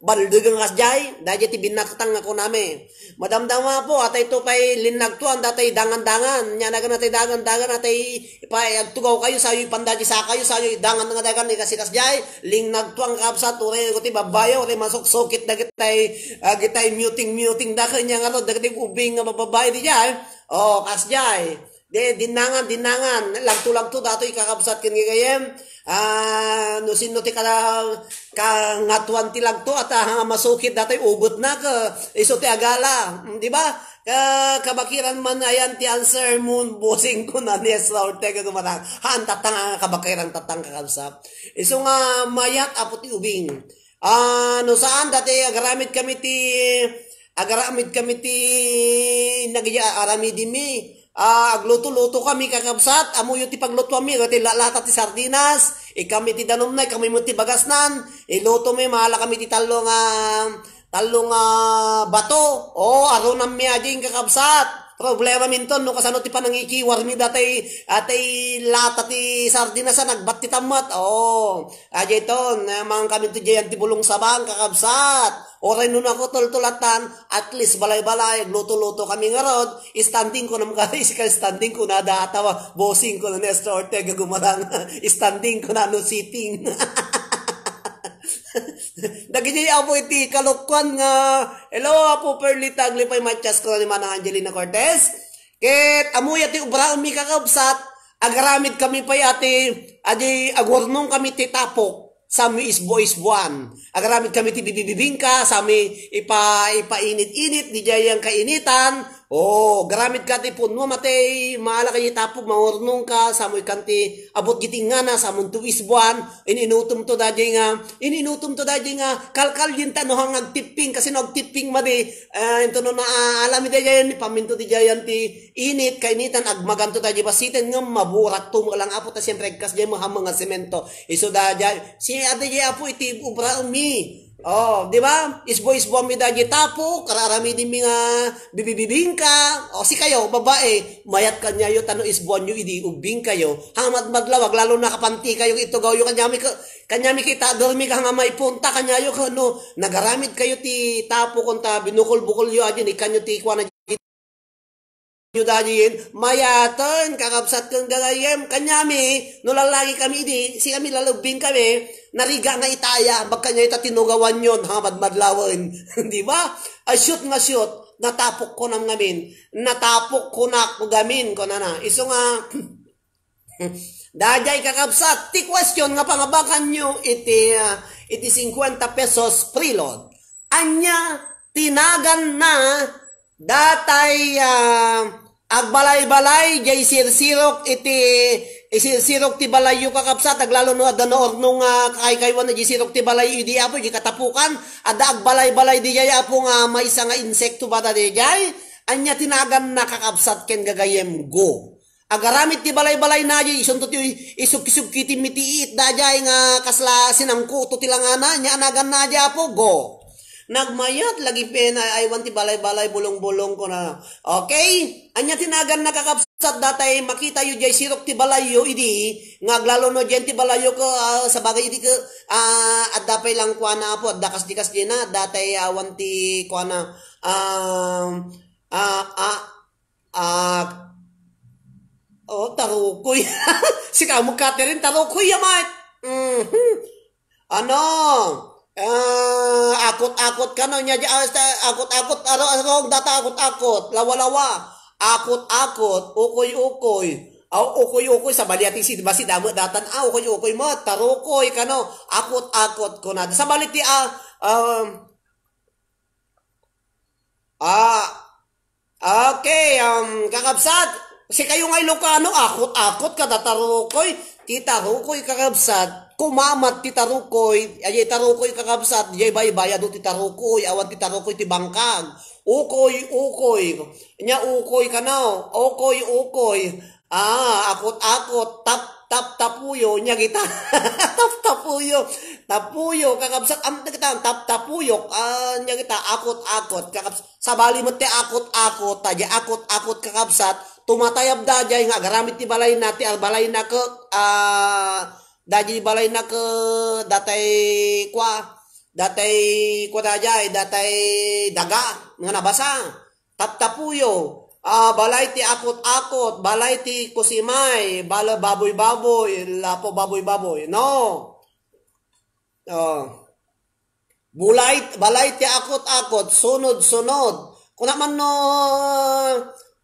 baldegen kasjay, dayjay ti binnaketan nga kunami. Madamdama apo, atay to pay linnagtuan datay dangan-dangan. Nya nagan atay dangan-dangan, atay pa, agtugaw kayo, sayo ipanda di sakayo, sayo idangan nga dagan ni kasikasjay, linnagtuan kabsat, uray ko ti babbayo, uray masuksukit dagitay, ah, gitay muting-muting da kanya nga rod, dagiti ubing nga babbabae di jay. Oh, kasjay. Di, dinnangan, dinnangan. Lagto-lagto, datoy kakabsat ken gagayem. Ah, no sinno ti kala-, kangatuan ti lagto, at, ah, masukit datoy, ubot na ka, iso ti agala. Mm, di ba? Ka-, kabakiran man ayan ti answer mo, bossing ko na ni Ezra Ortega Gumatang. Haan, tatang, ah, kabakiran tatang kakabsat. Isu nga mayat apo ti ubing. Ah, no saan, dati agaramid kami ti, agaramid kami ti, nagija-, aramidimi. Ah, agluto-luto kami, kakabsat. Amoyo ti paglutuanmi, dati lalata ti sardinas. Ikami ti danumna, ikami met ti bagasnan. Iluto mi, maala kami ti tallo nga, tallo nga bato. O, arunam mi ajing kakabsat. Problema minton, no kasano ti panangikiwar mi datay, atay lata ti sardinas a nagbattitan met. O, ajay ton, eh, mangan kami ti jayan ti bulong sabang, kakabsat. Oray no nakutultulatan, at least balay-balay, agluto-luto kami ngarud. Standing ko naman kasi, standing ko na data, bossing ko na ni Nestor Ortega Gumatang. Standing ko na no sitting. Dagiti apo iti kalokwan nga, hello, Apo Perlita Aglipay, Matias ko ni Manang Angelina Cortez. Ket amuya ti ubraenmi, kakabsat, agaramid kami pay ati, adi agurnong kami ti tapok, sami isbo-isboan. Agaramid kami ti bibibibingka, sami ipa-, ipainit-init, di jay yan kainitan, Oo, garamid ka ti punno, matay, maala ka iti tapok, mangurnong ka, samoy kan ti abot iti ingana, samonto isbuan, ininutom to dayjay nga, ininutom to dayjay nga, kalkalyen ta no hang agtipping, kasi no agtipping madi, ah, into no naalami dayjay ni paminto ti jayan ti init, kainitan, agmaganto dayjay basiten, ngem maburak to lang apo, ta siempre, agkas jay, mahamang nga semento. Isu dayjay, si adi jay apo, iti obra mi. Oh, di ba? Isbo-isbo mi dayjay tapok, kararamidin mi nga bibibibingka. O, sikayo, babae, mayat kanyayo, tano isbuan yo idi ubbing kayo. Hamat madlawag, lalo na kapanti kayo, itugaw yo kanyami ka, kanyami kita, dormi ka nga may punta, kanyayo, kano, nagaramid kayo ti tapok, konta, binukol-bukol yo, adin, ikanyo ti kuana, Judayen, mayaten, kakabsat ken gagayem, kanyami, no lalaki kami idi, si kami lalubbing kami, nariga nga itaya, bagkanyayo ta tinugawan yon, ha, madmadlawen. Di ba? Ay, shoot nga shoot, natapok ko nam ngamin, natapok ko na gamin, ko na na. Isu nga, Dayjay kakabsat, ti question nga pangabakanyo iti, ah, iti cincuenta pesos preload. Ania ti naganna datay, ah, agbalay-balay jay sirsirok iti isirsirok ti balayyo kakabsat, aglalo no adda naurnong nga kakaykaywan jay sirok ti balay idi apo, jay katapukan, adda agbalay-balay dijay apo nga maysa nga insekto bada dijay. Ania ti naganna kakabsat ken gagayem go. Agaramid ti balay-balay na jay, isunto ti isugki-sugki ti mitiit dayjay nga kasla sinangkuto ti langana, nia naganna jay apo, go. Nagmayat lagi pen ay aywan ti balay-balay, bulong-bulong ko na. Okay? Ania ti naganna kakabsat? Tat datay makitayo jay sirok ti balayyo idi nga aglalo no diyan ti balayyo ko, ah, sabagay idi ko, ah, adda pay lang kuana, Apo, adda kas di kas diay na, datay awan ti kuana, ah, ah, ah, ah, oh, tarukoy. Sika mo, Catherine, tarukoy ya, Mike. Mhm. Ano? Ah, akot-akot kano nya di, ah, sa akot-akot, aro, aro, data akot-akot, lawa-lawa. Akot-akot, ukoy-ukoy. Aw, ukoy-ukoy, sabali a ti si, basi damo datan, ah, ukoy-ukoy mo, tarukoy kano, akot-akot kunada. Sabali ti, ah, um, ah, Okay, um, kakabsat, sikayo nga Ilocano, akot-akot kada tarukoy. Ti tarukoy, kakabsat, kumamat ti tarukoy. Ay, tarukoy, kakabsat, jay baybay, adu ti tarukoy, awan ti tarukoy ti bangkag. Ukoy, ukoy. Nya ukoy kano, ukoy, ukoy. Ah, akot-akot, tap, tap, tapuyo, nya kita. Tap, tapuyo. Tapuyo, kakabsat, am, kita, tap, tapuyok. Ah, nya kita, akot-akot, kakabsat. Sabali met ti akot-akot, ta di akot-akot, kakabsat. Tumatayab daydiay nga agaramid ti balayna, ti ar-, balayna ke, ah, daydiay balayna ke, datay kua, datay kua daydiay, datay daga, nga nabasa. Taptapuyo, ah, balay ti akot-akot, balay ti kusimay, bala-, baboy-baboy, lapo baboy-baboy. No. Oh. Bulay, balay ti akot-akot, sunod-sunod. Kuna man no,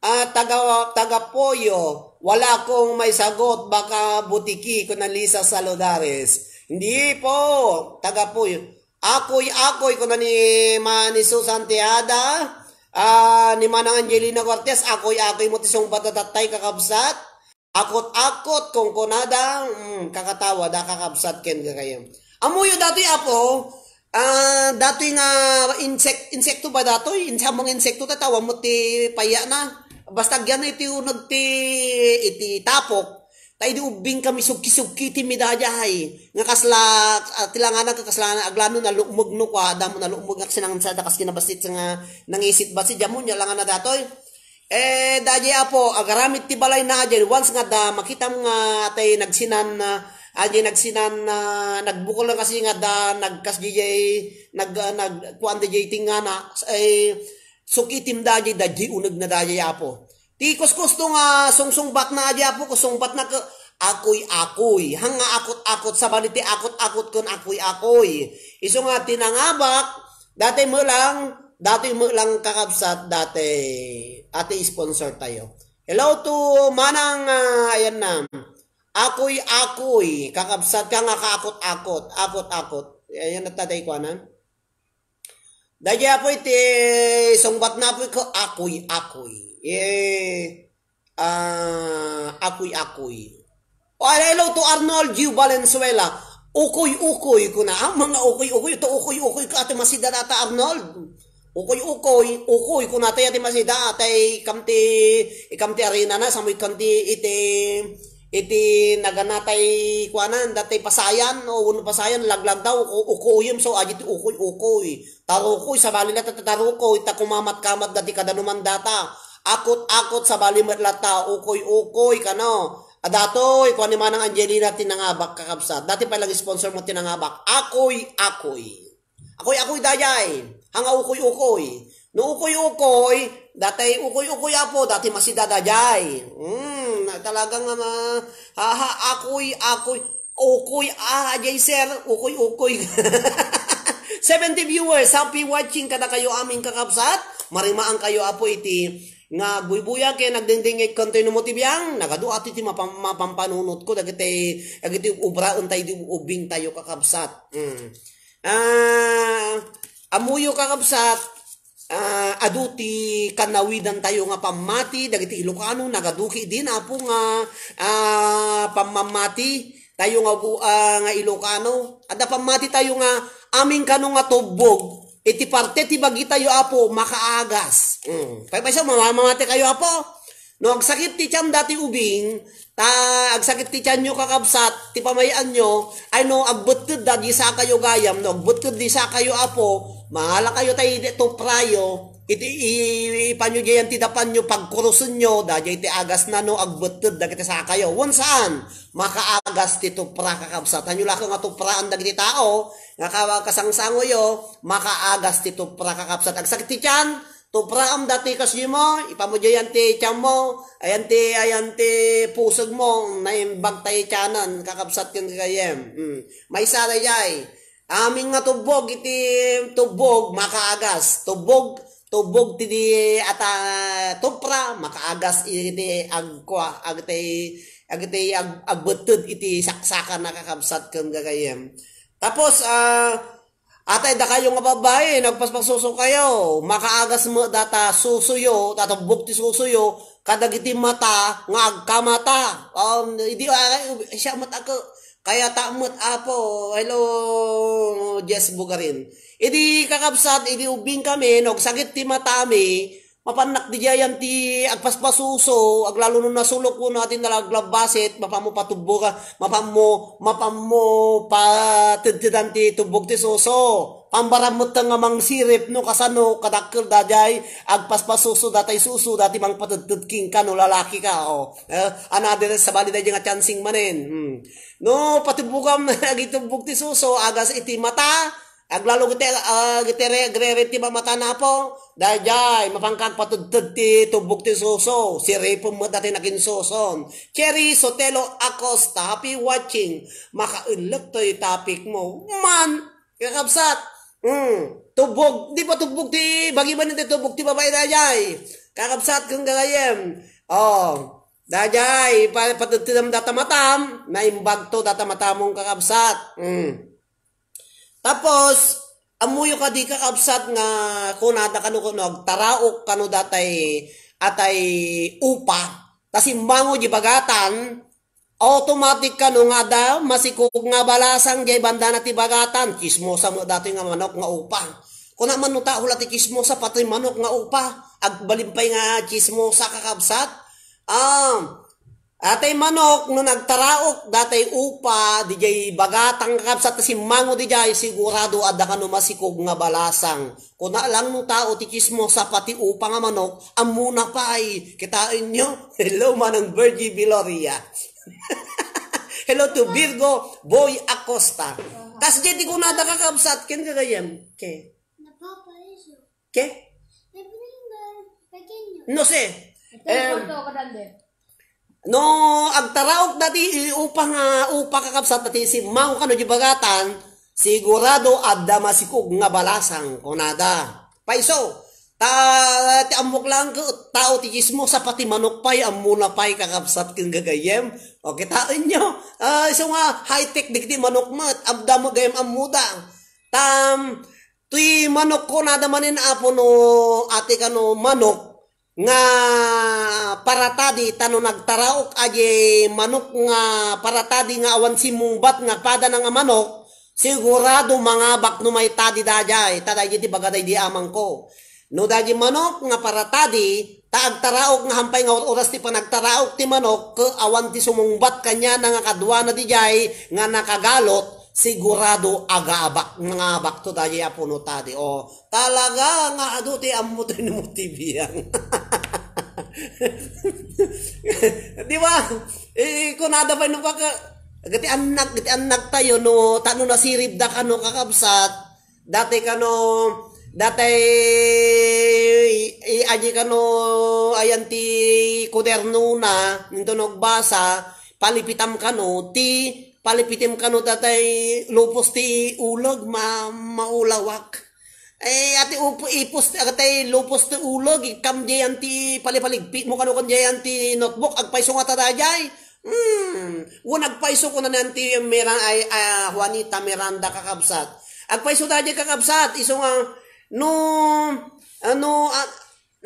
ah, taga, taga Poyo, wala akong maisagot, baka butiki, kuna Lisa Salodares. Hindi po, taga Poyo. Akoy, akoy, kuna ni, ma-, ni Susan Tejada, ah, ni Manang Angelina Cortez, akoy, akoy mo ti sungbat a tattay, kakabsat. Akot-akot, kunkunada, mm, kakatawa, da, kakabsat, ken gagayem. Ammoyo datoy, Apo, ah, datoy nga insek-, insekto ba datoy? Insa-, mga insekto, tatawa mo ti payana. Basta agyan iti uneg ti, iti tapok. Ta idi ubbing kami, sugki-sugki ti midayay. Nga kasla, ah, ti langana ka kasla aglano nalukmeg no kua, damo nalukmeg nga sinangsa da kas kinabassit nga nangisit-bassit, damo nya langana datoy. Eh, daydiay Apo, agaramid ti balayna daydiay. Once nga da, makitam nga tay nagsinan, ah, daydiay nagsinan, ah, nagbukol na kasi nga da, nagkas daydiay, nag, ah, nag, kuan daydiay tingana, eh, sukitim daydiay, daydiay uneg na daydiay Apo. Ti kuskusto nga sungsungbat na daydiay Apo, kusungbat na ke, akoy-akoy. Hang nga akot-akot, sabali ti akot-akot ken akoy-akoy. Isu nga ti nangabak, dati melang, dati melang kakabsat, dati, ati sponsor tayo. Hello to Manang, ah, ayan na. Akoy-akoy, kakabsat ka nga kaakot-akot, akot-akot. Ayan na tatay ko, anan. Daydiay Apo iti sungbat na Apo ko, akoy-akoy. Eh, ah, akoy-akoy. Oh, hello to Arnold Gio Valenzuela. Ukoy-ukoy, kuna. Ah, mga ukoy-ukoy. Ito ukoy-ukoy ka, ati masida data, Arnold. Ukoy-ukoy, ukoy, kuna tayo, ati masida, atay kam ti, ikam ti arena na, samoy kam ti, iti, iti naganatay, kuanan, datay pasayan, o uno pasayan, laglag daw, uko-, ukuyem, so, adi ti ukoy-ukoy. Tarukoy, sabali na ta-, tarukoy, ta kumamat-kamat dati kadanuman data. Akot-akot, sabali met latta, ukoy-ukoy, kano. Adatoy, kuan ni Manang Angelina, ti nangabak, kakabsat. Dati pay lang sponsor mo ti nangabak. Akoy-akoy. Akoy-akoy dayay. Hanga ukoy-ukoy. No ukoy-ukoy, datay ukoy-ukoy Apo, dati masida dayay. Hmm, talagang, ah, ma-, ha, ha, akoy-akoy. Ukoy, ah, jay sir, ukoy-ukoy. Seventy viewers, happy watching kadakayo amin kakabsat. Marimaan kayo, Apo, iti nga agbuybuyag ken agdingdingngeg kanto no mo ti biang, nagadu ati ti mapam-, mapampanunot ko dagiti, dagiti ubraen tayo di ubing tayo kakabsat. Mm. Ah, ammoyo kakabsat, ah, adu ti kanawidan tayo nga pammati, dagiti Ilocano, nagadu ketdin, Apo, nga, ah, pammamati tayo nga bu-, ah, nga Ilocano. Adda pammati tayo nga amin kano nga tubbog, iti parte ti bagi tayo, Apo, makaagas. Mm. Paypayso, mamamati kayo, Apo. No agsakit ti tiyan dati ubing, ta agsakit ti tiyanyo kakabsat, ti pamayaanyo, ay no agbetted da di sakayo gayam, no agbetted di sakayo Apo, maala kayo tay di tuprayo, Iti i-, ipanyo diayan ti dapanyo, pagkurosenyo, dayjay ti agasna no agbetted dagiti sakayo. Wen saan, makaagas ti tupra, kakabsat. Hanyo la nga tupraan dagiti tao, nga ka-, kasangsangoyo, makaagas ti tupra, kakabsat. Agsakit ti tiyan, tupraam dati kas mo, ipanmo diayan ti tiyanmo, ayan ti, ayan ti pusegmo, naimbag tayo tiyanan, kakabsat ken gagayem. Hmm. Maysa dayjay. Amin nga tubbog iti tubbog makaagas. Tubbog, tubbog ti di ata tupra, makaagas iti agkua, agtay, agtay ag-, agbetted iti saksaka na kakabsat ken gagayem. Tapos, ah, atay dakayo nga babbai, nagpaspasuso kayo, makaagas mo data susuyo, tatubbog ti susuyo, kadagiti mata nga agkamata. Um, idi, ah, siya met ako, kayata met, Apo. Hello, Jess Bugarin. Idi kakabsat, idi ubbing kami, no, agsakit ti matami, mapannak di diayan ti agpaspasuso, aglalo no nasulok ko no atin nalaglabasit, mapammo patubbo ka, mapammo, mapammo patedtedan ti tubbog ti suso. Pambaram met nga mangsirip no kasano kadakkel dayjay agpaspasuso datay suso dati mangpatedted kenka no lalaki ka, o. Eh, another sabali dayjay nga chancing manen. Hmm. No, patubbogam agitubbog ti suso, agas iti mata, aglalo giti, ah, giti re-, agrere ti mamata na Apo. Dayjay, mapanka agpatedted ti tubbog ti suso, siripem met dati nakinsuson. Cherry Sotelo Acosta, happy watching. Makaellek toy topic mo. Man, kakabsat. Hmm. Tubbog, di ba tubbog ti, bagi man ti tubbog ti babai dayjay. Kakabsat ken gagayem. Oh, dayjay, pa-, patedtedam data matam, naimbagto data matamon kakabsat. Hmm. Tapos, ammoyo kadi kakabsat nga kunada kano, kano agtaraok kano datay atay upa, ta simmango di bagatan, automatic kano nga adda masikog nga balasang jay bandana ti bagatan. Chismosa mo dati nga manok nga upa. Kuna man no tao la ti chismosa, pati manok nga upa. Agbalin pay nga chismosa, kakabsat. Ah, atay manok, no nagtaraok datay upa, dijay bagatang kakabsat, simmango dijay, sigurado adda kano masikog nga balasang. Kuna lang no tao ti chismosa, pati upa nga manok, ammona pay. Kitaenyo? Hello, Manang Virgie Viloria. Hello to Virgo Boy Acosta. Kasdiay ti kunada kakabsat, ken gagayem. Ke? Napapaiso. Ke? Every pequeño. No sé. Ito yung Em, photo ko, Dande. No, agtaraok dati, i-, upa nga, upa kakabsat dati, simmango kano di bagatan, sigurado adda masikog nga balasang, kunada. Paiso, ta, ti ammok lang ko, tao ti chismosa, pati manok pay, ammona pay, kakabsat ken gagayem. O, kitaenyo? Ah, isu nga, high-tech digiti manok met, adda met gayem ammoda. Tam, ti manok kunada manen, Apo, no, ati kano manok, nga paratadi, ta no nagtaraok a di manok nga paratadi nga awan simungbat nga padana nga manok, sigurado mangabak no maitadi dayjay, ta dayjay ti baga daydi amangko. No daydi manok nga paratadi, ta agtaraok nga hampay nga or-, oras ti panagtaraok ti manok, ket awan ti sumungbat kaniana nga kaduana dijay nga nakagalot, sigurado agabak, nangabak to dayjay a puno tadi. O, talaga nga adu ti ammo ti no ti biang. Di ba? Eh, kunada pay no kaka-, gati annak, gati annak tayo, no, ta no nasirib da kano kakabsat, dati kano, dati, i-, aji kano, ayan ti kuderno na, ninto nagbasa, palipitam kano, ti, palipitim kano, dati lupos ti uleg, ma-, maulawak. Eh, ati upo-, ipos ti, atay lupos ti uleg, ikkam diayan ti palipaligpi mo kano, kun diayan ti notebook, agpayso nga ta dayjay. Hmm, wen agpayso kuna ni Auntie Miran-, ay, ah, Juanita Miranda, kakabsat. Agpayso dayjay, kakabsat, isu nga, no, ano, ah,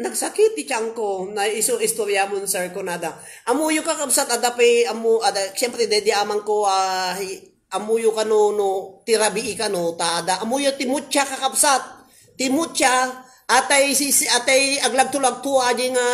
nagsakit ti tiyanko, na isu istoriamon, sir, kunada. Ammoyo, kakabsat, adda pay, ammo, adda, siyempre, daydi amangko, ah, hi-, ammoyo kano, no, ti rabii kano, ta adda, ammoyo ti mutya, kakabsat. Ti mutya, atay si, si, atay aglagto-lagto, aji nga,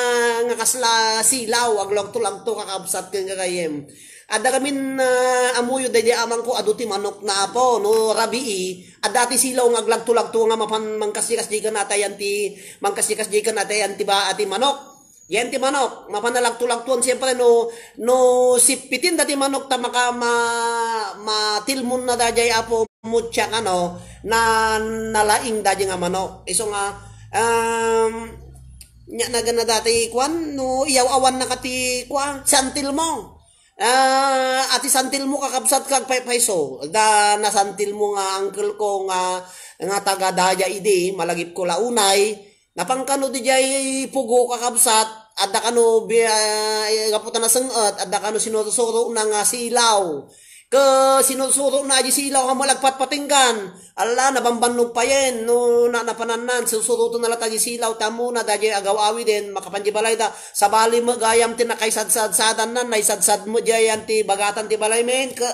nga kasla silaw, aglagto-lagto, kakabsat, ken gagayem. Adda gamin, ah, ammoyo, daydi amangko, adu ti manok na Apo, no, rabii, adda ti silaw nga aglagto-lagto nga mapan mangkasdikasdikan atayan ti, mangkasdikasdikan atayan ti ba-, ti manok. Yan ti manok, mapan nalagto-lagtoan, siyempre, no, no sippitin da ti manok ta maka-, ma-, matilmon na dayjay apo mutya kano, na nalaing dayjay nga manok. Isu nga, um, nya nagana dati kuan, no iyaw-awan na ka ti kuan, santilmo. Ah, ati santilmo kakabsat ka agpaypayso. Da nasantilmo nga uncle ko nga, nga taga daya idi, malagip ko la unay. Napan kano dijay pugo kakabsat, adda kano bi-, ah, gapu ta naseng-et, adda kano sinursuro na nga silaw. Ke sinursuro na aji silaw, amo lagpatpatinggan. Alla, nabambannog payen, no na, napanannan, susuroten na la ta aji silaw, ta ammona dayjay agaw-awiden, makapan di balay da, sabali met gayam ti nakaisadsadsadan nan, naisadsad met diay yan ti bagatan ti balay men, ke,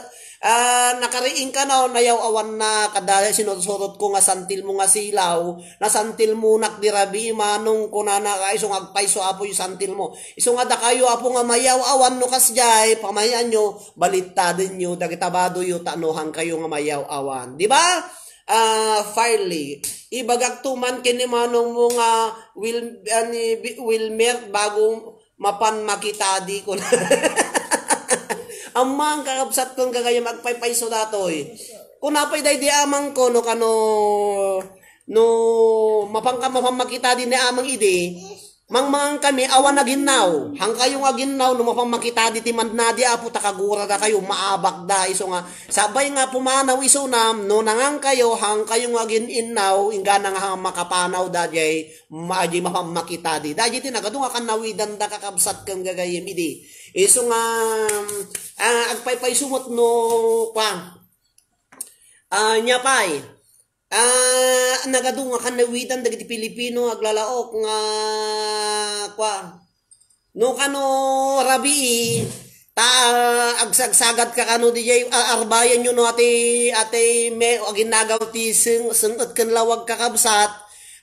ah, nakariing kano, nayaw-awan na, kada sinursurot ko nga santilmo nga silaw, nasantilmonak di rabii manong kunana, nga isu nga agpayso apo yung santilmo. Isu nga dakayo apo nga mayaw-awan no kasdiay, pamayanyo, balittadenyo, dagita badoyo, ta no hangkayo nga mayaw-awan. Di ba? Ah, Farley, ibagak to man ken ni manong mo nga Wil-, ani, Bi-, Wilmer bago mapan makitadi ko na. Amang kakabsat kon gagayam agpaypayso datoy. Kun apay day di amang ko no kano, no mapan ka mapan makitadi ni amang idi, mangmangan kami awan aginnaw. Hangkayo nga aginnaw no mapan makitadi ti mannadi apo ta kagurada kayo, maabak da. Isu nga, sabay nga pumanaw isuna, no nangan kayo, hangkayo nga agin-innaw, inggana nga makapanaw da jay, ma-, jay mapan makitadi. Da jay ti nagadu nga kanawidan da kakabsat ken gagayem idi. Isu nga, ah, agpaypayso met no, kwa, ah, nya pay. Ah, nagadu nga kanawidan dagiti Pilipino aglalaok nga, kwa, no kano rabii, ta agsagsagat ka kano dijay, a-, arbayan yo no ati, ati me-, aginnagaw ti seng-, seng-et ken lawag kakabsat,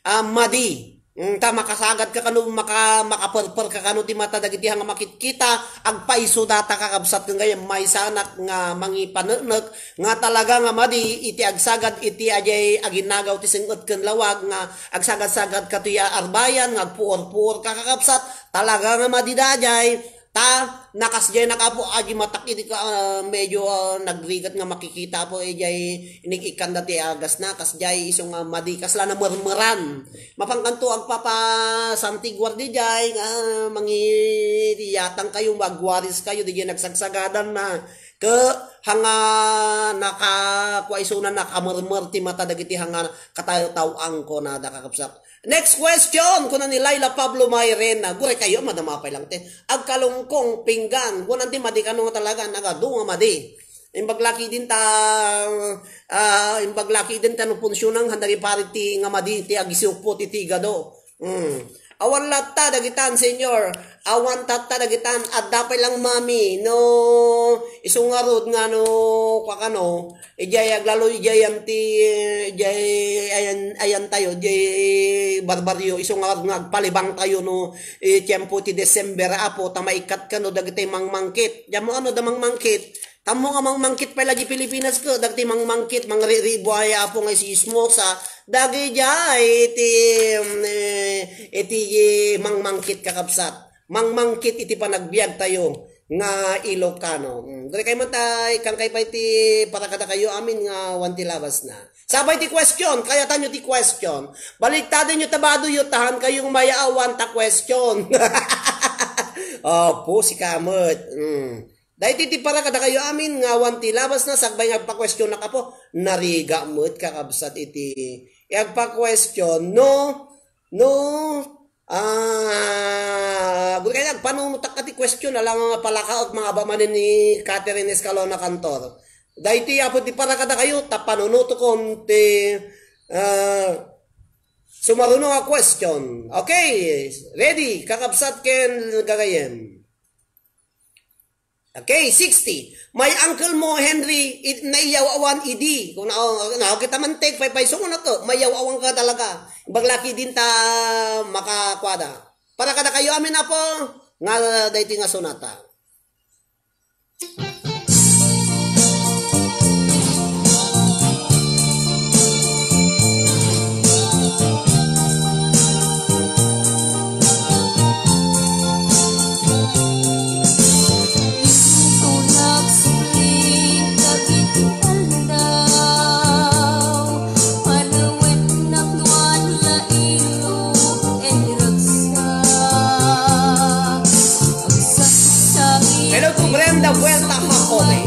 ah, madi. Mm, ta makasagad ka kano, maka-, makaperper ka kano ti mata dagiti hanga makitkita, agpayso data kakabsat ken gayam maysanak nga mangipaneknek nga talaga nga madi iti agsagad iti ajay aginnagaw ti seng-et ken lawag nga agsagad-sagad ka ti arbayan nga agpuor-puor ka kakabsat, talaga nga madi dayjay. Ta, nakasdiay nakapo, aji matak idi ka, ah, medyo, ah, nagrigat nga makikita po, eh, jay inig-ikkanda ti agasna, kasdiay isu nga madi, kasla namermeran. Mapan kanto agpapasantiguar dijay, nga, mangiyatang kayo, magwaris kayo, dijay nagsagsagadan na. Ke, hanga, naka, kua isuna, nakamermer ti mata dagiti hanga, kataw-taw-ang ko na, da kakabsat. Next question, kuna ni Laila Pablo Mairena. Gure kayo, madama pay lang ti agkalungkong pinggan. Kunan ti madi kano nga talaga, nagadu nga madi. Imbag laki din ta, ah, imbag laki din ta no punsyonang handang ipari ti nga madi, ti agisiupo, ti tigado. Hmm. Awan latta, dagitan, senyor. Awan tatta, dagitan. Adda pay lang mami. No, isu ngarud nga no, kwa kano, Ijay aglalo, ijay ayan ti, ijay ayan, ayan tayo, ijay barbaryo, isu nga, nga agpalibang tayo no, eh, tiempo ti December, apo, ta maikkat kano dagiti mangmangkit. Diammo ano da mangmangkit? Tammo nga mangmangkit pay la di Pilipinas ko, dagiti mangmangkit, mangriribo ay apo nga isismosa, dagijay iti, mm, eh, iti, eh, mangmangkit kakabsat. Mangmangkit iti panagbiag tayo nga Ilocano. Mm, diri kay man tay, kan kay pay ti para kadakayo amin nga awan ti labas na. Sabay ti question, kayatanyo ti question. Baliktadenyo ta badoyo, ta han kayo nga mayaawan ta question. Opo, sika met. Mm. Daytoy ti para kadakayo amin nga awan ti labas na, sakbay nga agpa-question na kapo. Nariga met kakabsat iti. Agpa-question, no? No? Ah, guri kay agpanunotak ti question, alangan nga palakaot, mangaba manen ni Catherine Escalona Cantor. Daytoy apo ti para kadakayo, ta panunotokon ti, ah, sumaruno nga question. Okay, ready, kakabsat ken gagayem. Okay, sixty. My uncle mo, Henry, it, naiyaw-awan idi. Kung na, na, kita man take, paypayso mo na to. Mayaw-awan ka talaga. Baglaki din ta makakwada. Para kadakayo amin, apo, nga daytoy nga sonata. Ita Vuelta ha Coke.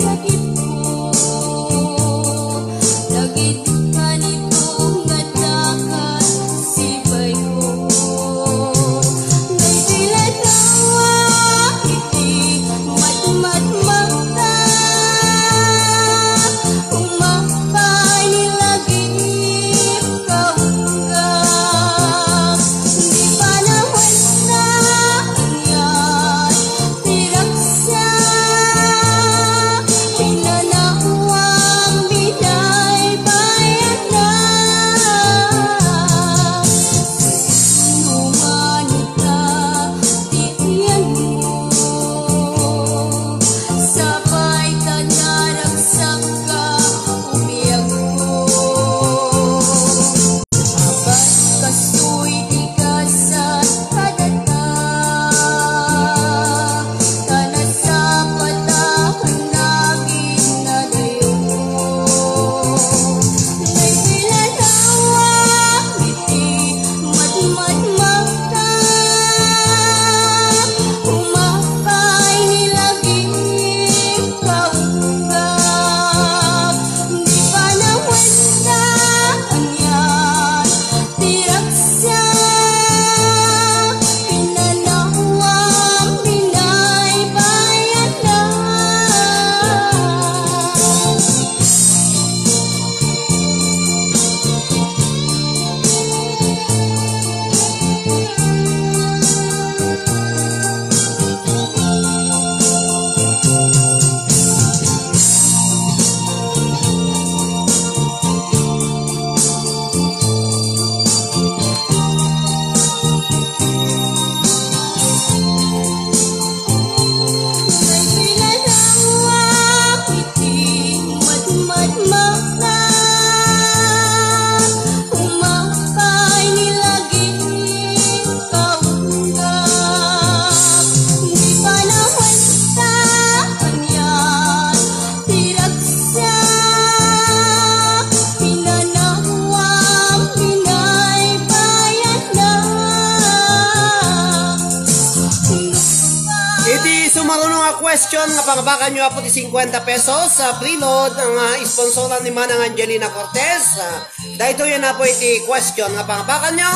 Iti sumaruno nga question nga pangabakanyo, Apo, ti cincuenta pesos, ah, preload nga, ah, sponsoran ni Manang Angelina Cortez. Ah, daytoy, Apo, iti question nga pangabakanyo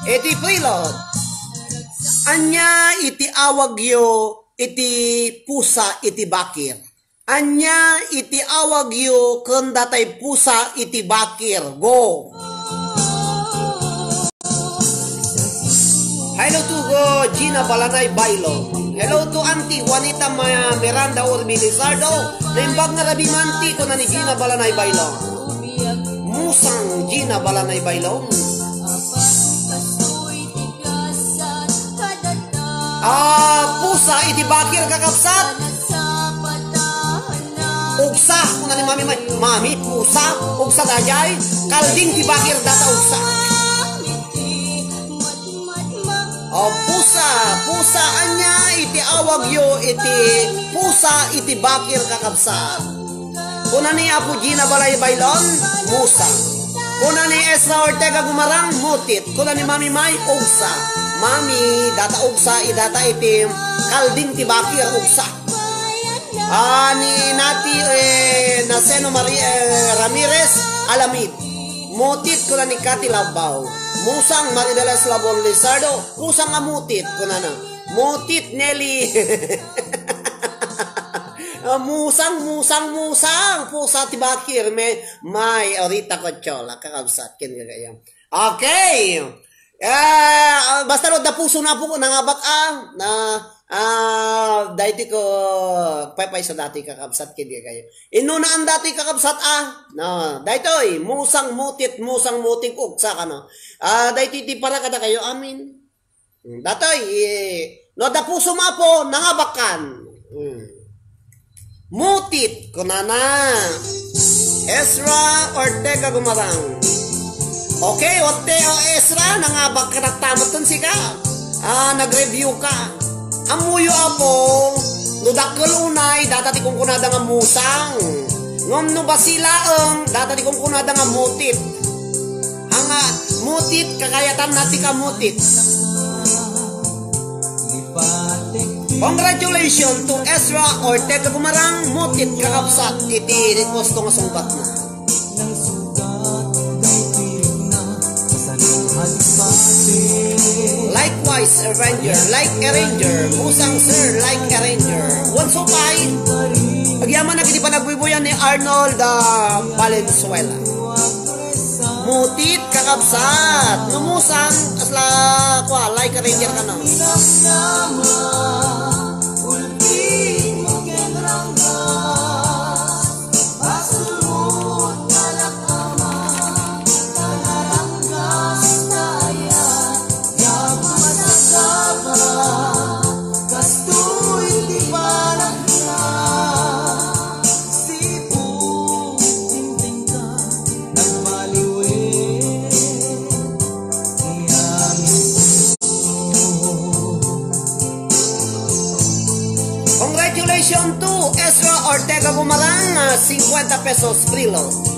iti preload. Ania iti awagyo iti pusa iti bakir? Ania iti awagyo ken datay pusa iti bakir? Go! Hello to go, Gina Balanay Bailo. Hello to Auntie Juanita Ma-, Miranda Urbi Lizardo. Naimbag nga rabii man ti kuna ni Gina Balanay Bailo. Musang Gina Balanay Bailo. Ah, pusa iti bakir, kakabsat. Ugsa, kuna ni Mami May. Mami, pusa, ugsa daydiay. Kalding ti bakir, data ugsa. Oh, pusa, pusa, ania iti awagyo iti pusa iti bakir, kakabsat? Kuna ni Apo Gina Balay Bailon, musang. Kuna ni Ezra Ortega Gumarang, mutit. Kuna ni Mami May, ugsa. Mami, data ugsa, idata iti kalding ti bakir, ugsa. Ah, ni Nati, eh, Naseno Mari-, eh, Ramirez, alamid. Mutit, kuna ni Cathy Labao. Musang, Maribeles Labon Lizardo. Pusang a mutit, kunana. Mutit, Nelly. Ah, musang, musang, musang. Pusa ti bakir, me-, may, orita ko, tiola, kakabsat, ken gagayam. Okay. Ah, basta no, dapuso na po, nangabak, ah, na, ah, daytoy ko, paypayso dati kakabsat, ken gagayam. Inunaan dati kakabsat, ah, na, daytoy, musang mutit, musang muting uksa, kano. Ah, daytoy ti para kadakayo, amin. Hmm, datoy, eh, no, dapuso, Apo, nangabakan. Hmm. Mutit, kunana. Ezra Ortega Gumarang. Okay, Orte-, o Ezra, nangabak ka na tamat ton sika. Ah, nag-review ka. Ammoyo, Apo, no dakkel unay, data ti kunkunada nga musang. Ngem no basi laeng, data ti kunkunada nga mutit. Anga, mutit, kakayatanna ti kamutit. Congratulations to Ezra Ortega Gumarang, mutit kakabsat iti request nga sungbatna. Likewise, Arranger, like Arranger, Musang Sir, like Arranger. Once upay, agyamanak iti panagbuybuyag ni Arnold, ah, Valenzuela. Mutit, kakabsat. No musang, kasla, kua, like Arranger ka na. Congratulations to Ezra Ortega Gumarang, ah, cincuenta pesos preload.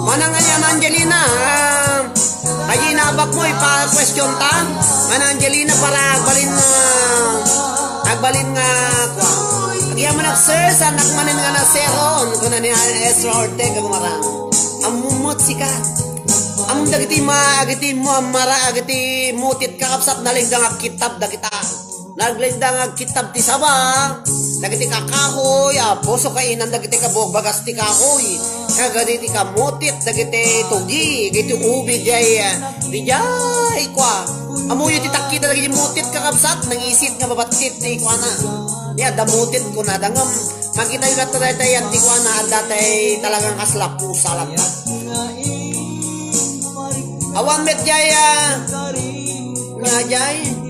Manang nga ni Angelina, ah, ay inabak mo, ipa-question ta. Manang Angelina, para agbalin, ah, agbalin nga, kua. Agyamanak, sir, saanak manen nga naseron, kuna ni Ezra Ortega Gumarang. Ammom met sika. Ammom dagiti ma-, agiti ma-, mara-, agiti mutit kakabsat, nalengda nga agkitab dagita. Nalengda nga agkitab ti saba, dagiti kakahoy, a, puso kainan dagiti kabugbag kas ti kahoy, kadagiti kamutit, dagiti tugi, dagiti ubi, diay, a, diay, kua. Ammoyo ti takkita dagiti mutit, kakabsat, nangisit nga mabattit ti kuana. Ni adda mutit, kunada, ngem makitayo latta daytay, ti kuana, adda tay talagang kasla pusa latta. Awan met diay, a, nga diay.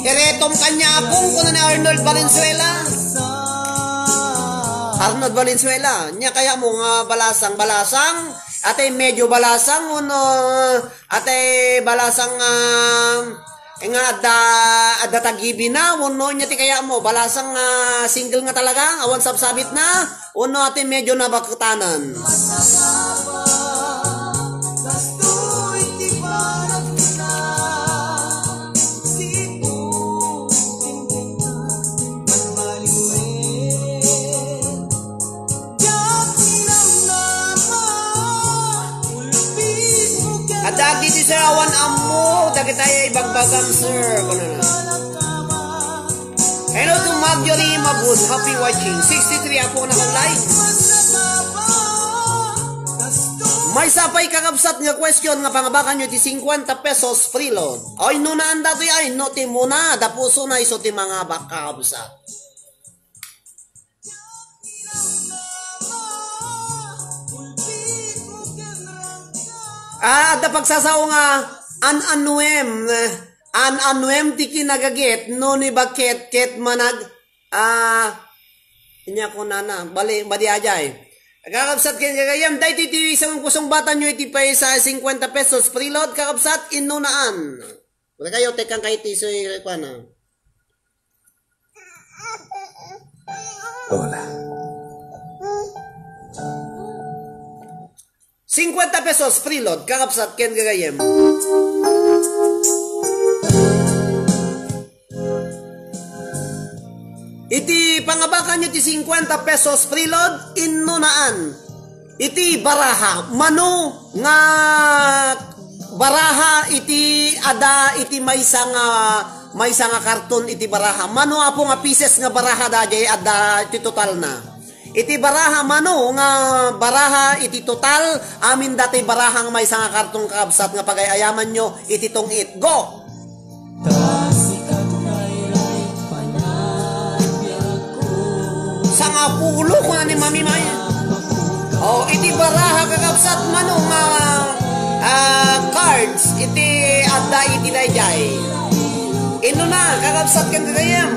Iretom kaniak, kuna ni Arnold Valenzuela. Arnold Valenzuela, ania kayatmo nga balasang, balasang, atay medyo balasang, wenno atay balasang, a, nga adda, adda tagibina, wenno ania ti kayatmo, balasang, a, single nga talaga, awan sabsabitna, wenno atay medyo nabaketanan. Adda dagiti sir awan ammo, dagitay a ibagbagam, sir. Kunana. Hello to Marjorie Mabun. Happy watching. Sixty-three ako na like. Maysa pay, kakabsat, nga question nga pangabakanyo ti cincuenta pesos preload. Ay, no naan datoy, ay, no ti muna, da puso na isu ti mangabak, kakabsat. Ah, adda pagsasao nga an-anuem, eh, an-anuem ti kinagagit, no ni baket ket manag-, ah, ania kunana, bali, madi ajay. Kakabsat ken gagayyem, daytoy ti isang kusong bata nyo iti pay sa cincuenta pesos preload, kakabsat, inno naan. Wala kayo, tekang kayo ti isoy kuana. Hola. Cincuenta pesos preload, kakabsat ken gagayyem. Iti pangabakanyo ti cincuenta pesos preload, inno naan. Iti baraha, mano nga baraha iti adda iti maysa nga, maysa nga karton iti baraha? Mano, apo, nga pieces nga baraha daydiay adda iti totalna? Iti baraha, mano nga baraha iti total, amin dati baraha nga maysa nga karton, kakabsat, nga pagay-ayamanyo iti tungit. Go! Sangapulo, kuna ni Mami May. Oh, iti baraha, kakabsat, mano nga, ah, cards, iti adda iti daydiay. Inno na, kakabsat, ken gagayyem.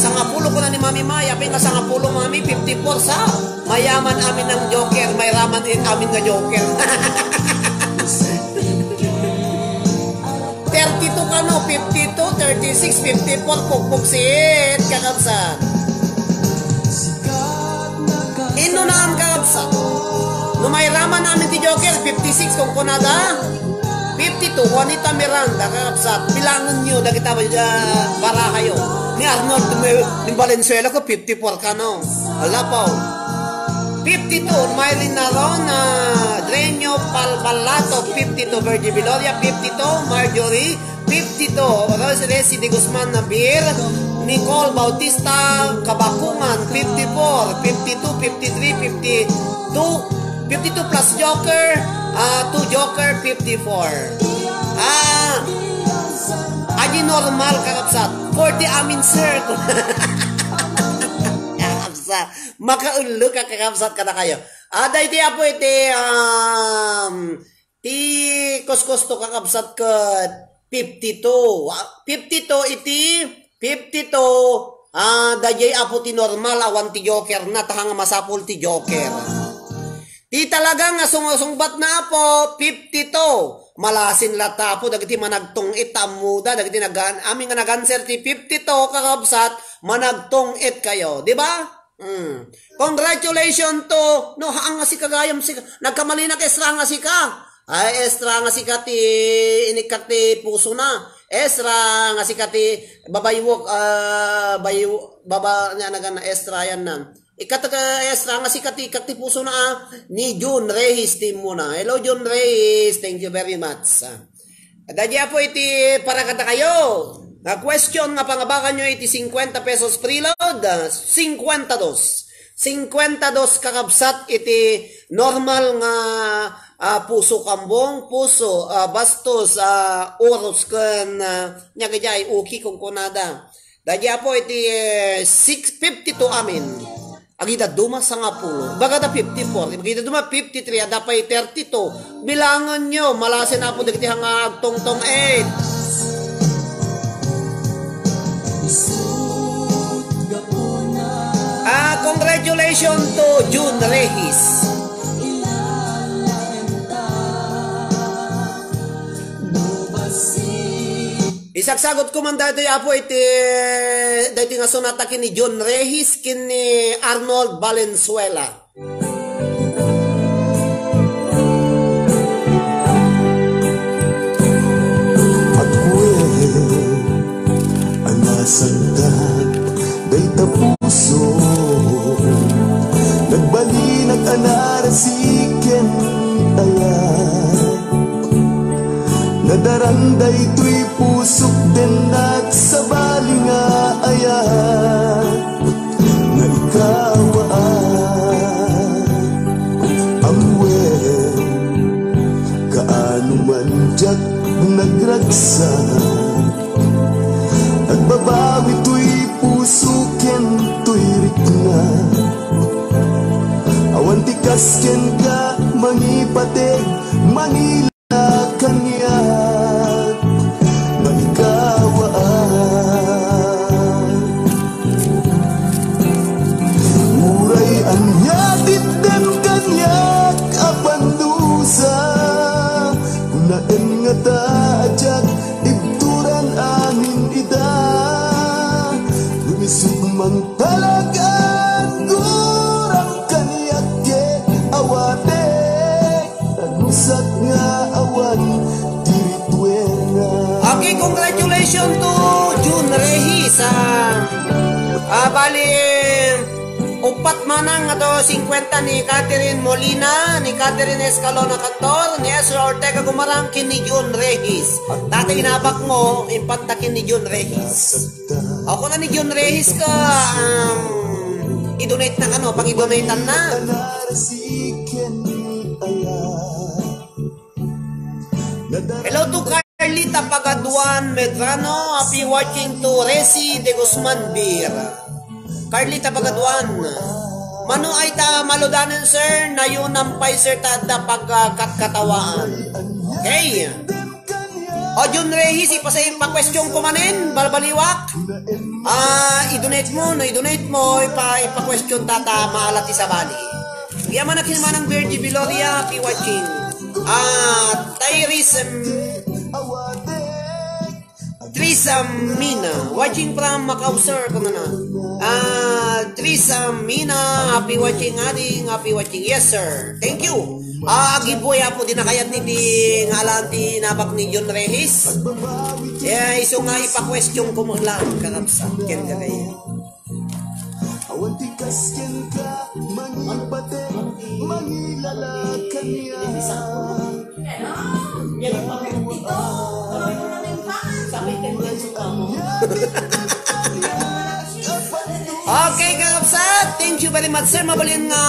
Sangapulo kuna ni Mami May, apay nga sangapulo, Mami, fifty-four sa. Mayaman amin nga joker, mayraman amin nga joker. Thirty-two kano, fifty-two, thirty-six, fifty-four, pukpuksit, kakabsat. Inno naan, kakabsat. No mayraman amin ti joker, fifty-six, kunkunada. Fifty-two, Juanita Miranda, kakabsat. Bilangenyo, dagita, ah, barahayo. Ni Arnold, ni, ni Valenzuela ko, fifty-four kano. Ala, Paul. Fifty-two, Mylene Naron, ah, Drenyo Pal-, Palato, fifty-two, Virgie Viloria, fifty-two, Marjorie, fifty-two, Rose Resi de Guzman Nabir, Nicole Bautista Kabakungan, fifty-four, fifty-two, fifty-three, fifty-two, fifty-two plus joker, ah, two joker, fifty-four. Ah, adi normal, kakabsat. Forty amin, sir. Kakabsat. Makaullo ka, kakabsat, kada kayo. Ah, daydi apo iti, um, ti kuskusto, kakabsat, ket fifty-two. Ah, fifty-two iti, fifty-two, ah, daydiay apo ti normal, awan ti joker na, ta nga masapul ti joker. Ti talaga nga sung-, sungbat na apo, fifty-two. Malasin la ta apo, dagiti managtong-it, ammoda, dagiti nagan-, amin nga nag-answer ti fifty-two, kakabsat, managtong-it kayo. Di ba? Hmm. Congratulations to, no, haan nga sika gayam, sika, nagkamalinak, Esra, nga sika. Ay, Esra, nga sika ti inikkak ti puso na. Esra, nga sika ti babaywok, ah, bayu-, baba, nga nagan na Esra yan na. Ikkat ka, Esra, nga sika ti ikkat ti puso na, ah, ni Jun Reyes ti muna. Hello, Jun Reyes. Thank you very much. Ah. Daydi apo iti para kadakayo. Nga question nga pangabakanyo iti cincuenta pesos preload, ah, cincuenta dos. Cincuenta dos, kakabsat, iti normal nga, ah, puso kambong, puso, ah, bastos, ah, oros ken, ah, nya gayay, uki kunkunada. Daydi apo iti, eh, six fifty-two amin. Agida duma sangapulo. Bagada fifty-four. Agida duma fifty-three. Adda pay thirty-two. Bilangenyo. Malasin apo dagiti nga agtongtong-it. Ah, congratulations to Jun Reyes. Isagsagot ko man daytoy, Apo, iti, daytoy nga sonata ken ni Jun Reyes ken ni Arnold Valenzuela. Agwe, a nasagdak dayta puso, nagbalinak a narasik ken ayat. Nadaran daytoy pusok dennak sabali nga ayat nga ikaw a amwen, kaano man diak nagragsak. Agbabawi toy puso ken toy rikna. Awan ti kas kenka, mangipateg, mangila kaniak, maikawaak. Uray ania ti itdem kaniak a pandusa, kunaem ngata a diak ibturan amin ida. Lumisog mangpalag-agguram kaniak ket awatek. Tagusak nga awan ti rituena. Okay, congratulations to Jun Reyes. Ah, ah, bali, upat manang ato cincuenta ni Catherine Molina, ni Catherine Escalona Cantor, ni Ezra Ortega Gumarang, ken ni Jun Reyes. Dati inabak mo, impanta ken ni Jun Reyes. Ako na ni Jun Reyes ka, um, i-donate na kano, pang i-donate na. Hello to Carlita Pagaduan Medrano, happy watching to Resi de Guzman Beer. Carlita Pagaduan, mano ay ta maludanen, sir? Nayunam pay, sir, ta adda pagkatkatawaan. Okay. O, Jun Reyes, ipasa-, ipa-question ko manen, balbaliwak. Ah, i-donate mo, no i-donate mo, ipa-, ipa-question ta ta, maala ti sabali. Yaman a kinmanang Virgie Viloria, happy watching. Ah, Tyrese, um, Trisam Mina, watching from Macau, sir, kunana. Ah, Trisam Mina, happy watching, ading, happy watching. Yes, sir. Thank you. Ah, giveaway, Apo, di nakayat ni di nga alam ti nabak ni John Reyes. Eh, isu nga ipa-question ko mo lang, kakabsat. Ken gagay. Awan ti kasken ka, mangibate, mangilala kaniak. Okay, kakabsat. Thank you very much, sir. Mabalin nga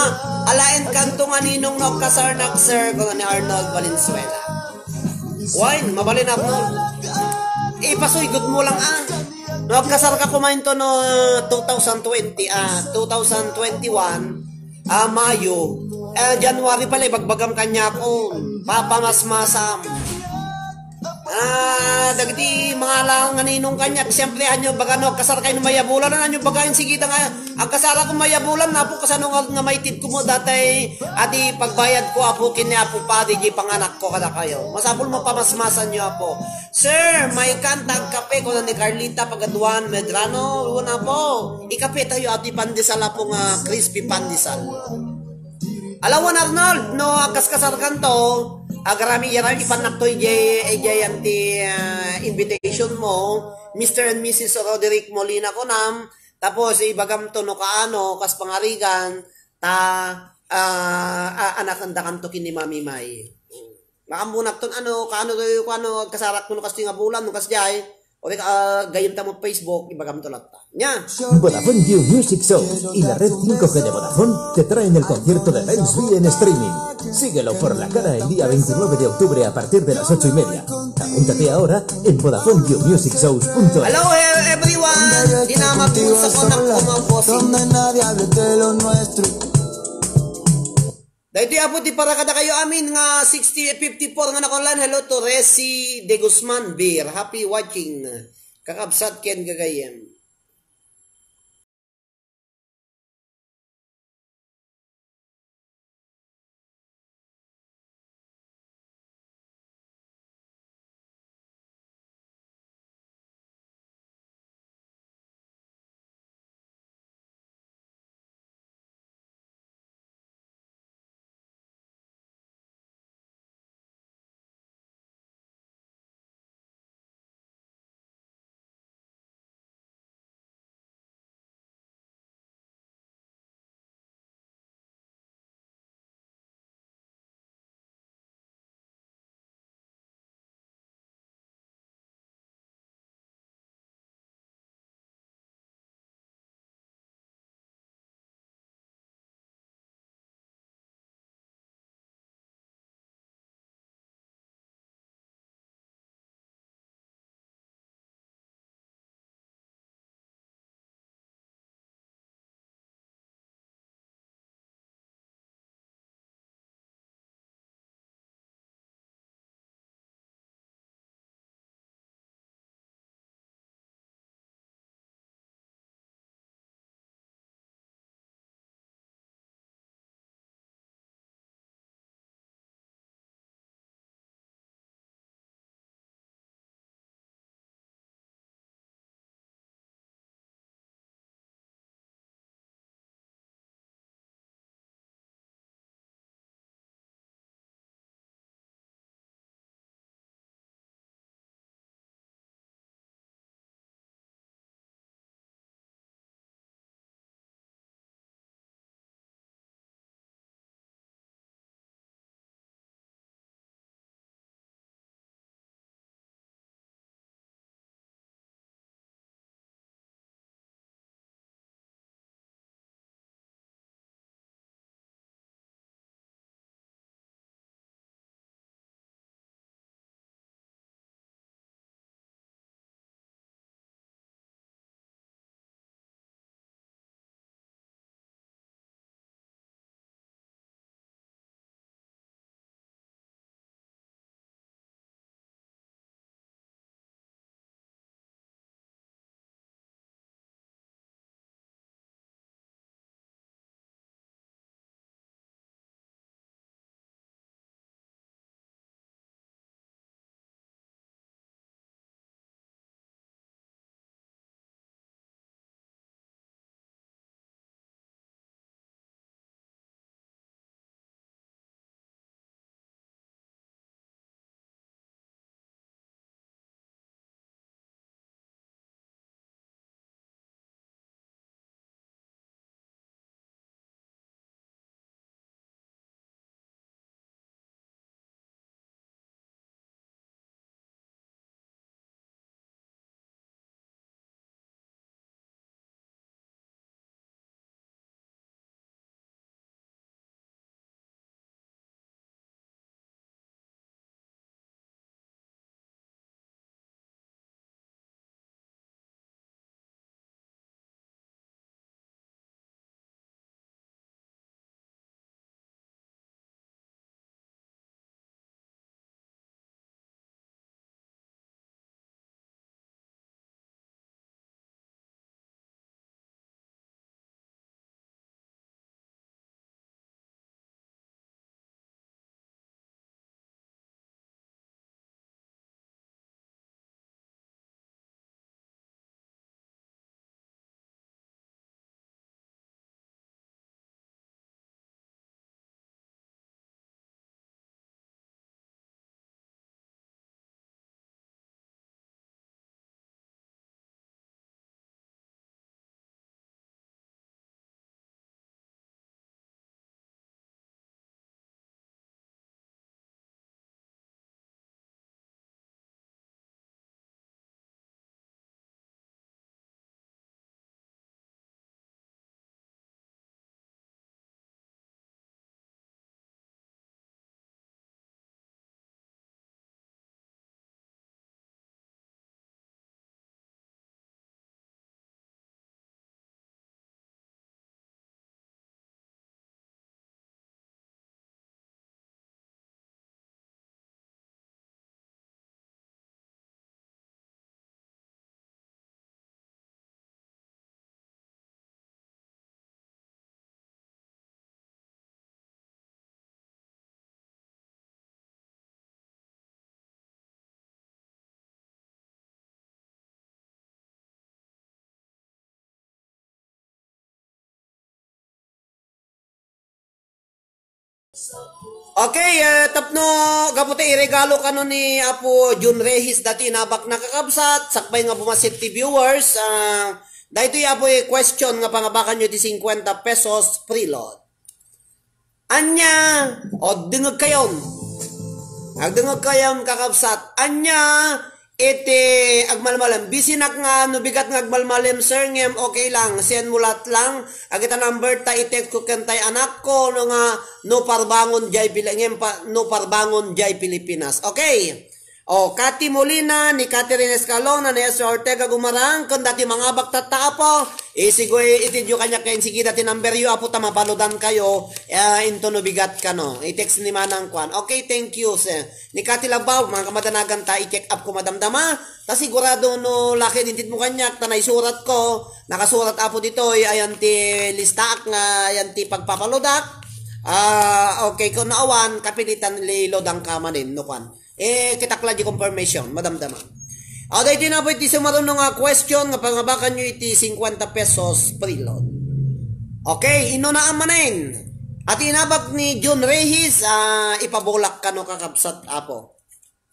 alaen kanto nga ninong no agkasarnak, sir, kuno ni Arnold Valenzuela. Wine, mabalin, Arnold. Ipasuygot mo lang, ah. No agkasarka kumain to no two thousand twenty, ah, two thousand twenty-one, ah, Mayo, ah, January pala, ibagbagam kaniak, papamasmasam. Ah, dagiti mga alang nga ninong kaniak, siyempre, hanyo baga no agkasar kayo no mayabulan, hanyo baga, sige da nga, agkasara ko mayabulan, Apo, kasano nga, nga maitid ko mo datay, adi pagbayad ko, Apo, ken ni Apo Padi, di panganak ko kadakayo. Masapul mapamasmasan yo, Apo. Sir, may kanta agkape, kuna ni Carlita Pagaduan Medrano, una po. Ikape tayo, adi pandesal, Apo, nga crispy pandesal. Alawan Arnold, no, agkaskasar kanto, agarami yaran ipannak to ijay, ijay anti, ah, invitation mo, Mister and Missus Roderick Molina kunam, tapos ibagam to no kaano, kas pangarigan, ta, ah, a-, anakan da kanto ken ni Mami May. Makambunak ton, ano, kaano, kaano, agkasarak no, no, kastoy nga bulan, no, kasjay, o di ka, ah, gayyem ta mo Facebook, ibagam to latta. Nya. Vodafone You Music Show y la red cinco G de Vodafone te traen el concierto de Renz B en streaming. Síguelo por la cara el día veintinueve de octubre a partir de las ocho y media. Apúntate ahora en Vodafone You Music Shows punto es. Hello, e-, everyone! Dinamag po sa konak ko, mga bossing. Donde nadie hable de lo nuestro. Daytoy, Apo, ti para kadakayo amin nga sixty fifty-four nga naka-online. Hello to Resi De Guzman Beer. Happy watching, kakabsat ken gagayem. Okay, eh, tapno gapu ta iregalo kano ni Apo Jun Rehis dati inabakna, kakabsat, sakbay nga bumasit ti viewers, ah, daytoy, Apo, eh, question nga pangabakanyo ti cincuenta pesos preload. Ania, o, dengegkayon. Agdengegkayon, kakabsat. Ania, iti agmalmalem. Bisinak nga no bigat nga agmalmalem, sir, ngem okay lang. Send mo lat lang. Agita number ta, i-text ko ken tay anakko, no nga, no parbangon jay Pili-, ngem pa, no parbangon jay Pilipinas. Okay. O, Cathy Molina, ni Catherine Escalona, ni Esther Ortega Gumarang, ken dati mangabak tatta, Apo. Isigo, itidio kaniak ken sige dati number yo, Apo, ta mabaludan kayo, eh, into no bigat kano. I-text ni Manang kuan. Okay, thank you, sir. Ni Cathy Labao, mga kamadanagan ta, i-check up ko madamdama. Ta sigurado no lakay intedmo kaniak, ta naisurat ko, nakasurat, Apo, ditoy, ayan ti listaak nga, ayan ti pagpapaludak. Ah, okay, kung naawan, kapilitan lilodang ka manen, no kuan. Eh, kitak la di confirmation, madamdama. O, daytoy na po iti sumaruno nga question nga pangabakanyo iti cincuenta pesos preload. Okay, inunaan manen. At inabak ni Jun Rehis, ah, ipabulak kano, kakabsat, Apo.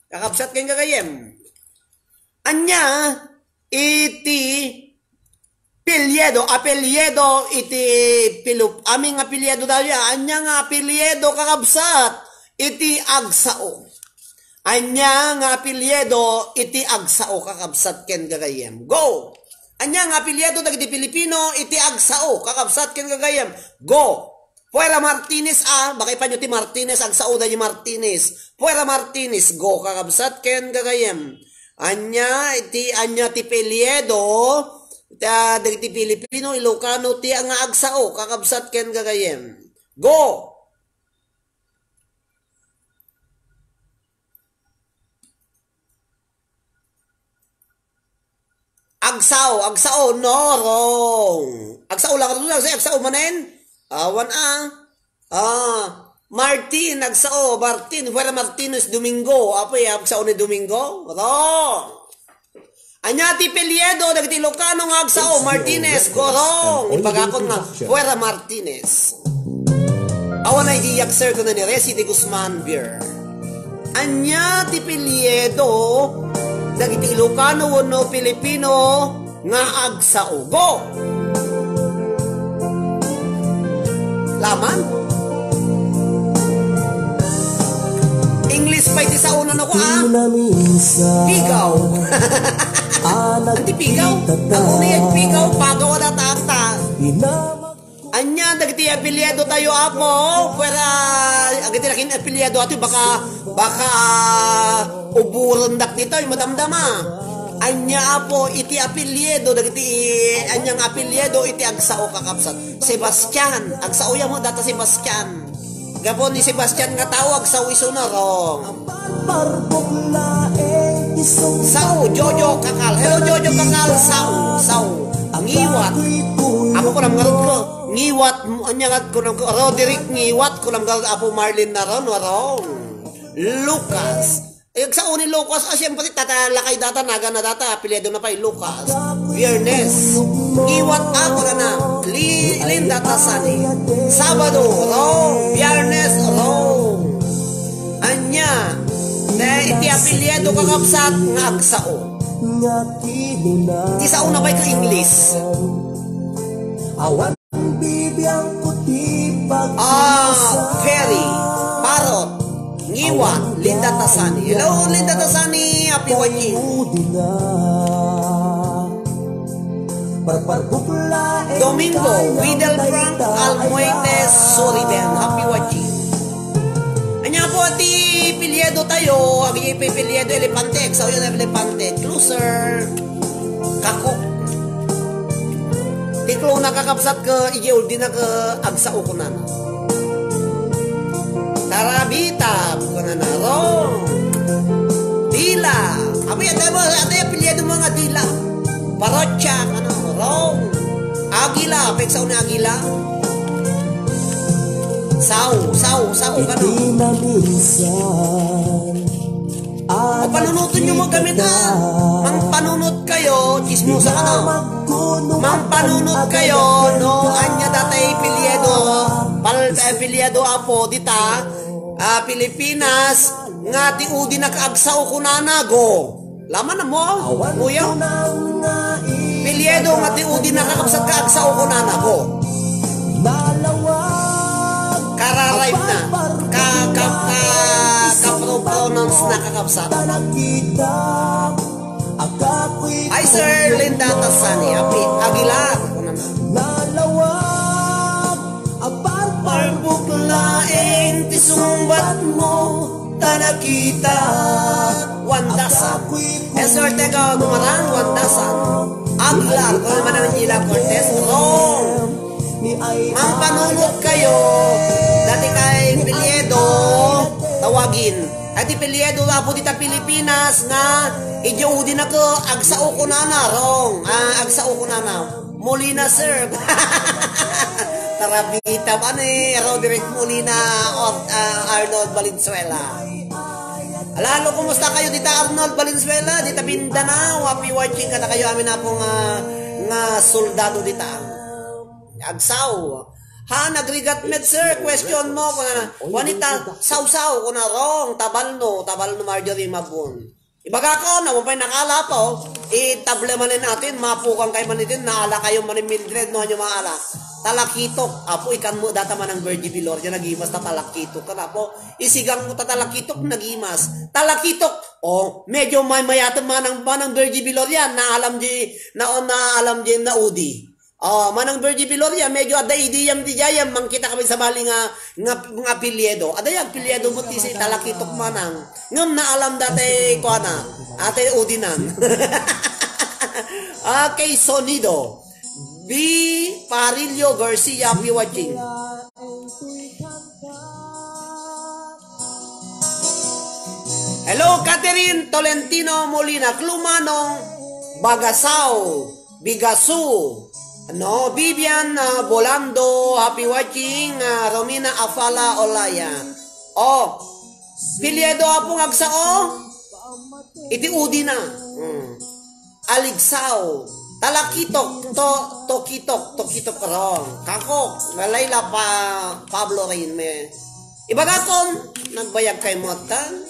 Kakabsat ken gagayem. Ania iti apelyido, apelyido iti Pilup-, amin nga apelyido dayta, ania nga apelyido, kakabsat, iti agsao? Ania nga apelyido iti agsao, kakabsat ken gagayem? Go! Ania nga apelyido dagiti Pilipino iti agsao, kakabsat ken gagayem? Go! Fuera Martinez a, bakay panyo ti Martinez, agsao daydi Martinez. Fuera Martinez, go, kakabsat ken gagayem. Ania ti, ania ti apelyido, ta, dagiti Pilipino, Ilocano, ti nga agsao, kakabsat ken gagayem. Go! Agsao, agsao, no, wrong. Agsao lang, agsao, agsao manen. Awan a. Ah, Martin, agsao, Martin, Fuera Martinez, Domingo. Apo, eh, agsao ni Domingo? Wrong. Ania ti apelyido dagiti Ilocano nga agsao? Martinez, go, wrong. Ibagakon nga, Fuera Martinez. Awan ay diyak, sir, kuna ni Resi de Guzman Beer. Ania ti apelyido dagiti Ilocano wenno Pilipino nga agsao? Go! Laman? English pay ti saona no ko, ah? Pigaw. Anti pigaw? Ang unay pigaw, pagaw na tata. Ania dagiti apelyido tayo, Apo? Pwera, agiti lakin apelyido ato, baka, baka uburendak ditoy, madamdama. Ania, Apo, iti apelyido dagiti, ania nga apelyido iti agsao, kakabsat? Sebastian. Agsao ya mo, data Sebastian. Gapu ni Sebastian nga tao, agsao isuna, wrong. Sao, Jojo Kakal. Hello, Jojo Kakal. Sao, sao. Ngiwat. Apo ko nang ngarud ko. Ngiwat, ania nga ko nang Roderick Ngiwat, ko nang ngarud Apo Marlin na ron, wrong. Lucas. Ay, agsao ni Lucas. Ah, siyempre, tata, lakay data, naga na data, apelyido na pay, Lucas. Biyernes. Ngiwat ako na na. Li-, Linda Tasani. Sabado, wrong. Biyernes, wrong. Ania, te, iti apelyido, kakabsat, nga agsao. Ti sao na pay ka English. Awan bibiang ko ti pag- Ah, Ferry, Parot, Ngiwat, Linda Tasani. Hello, Linda Tasani. Happy watching. Domingo, Widel Frank Almuetes Soriben. Happy watching. Ania po ti apelyido tayo, agi ipipilyedo, Elepante, agsao yan, Elepante, Closer, Kakok. Ti Clo na, kakabsat, ka, iji uldi na ka, agsao ko na. Tarabita, ko na na, wrong. Dila. Apo, yan tayo mo, yan tayo, apelyido mo nga Dila. Parotya, ano, wrong. Agila, peksa una Agila. Sao, sao, sao, ano. Iti naminsan, Panunuton nyo mo kami na. Mangpanunot kayo, chismosa ka na. Mangpanunot kayo, no, anya datay pilyedo, pal-, eh, pilyedo apo, dita, ah, Pilipinas, nga ti udi na kaagsao kunana, go. Laman na mo, kuya. Pilyedo nga ti udi na kakabsat kaagsao kunana, go. Kararayp na. Ka, ka, ka, ka-pronounce na kakabsat. Hi, Sir Linda Tasani. Happy Aguilar. Nalawag a parparbuk laeng ti sungbat mo, ta nakita. One dozen. Esor Tega Gumarang, one dozen. Aguilar, kung naman ang Gila Cortez, wrong. Mangpanunot kayo, dati kay pilyedo, tawagin. Ay, ti pilyedo, apo dita Pilipinas, nga, idiyo udi na ko, agsao ko nana, wrong. Ah, agsao ko nana. Molina, sir. Tarabita ba ni Roderick Molina or, ah, Arnold Valenzuela? Lalo, kumusta kayo dita, Arnold Valenzuela? Dita Mindanao, happy watching kada kayo amin na po nga, nga soldado dita. Agsaw. Ha, nagrigat med, sir. Question mo, kuna, Juanita, sawsaw, kuna, wrong, tabalno, tabalno, Marjorie Mabun. Ibaga ko, na, pay nakala pa, oh. Itable manen atin, mapukan kayo man itin, naala kayo manen Mildred, no, anyo maala. Talakitok, apo, ikan mo, data manang Virgie Viloria, nagimas, ta talakitok, kan, apo, isigang mo, ta talakitok, nagimas. Talakitok, oh, medyo may mayatag manang, manang Virgie Viloria, naalam di, naon, naalam di, naudi. Oh, manang Virgie Viloria, medyo adda idiyam di jayam, mangkita kami sa bali nga, nga, nga apelyido. Adda yung apelyido mo ti si Talakitok manang. Ngem naalam dati kuana, ate udinan. Okay, sonido. B. Parillo Garcia, be watching. Hello, Catherine Tolentino Molina, Clumanong, Bagasao, Bigasu, no, Vivian, ah, Bolando, happy watching, ah, Romina Afala Olaya. Oh, pilyedo apong agsao? Iti udi na. Hmm. Aligsao. Talakitok, to, tokitok, tokitok wrong. Kakok, Laila pa, Pablo Rainme. Ibaga kon, nagbayag kay Motan.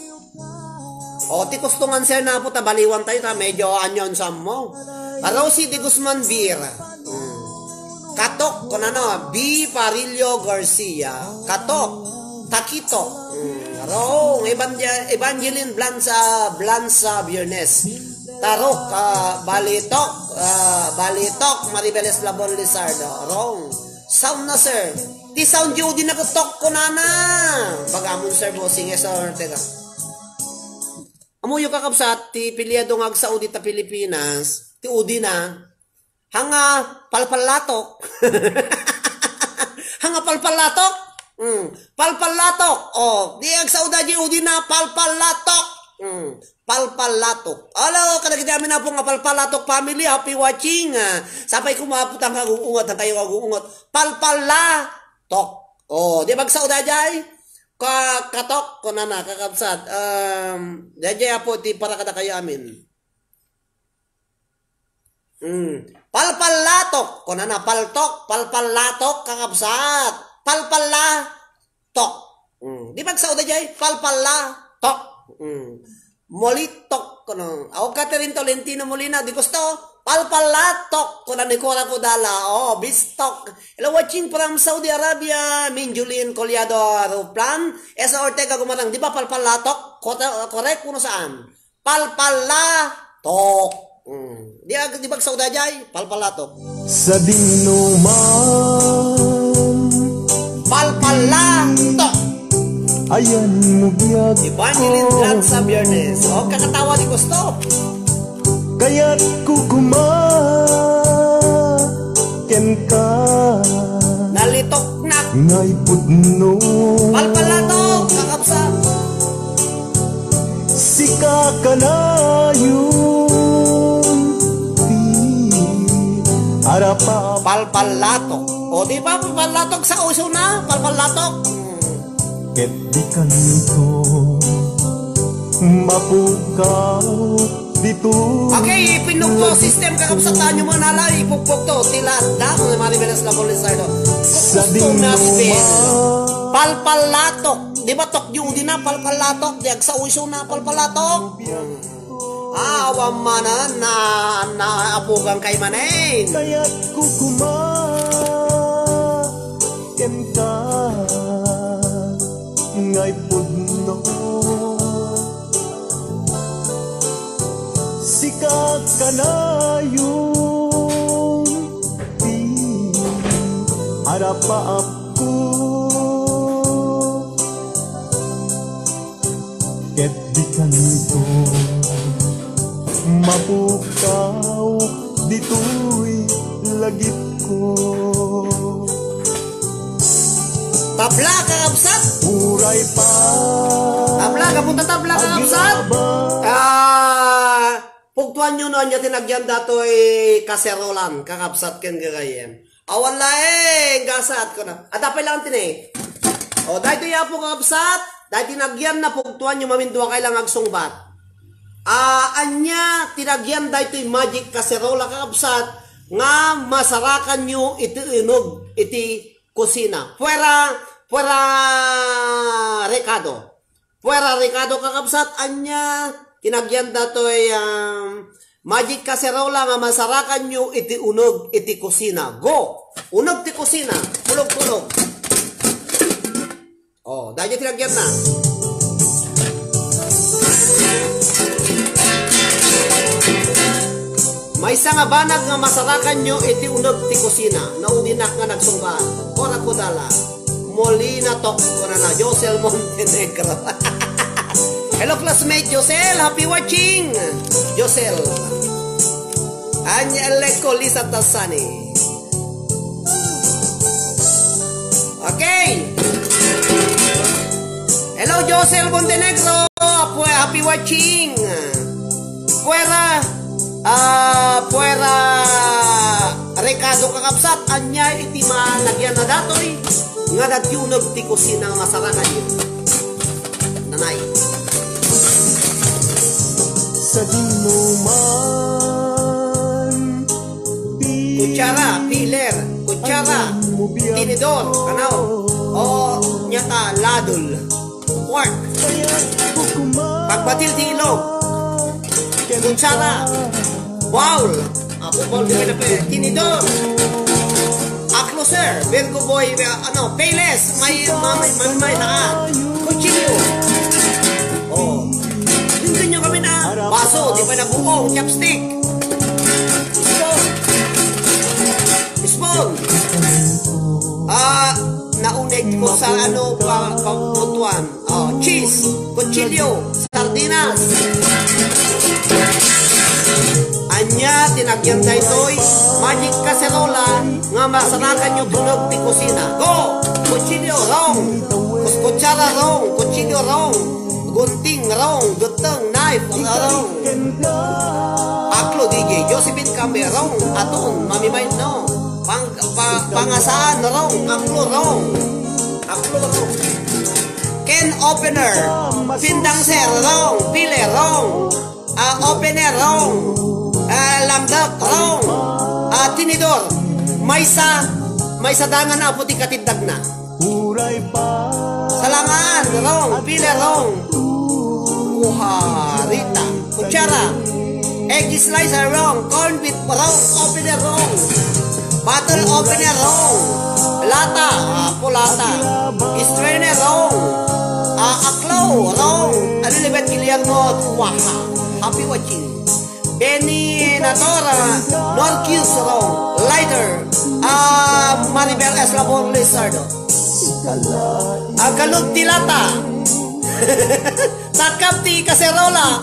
O, ti kustungan sir na po, tabaliwan tayo ta, medyo anyon sammo. Rosie de Guzman Beer. Hmm. Katok, kun ano, B. Parillo Garcia. Katok. Takitok. Hmm. Wrong. Evangel-, Evangeline Blanza, Blanza Biernes. Tarok, ah, balitok, ah, balitok, Maribel Eslabon Lizardo. Wrong. Sound na, sir. Ti sound di udi na kutok ko, nana. Bagamon, sir, bossing, eh, sir, teka. Amuyo kakabsat, ti pilyedo nga agsao dita Pilipinas, ti udi na. Hanga palpallatok. Hanga palpallatok. Mm. Palpallatok. Oh, di agsao da di udi na palpallatok. Mm. Palpallatok. Hello, kadagiti amin na po nga palpallatok family, happy watching. Ah, sapay kumaputang kaguungot, ang kayo kaguungot. Palpallatok. Oh, di magsao da jay? Ka-, katok, kunana, kakabsat. Um, da jay apo, ti para kada kayo amin. Hmm. Palpallatok. Kunana, paltok. Palpallatok, kakabsat. Palpallatok. Hmm. Di magsao da jay? Palpallatok. Hmm. Molitok, kuno. Ako, Catherine Tolentino Molina, di gusto. Palpallatok, kuna ni Cora Codala. Oh, bistok. Hello, watching from Saudi Arabia. Min Julin Collado Ruplan. Esa Ortega Gumarang. Di ba palpallatok? Kota-, correct, kuno saan? Palpallatok. Hmm. Di ag-, di bagsaw da jay? Palpallatok. Sa dino man. Palpallatok. Ayan mo biag Evangeline ko. Blanza Biernes. O, kakatawa di gusto. Kaya't kukuma kenka. Nalitok na. Ngay pudno. Palpallatok, kakabsat. Sika kanayon ti arapa. Palpallatok. O, di ba, palpallatok sa uso na? Palpallatok. Ket di kanto. Mapukaw dito. Okay, ipinugto system, kakabsat, tanyo mo na lang, ipugpugto, tila, damo na Maribeles Labor Lizardo. Sa Kukto na dinuman. Palpalatok. Di ba tok yung di na palpalatok? Di agsa-uyso na palpalatok? Awan manen na, na apugan kay manen. Kayat kukuma, kenka, ngay pudno. Sika kanayon ti arapaapko. Ket di kanito mapukaw ditoy lagipko. Tabla, kakabsat! Uray pa. Tabla, kapunta tabla, kakabsat! Aglaban. Ah, pugtuanyo no ania ti nagyan datoy kaserolan, kakabsat ken gagayyem. Awan laeng, gasat ko na. Adda pay lang tini. O, daytoy, apo, kakabsat, daytoy nagyan na, pugtuanyo, mamindua kay lang agsungbat. Ah, ania ti nagyan daytoy magic kaserola, kakabsat, nga masarakanyo iti uneg iti kusina. Fuera, fuera rekado. Fuera rekado, kakabsat, ania ti nagyan datoy, um, magic kaserola nga masarakanyo iti uneg iti kusina. Go! Uneg ti kusina. Kulog-kulog. Oh, daytoy ti nagyan na. Maysa nga banag nga masarakanyo iti uneg ti kusina. Naudinak nga nagsungbat. Kora Kodala. Molina Tok, kunana, Josel Montenegro. Hello, classmate Josel. Happy watching, Josel. Anya Eleko, Lisa Tassani. Okay. Hello, Josel Montenegro. Happy, happy watching. Fuera, ah, fuera rekado, kakabsat, ania iti ma-, nagyan na datoy nga nagyuneg ti kusina nga masarakanyo. Nanay. Sa dinuman, kutsara, piler, kutsara, tinidor, kanaw, o, ania ta, ladle. Fork. Pagbatil ti ilog. Kutsara. Bowl. Ah, bowl, di ba na pwede? Tinidor. Aklo, sir. Virgo boy, eh, ano, payless. May, may, may, may, naka. Kutsilyo. Oh. Hindi nyo kami na. Baso, di ba na buong? Chopstick. Spoon. Ah, nauneg ko sa ano pa, pa, putuan. Oh, cheese, kutsilyo, sardinas. Ania ti nagyan daytoy magic kaserola nga masarakanyo uneg ti kusina. Go! Kutsilyo, wrong. Kus-, kutsara, wrong. Kutsilyo, wrong. Gunting, wrong. Gutteng, knife, wrong. Aklo, D J. Josephine Cambe, wrong. Aton, Mami Maino. Pang-, pa-, pangasaan, wrong. Aklo, wrong. Aklo, wrong. Can opener. Pindang, sir, wrong. Pile, wrong. Ah, opener, wrong. Ah, langdak, wrong. Ah, tinidor. Maysa, maysa dangan, apo, ti katiddagna. Salangan, wrong. Pile, wrong. Kuharita. Kutsara. Egg slicer, wrong. Corn beef, wrong. Opener, wrong. Bottle opener, wrong. Lata, apo, lata. Strainer, wrong. Ah, aklo, wrong. Ano, Libet Guillermo? Waha. Happy watching. Benny Natora, Norcus, wrong. Lighter. Ah, Maribel Eslabon, Lizardo. Agalog ti lata. Takap ti kaserola.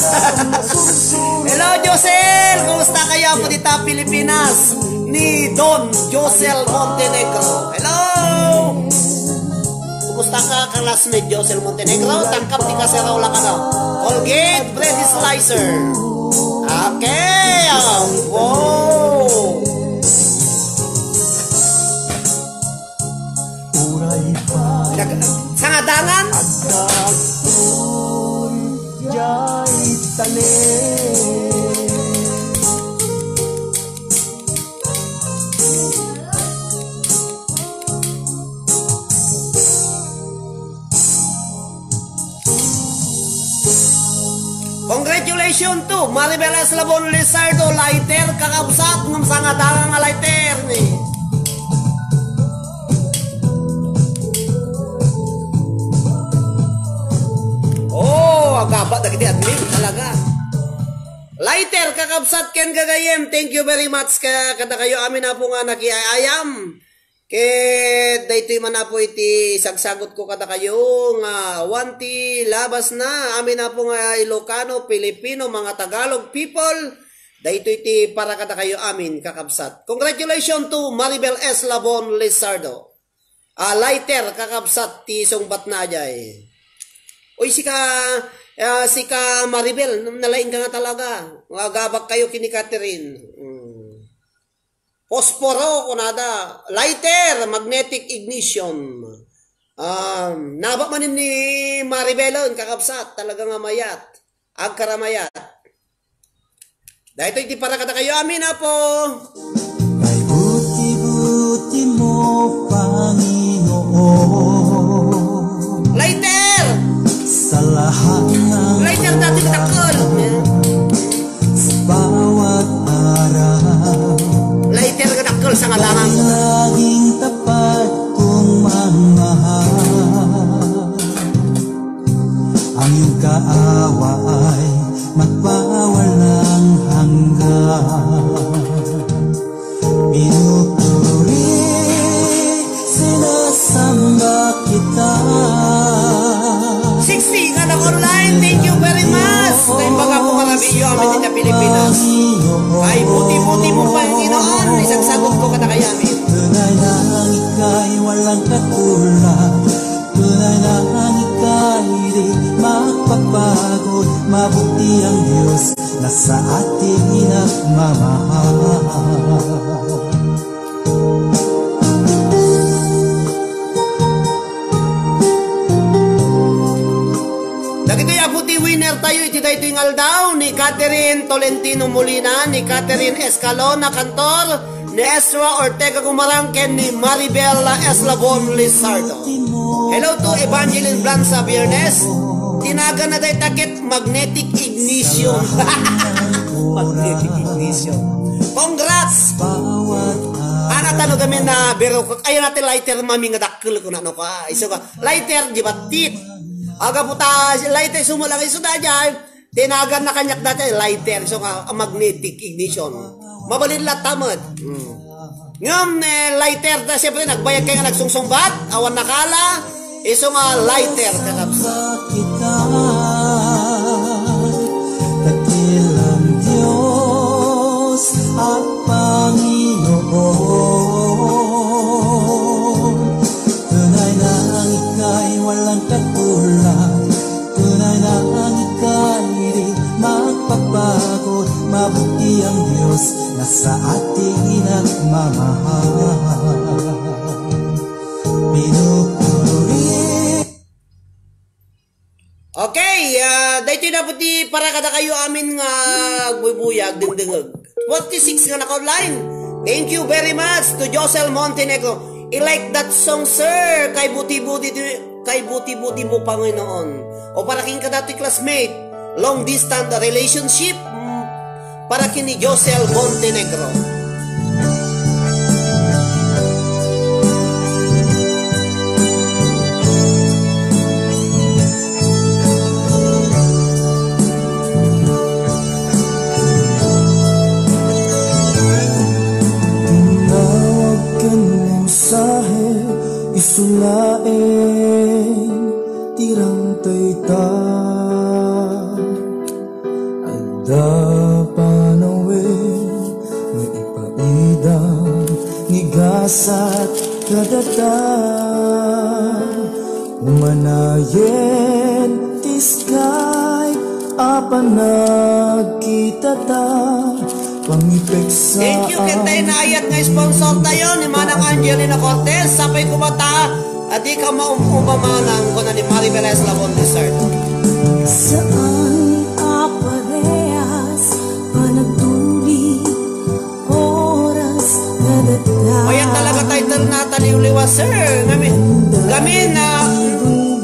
Hello, Josel. Kumusta kayo po dita, Pilipinas? Ni Don Josel Montenegro. Hello. Kumusta ka, classmate Josel Montenegro? Takap ti kaserola ka, no? Colgate, bread slicer. Okay. Ah, wow. Nag-, sangadangan? Ay, tanem. Congratulations to Maribel Eslabon Lizardo, lighter, kakabsat, ngem sangada nga lighter ni. Oh, agaba dagiti admin talaga. Lighter, kakabsat ken gagayyem, thank you very much ka-, kadakayo amin, Apo, nga nakiayayam. Ket daytoy man, Apo, iti sagsagutko kadakayo nga awan ti labasna, amin, Apo, nga Ilocano, Filipino, mga Tagalog people, daytoy ti para kadakayo amin, kakabsat. Congratulations to Maribel Eslabon Lizardo. Ah, lighter, kakabsat, ti sungbatna diay. Uy, sika, ah, sika Maribel, nalaing ka nga talaga. Agabak kayo kini Catherine. Mm. Posporo, kunada. Lighter, magnetic ignition. Um, naba man ni Maribel, kakabsat, talaga nga mayat. Agkaramayat. Daytoy ti para kadakayo amin, Apo. Ay buti-buti mo, Panginoon. Lighter! Sa lahat ng Lighter dati nga dakkel. Sa bawat araw. Lighter nga dakkel sa ngalangan. Laging tapat kong magmahal. Ang iyong kaawa ay magpawalang hanggan. Pinupuri, sinasamba kita. Sixty nga nag-online, thank you very much. Naimbag ako nga rabiyo, amin dita Pilipinas. Ay, buti-buti mo, Panginoon, isang sagot ko kadakayo amin. Tunay na ang ika'y walang katulad. Tunay na ang ika'y di magpapagod. Mabuti ang Diyos na sa atin nagmamahal. Dagitoy, Apo, ti winner tayo iti daytoy nga aldaw, ni Catherine Tolentino Molina, ni Catherine Escalona Cantor, ni Ezra Ortega Gumarang, ken ni Maribel Eslabon Lizardo. Hello to Evangeline Blanza Biernes. Tinagan na dayta ket magnetic ignition. Magnetic ignition. Congrats! Ana, tano gamin na biro ko. Ayan natin lighter, mami, nga dakkel ko na, no, ka. Iso ka, lighter, di ba, tit? Aga puta, lighter, sumulang iso da dyan. Tinagan na kaniak dati, lighter. So nga, magnetic ignition. Mabalin la tamat. Hmm. Ngem, eh, lighter ta, siyempre, nagbayag kayo nga nagsungsungbat, awan nakala, iso nga lighter, kakabsat. Kita, dakilang Diyos, Panginoon. Tunay na ang ika'y walang katulad. Tunay na ang ika'y di magpapagod. Mabuti ang Diyos na sa atin nagmamahal. Pinupuri. Okay, ah, daytoy na po ti para kadakayo amin nga agbuybuya, agdengdengeg. Forty-six nga naka-online. Thank you very much to Josel Montenegro. I like that song, sir. Kay buti-buti, kay buti-buti mo, Panginoon. O para king kadatoy classmate, long distance relationship, mm, para kini Josel Montenegro. Tinawag ken mensahe, isu laeng ti rantay ta. Adda panawen nga ipaida ni gasat kadata. Umanayen ti Skype a panagkitata. Pangipeksa. Thank you, ken tayo naayat nga sponsor tayo ni Manang Angelina Cortez. Sapay kumata, adi ka maum-uma manang, kuna ni Maribel Eslabon Lizardo. Saan Liwliwa, sir. Ngamin, ngamin, ah,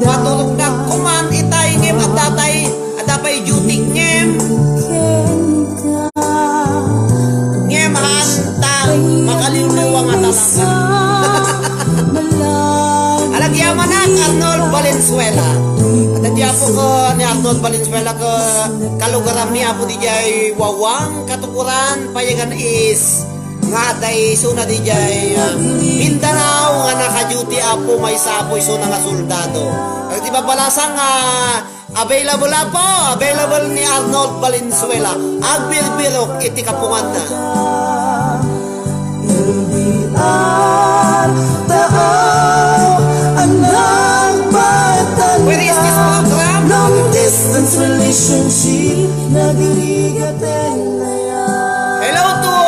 maturognak kuman itay ngem adda tay, adda pay duty ngem. Ngem haan ta makaliwliwa nga talaga. Alagyamanak, Arnold Valenzuela. Adda di apo ko ni Arnold Valenzuela ko kalugaran ni apo di jay Wawang, Katukuran, Payagan East. Nga adda isuna di jay, ah, Mindanao nga naka-duty apo, maysa apo isuna nga soldado. Iti babalasa nga available apo, available ni Arnold Valenzuela. Agbirbirok iti kapunganna. L D R, taaw, anak, baetan. Where is this program? Long distance relationship, nagrigaten na yan. Hello to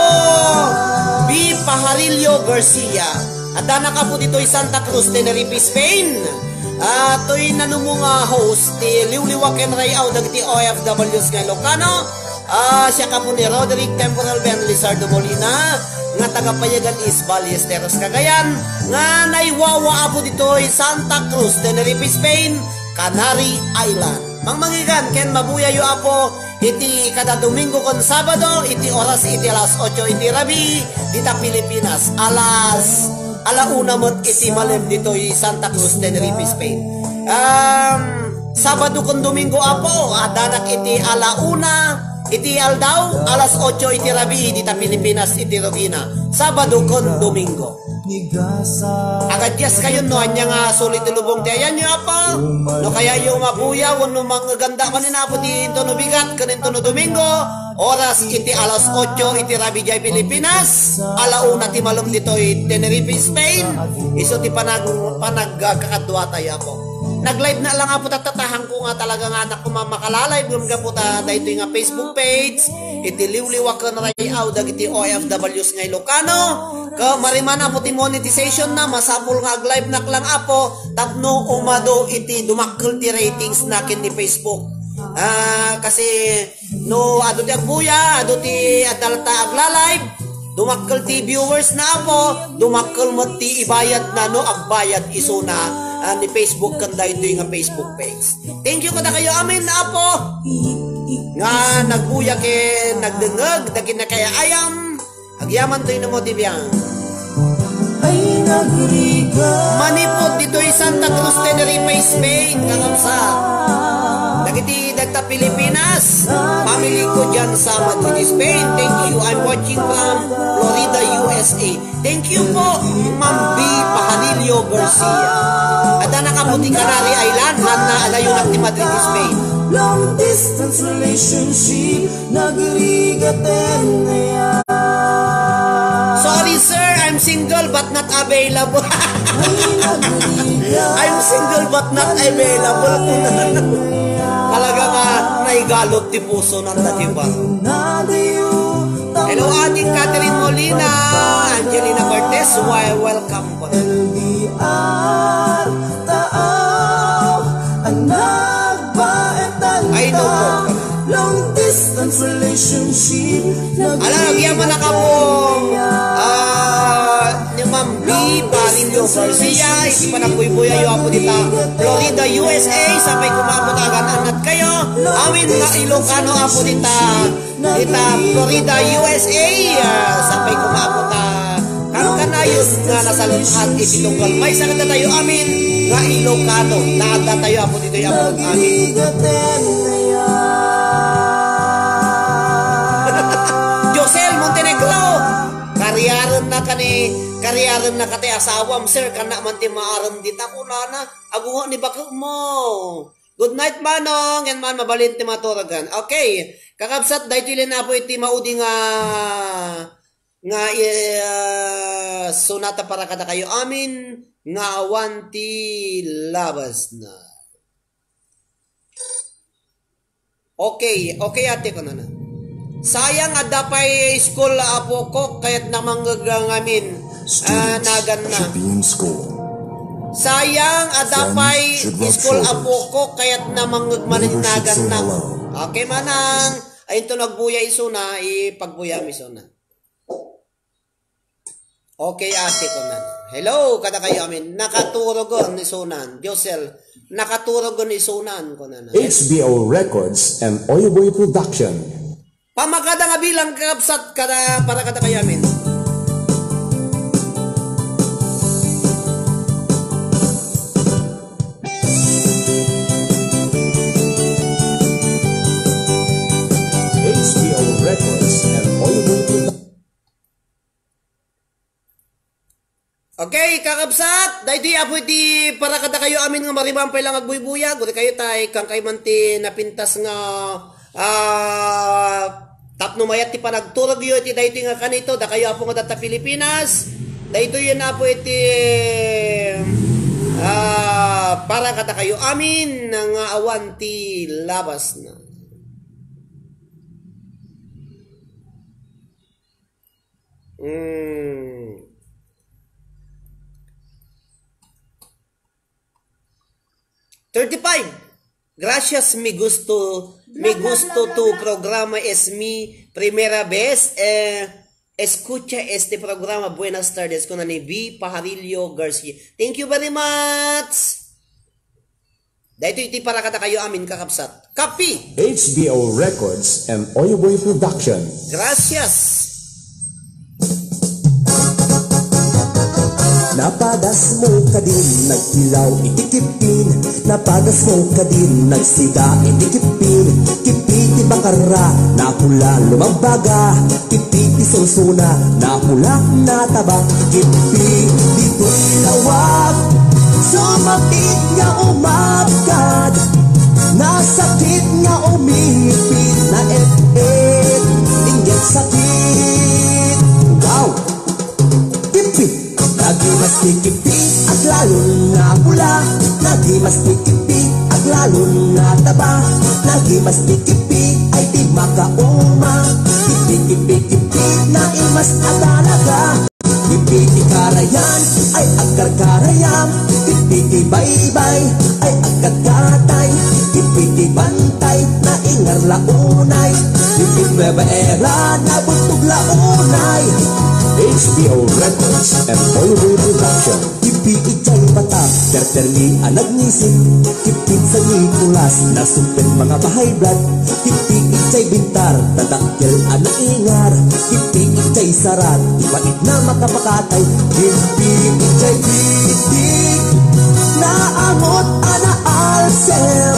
B Pajarillo Garcia. Addanak apo ditoy Santa Cruz, Tenerife, Spain. Ah, toy nanumo nga host ti Liwliwa ken Ray-aw dagiti O F Ws nga Ilocano. Ah, siak apo ni Roderick Temporal Ben Lizardo Molina, nga taga Payagan East, Ballesteros, Cagayan, nga naiwawa apo ditoy Santa Cruz, Tenerife, Spain, Canary Island. Mangmangigan ken mabuyayo apo iti kada Domingo ken Sabado iti oras iti alas otso iti rabii dita Pilipinas, alas ala una met iti malem ditoy Santa Cruz, Tenerife, Spain. Um, Sabado ken Domingo apo, addanak iti ala una iti aldaw, alas otso iti rabii dita Pilipinas iti rugina. Sabado ken Domingo. Agadiaskayon no ania nga sulit ti lubong ti ayanyo, Apo. No kayatyo mabuya wenno mangaganda manen, Apo, ti intono bigat ken intono Domingo, oras iti alas otso iti rabii diay Pilipinas, ala una ti malem ditoy Tenerife, Spain. Isu ti panag-, panagkakaduatayo, Apo. Nag-live na lang, Apo, tatatahangko nga talaga nga anak ko mamakala-live ngem gapu ta daytoy nga Facebook page, iti Liwliwa ken Ray-aw dagiti O F Ws nga Ilocano. Ket mariman, Apo, ti monetization na, masapul nga ag-live nak lang, Apo, tapno umadu iti dumakkel ti ratings na ken ni Facebook. Ah, kasi no adu ti agbuya, adu ti adda latta agla-live, dumakkel ti viewers na, Apo, dumakkel met ti ibayad na no agbayad isuna, ah, ni Facebook ken daytoy nga Facebook page. Thank you kadakayo amin, Apo, nga nagbuya ken nagdengngeg dagiti nakaay-ayam. Agyaman toy no mo ti biang. Ay, nagrigat. Manipud ditoy Santa Cruz, Tenerife, Spain, kakabsat. Dagiti dagta Pilipinas, family ko diyan sa Madrid, Spain. Thank you. I'm watching from Florida, U S A. Thank you po, Ma'am B Pajarillo Garcia. Addanak apo ti Canary Island, haan na adayonak ti Madrid, Spain. Long distance relationship, nagrigaten na yan. Sorry, sir, I'm single but not available. Ay, nagrigat. I'm single but not available. Talaga nga, naigalot ti puso ng dati ba? Hello, Ate Catherine Molina, Angelina Cortez, wel-, welcome po. L D R, taaw, anak, baetan. Ay, no po. Long distance relationship. Ala, agyaman na ka po. Ah, ni Ma'am B Pajarillo Garcia, iti panagbuybuyayyo, Apo, dita Florida, U S A, sapay ko, Apo, ta agan-anat kayo. Amin nga Ilocano, Apo, dita, dita Florida, U S A, ah, sapay ko, Apo, ta kankanayon nga nasalut-at iti tunggal. Maysa kadatayo amin nga Ilocano. Naadda tayo, Apo, ditoy, Apo, amin. Josel Montenegro, kariaren na kani, kariaren na kati asawam, sir, kana man ti maarem dita kunana, agunga ni baketmo. Good night, Manong, and man, mabalin ti maturogan. Okay, kakabsat, daytoy laeng, Apo, iti maudi nga, nga, eh, sonata para kadakayo amin, nga awan ti labas na. Okay, okay, ate, kunana. Sayang, adda pay school, Apo ko, kayat na mangngeg ngamin, ah, nagan na. Sayang, adda pay school, Apo ko, kayat na mangngeg manen, nagan na. Okay, manang. Ay, ito nagbuya isuna, ipagbuyam isuna. Okay, ate, kunana. Hello, kadakayo amin. Nakaturogen isunan. Josel, nakaturogen isunan, kunana. H B O Records and Oyoboy Production. Pamakada nga bilang, kakabsat, kada, para kadakayo amin. H B O Records and Oyoboy Production. Okay, kakabsat, daytoy apo iti para kadakayo amin nga marimampay lang agbuybuyag, uri kayo tay, kangkay man ti napintas nga, ah, tapno mayat ti panagturogyo iti daytoy nga kanito, dakayo apo nga data Pilipinas, daytoy yun apo iti, ah, para kadakayo amin nga awan ti labas na. Mm. Thirty-five. Gracias, mi gusto, mi gusto tu programa es mi primera vez, eh, escucha este programa. Buenas tardes, kuna ni V Pajarillo Garcia. Thank you very much. Daytoy iti para kadakayo amin, kakabsat. Kapi! H B O Records and Oyoboy Production. Gracias! Napadas mo kadin nagtilaw iti kippin, napadas mo kadin nagsida iti kippin, kippi ti bakarra, napula lumagbaga, kippi ti sursuna, napula nataba, kippi ditoy lawag, sumapit nga umabkad, nasakit nga umipit, naet-et, inggit sakit. Wow! Kippi! Nagimas ti kippi, aglalon napula. Nagimas ti kippi, aglalon nataba. Nagimas ti kippi, ay ti makauma. Kippi, kippi, kippi, naimas a talaga. Kippi ti karayan, ay agkarkarayam. Kippi ti baybay, ay agkatkaatay. Kippi ti bantay, naingar la unay. Kippi ti babaera, nabugtog la unay. H B O Records and Oyoboy Production. Kippi idiay Batak, perpermi a nagnisit. Kippi San Nicolas, nasumpet mga bahay blood. Kippi idiay Bintar, tadakkel a naingar. Kippi idiay Sarat, ti pait na makapakatay. Kippi idiay Bitik, naangot a naalser.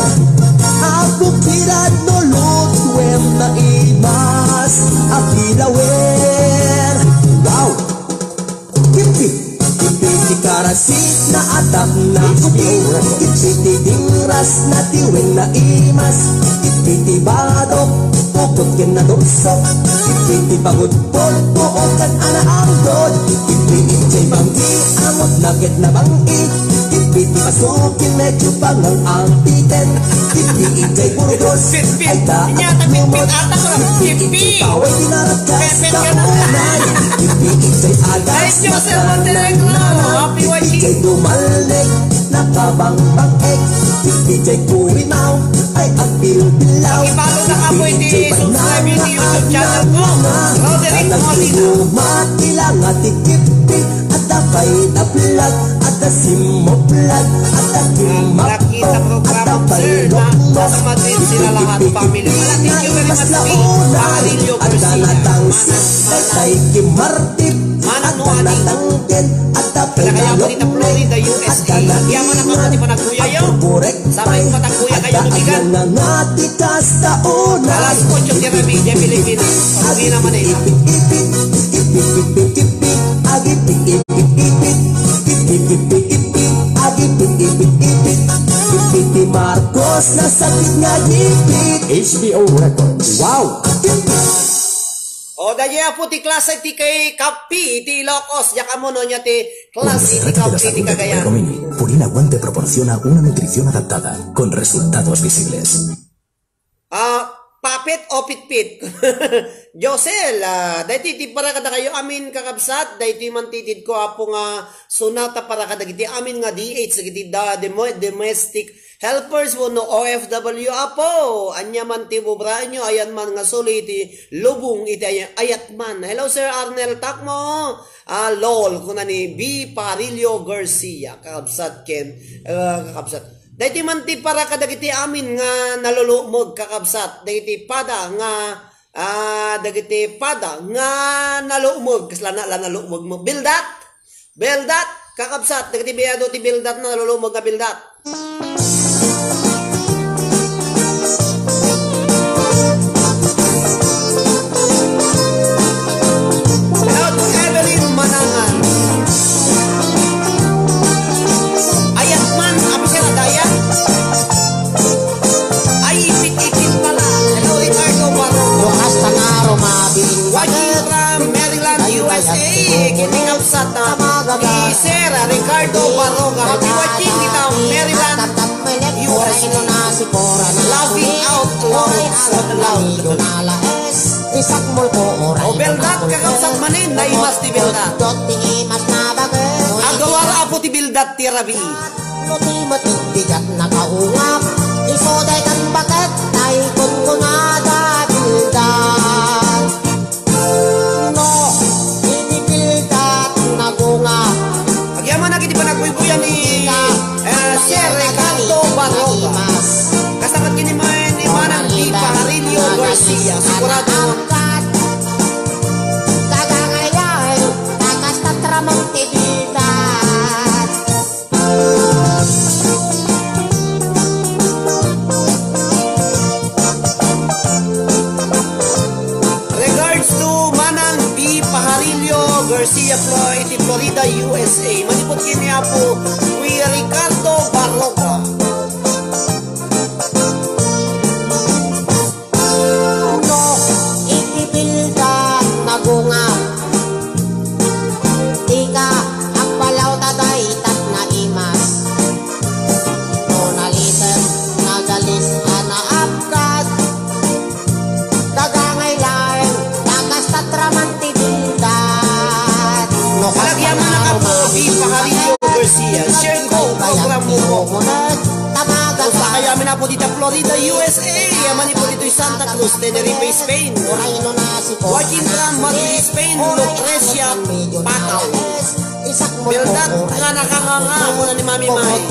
Apo kirad no lutwem naimas a kilawer. Wow! Kippi, kippi ti karasi, naatap na kupi. Kippi ti dingras, natiwen naimas. Kippi ti badok, pukot ken nadursok. Kippi ti pagudpod, puokan a naanggod. Kippi idiay banggi, amot na ket nabanggi. Kippi ti pasukin, medyo pangang angpiten. Kippi idiay Burgos, ay ta lumod. Kippi idiay paway, tinaragkas, kaunay. Kippi idiay agas, matanan. Kippi idiay dumalnek, nakabangbang-ek. Kippi idiay Kurimaw, ay agbilbilaw. Kippi idiay banana, agmamanga. Nagduduma, ilanga ti kippi. Adda pay na vlog, adda simmo vlog, adda kimapto, adda pay noknok. Kipikipiki na imas la unay, adda na tangsit, tay kimartip, adda na tangken, adda pay na noknok, adda na ingat, agkukurek pay, adda agngangati kasta unay. Alas otso ti rabii, diay Pilipinas. Agi naman eh. Ipit-ipit, ipit-ipit, ipit, agi ipit-ipit, ipit, ipit-ipit, ipit, ipit-ipit, ipit, ipit, ipit, ipit, ipit, Marcos, nasakit nga ipit. H B O Records. Wow! O, daydi apo ti klase ti kay kapi iti Ilocos. Diak ammo no ania ti klase ti kapi ti Cagayan. Purina Guante proporciona una nutrición adaptada, con resultados visibles. Ah, pa-, Pit o pitpit. Josel, ah, daytoy ti para kadakayo amin, kakabsat, daytoy man ti itedko, Apo, nga sonata para kadagiti amin nga D H, dagiti da-, demo-, domestic helpers wenno O F W, Apo. Ania man ti ubraenyo, ayan man nga suli ti lubong iti ay-, ayat man. Hello, Sir Arnel Takmo. Ah, lol, kuna ni B Parillo Garcia, kakabsat ken, ah, kakabsat. Daytoy man ti para kadagiti amin nga nalulumeg, kakabsat. Dagiti pada nga, ah, dagiti pada nga nalumeg. Kasla na la nalumeg mo. Bildat! Bildat! Kakabsat, dagiti biyado ti bildat na nalulumeg nga bildat. Hello to Evelyn Manangan. Ayat man, absent, ayat. Ay, ipit-ipit pala. Hello, Ricardo Barroco. Bukas na nga, rumabi. Watching from Maryland, U S A. Kini kabsat na ni Sir Ricardo Barroco. Happy watching kita, Maryland, U S A. Laughing out loud, out loud. O, beldat, kakabsat manen, naimas ti beldat. Agawar, Apo, ti beldat ti rabii. No di met ti bigat nakaungap, isu daytan baket, tay kunkunada bildat. No, iti bildat nagungap. Agyamanak iti panagbuybuyan ni, eh, Sir Ricardo Barroca. Kasakat kini may ni Manang Di Pajarillo Garcia. Sigurado. Kakangayay, takas tatramang ti bildat. Regards to Manang B Pajarillo Garcia Flo-, iti Florida, U S A. Manipud kini Apo Kuya Ricardo Barroca. No, iti bildat nagungap. Dika agpalaw ta daytat naimas. No nalitem, nagalis a naapkat. Dagangay laeng, takas tatraman ti bildat. No, Agyamanak, Apo Di Pajarillo Garcia. Share ko, program mo. Tamaga. Usa kayo amin, Apo, dita Florida, U S A. Manipud ditoy Santa Cruz, Tenerife, Spain. Watching from Madrid, Spain, Lucrecia, Pacau. Beldat nga nakanganga, kuna ni Mami May.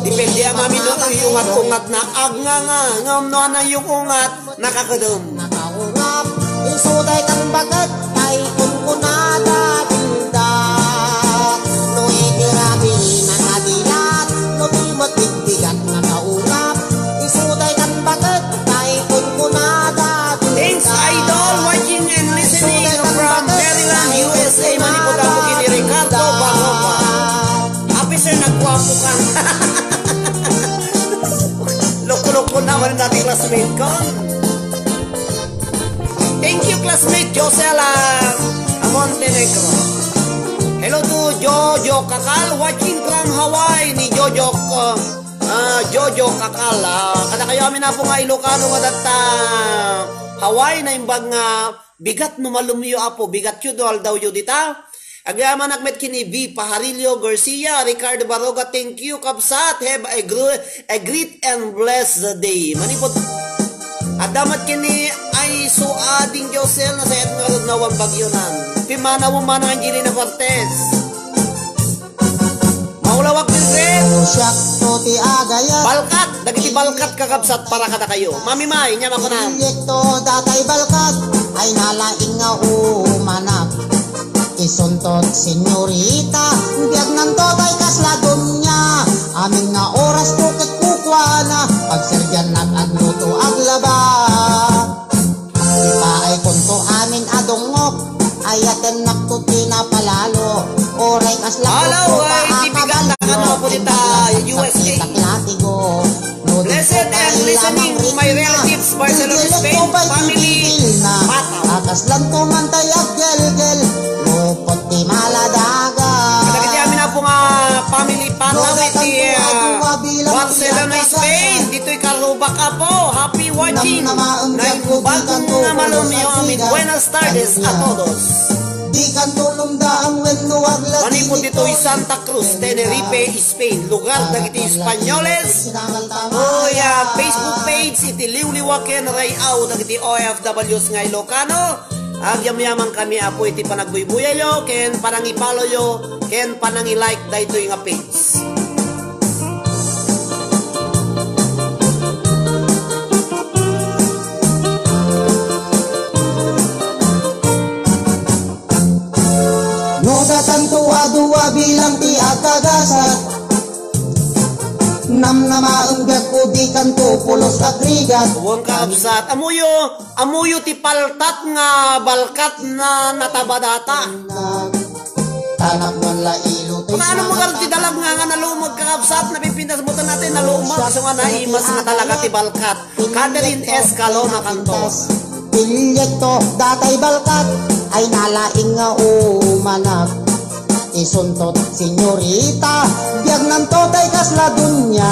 Depende a Mami no, iyungat-ungat na agnganga. Ngem no anay iyungat, nakakedem. Nakaungap, isu daytan baket, tay kunkunada bildat. No iti rabii nakadilat, no di met ti bigat nakaungap, isu daytan baket, tay kunkunada bildat. Thanks, Idol, watching and listening from Maryland, U S A. Manipud Apo kini Ricardo Barroca. Happy, sir, nagguapo ka. Loko-loko naman dati classmate ko. Thank you, classmate Josela Montenegro. Hello to Jojo Kakal, watching from Hawaii ni Jojo, ah, Jojo Kakal. Ah, kadakayo amin, Apo, nga Ilocano nga adda Hawaii, naimbag nga bigat no malumyo, Apo, bigatyo no aldawyo dita. Agyamanak met kini V Pajarillo Garcia, Ricardo Baroga, thank you, kabsat. Have a gr-, a great and blessed day. Manipud, adda met kini ay suading Josel, nasayat nga rugnawan bagyonan. Pimanaw man Angelina Cortez. Maulawag, Mildred. Siak to ti agayat. Balkat, dagiti balkat, kakabsat, para kadakayo. Mami May, nia makunam. Proyekto datay balkat, ay nalaing nga umanak. Isuntot, senyorita, biagnanto tay kasla dunia. Amin nga oras ko ket kukuana, pagserbiannak agluto, aglaba. Ipaaykonto amin a dungngop, ayatennak to ti napalalo. Oray kasla Hello, ay, ti bigat na kano po dita, U S A. Blessed and listening, my relatives, Barcelona, Spain, family, Pataw. Akaslanto man tay aggelgel, lupot ti maladaga. Kadagiti amin, Apo, nga family, Pataw, iti, ah, Barcelona, Spain, ditoy Carlo Bacapo. Happy watching. Naimbag nga malumyo amin. Buenas tardes a todos. Manipud ditoy Santa Cruz, Tenerife, Spain, lugar dagiti Espanyoles. Oy, ah, Facebook page iti liwliwa ken ray-aw dagiti O F Ws nga Ilocano. Agyamyaman kami, Apo, iti panagbuybuyayyo ken panangifollowyo ken panangilike daytoy nga page. No datanto a dua bilang ti agkagasat, namnamaen biag ko dikanto pulos agrigat. Wen, kakabsat, ammoyo, ammoyo ti paltat nga balkat na natabadata. Tanak man la ilo ti Paano mo garud ti dalag nga, nga nalumeg, kakabsat, napipintas mo tan natin nalumeg, so nga naimas nga talaga ti balkat. Catherine Escalona Cantor. Proyekto datay balkat ay nalaing nga umanak. Isuntot, senyorita, biagnanto tay kasla dunia.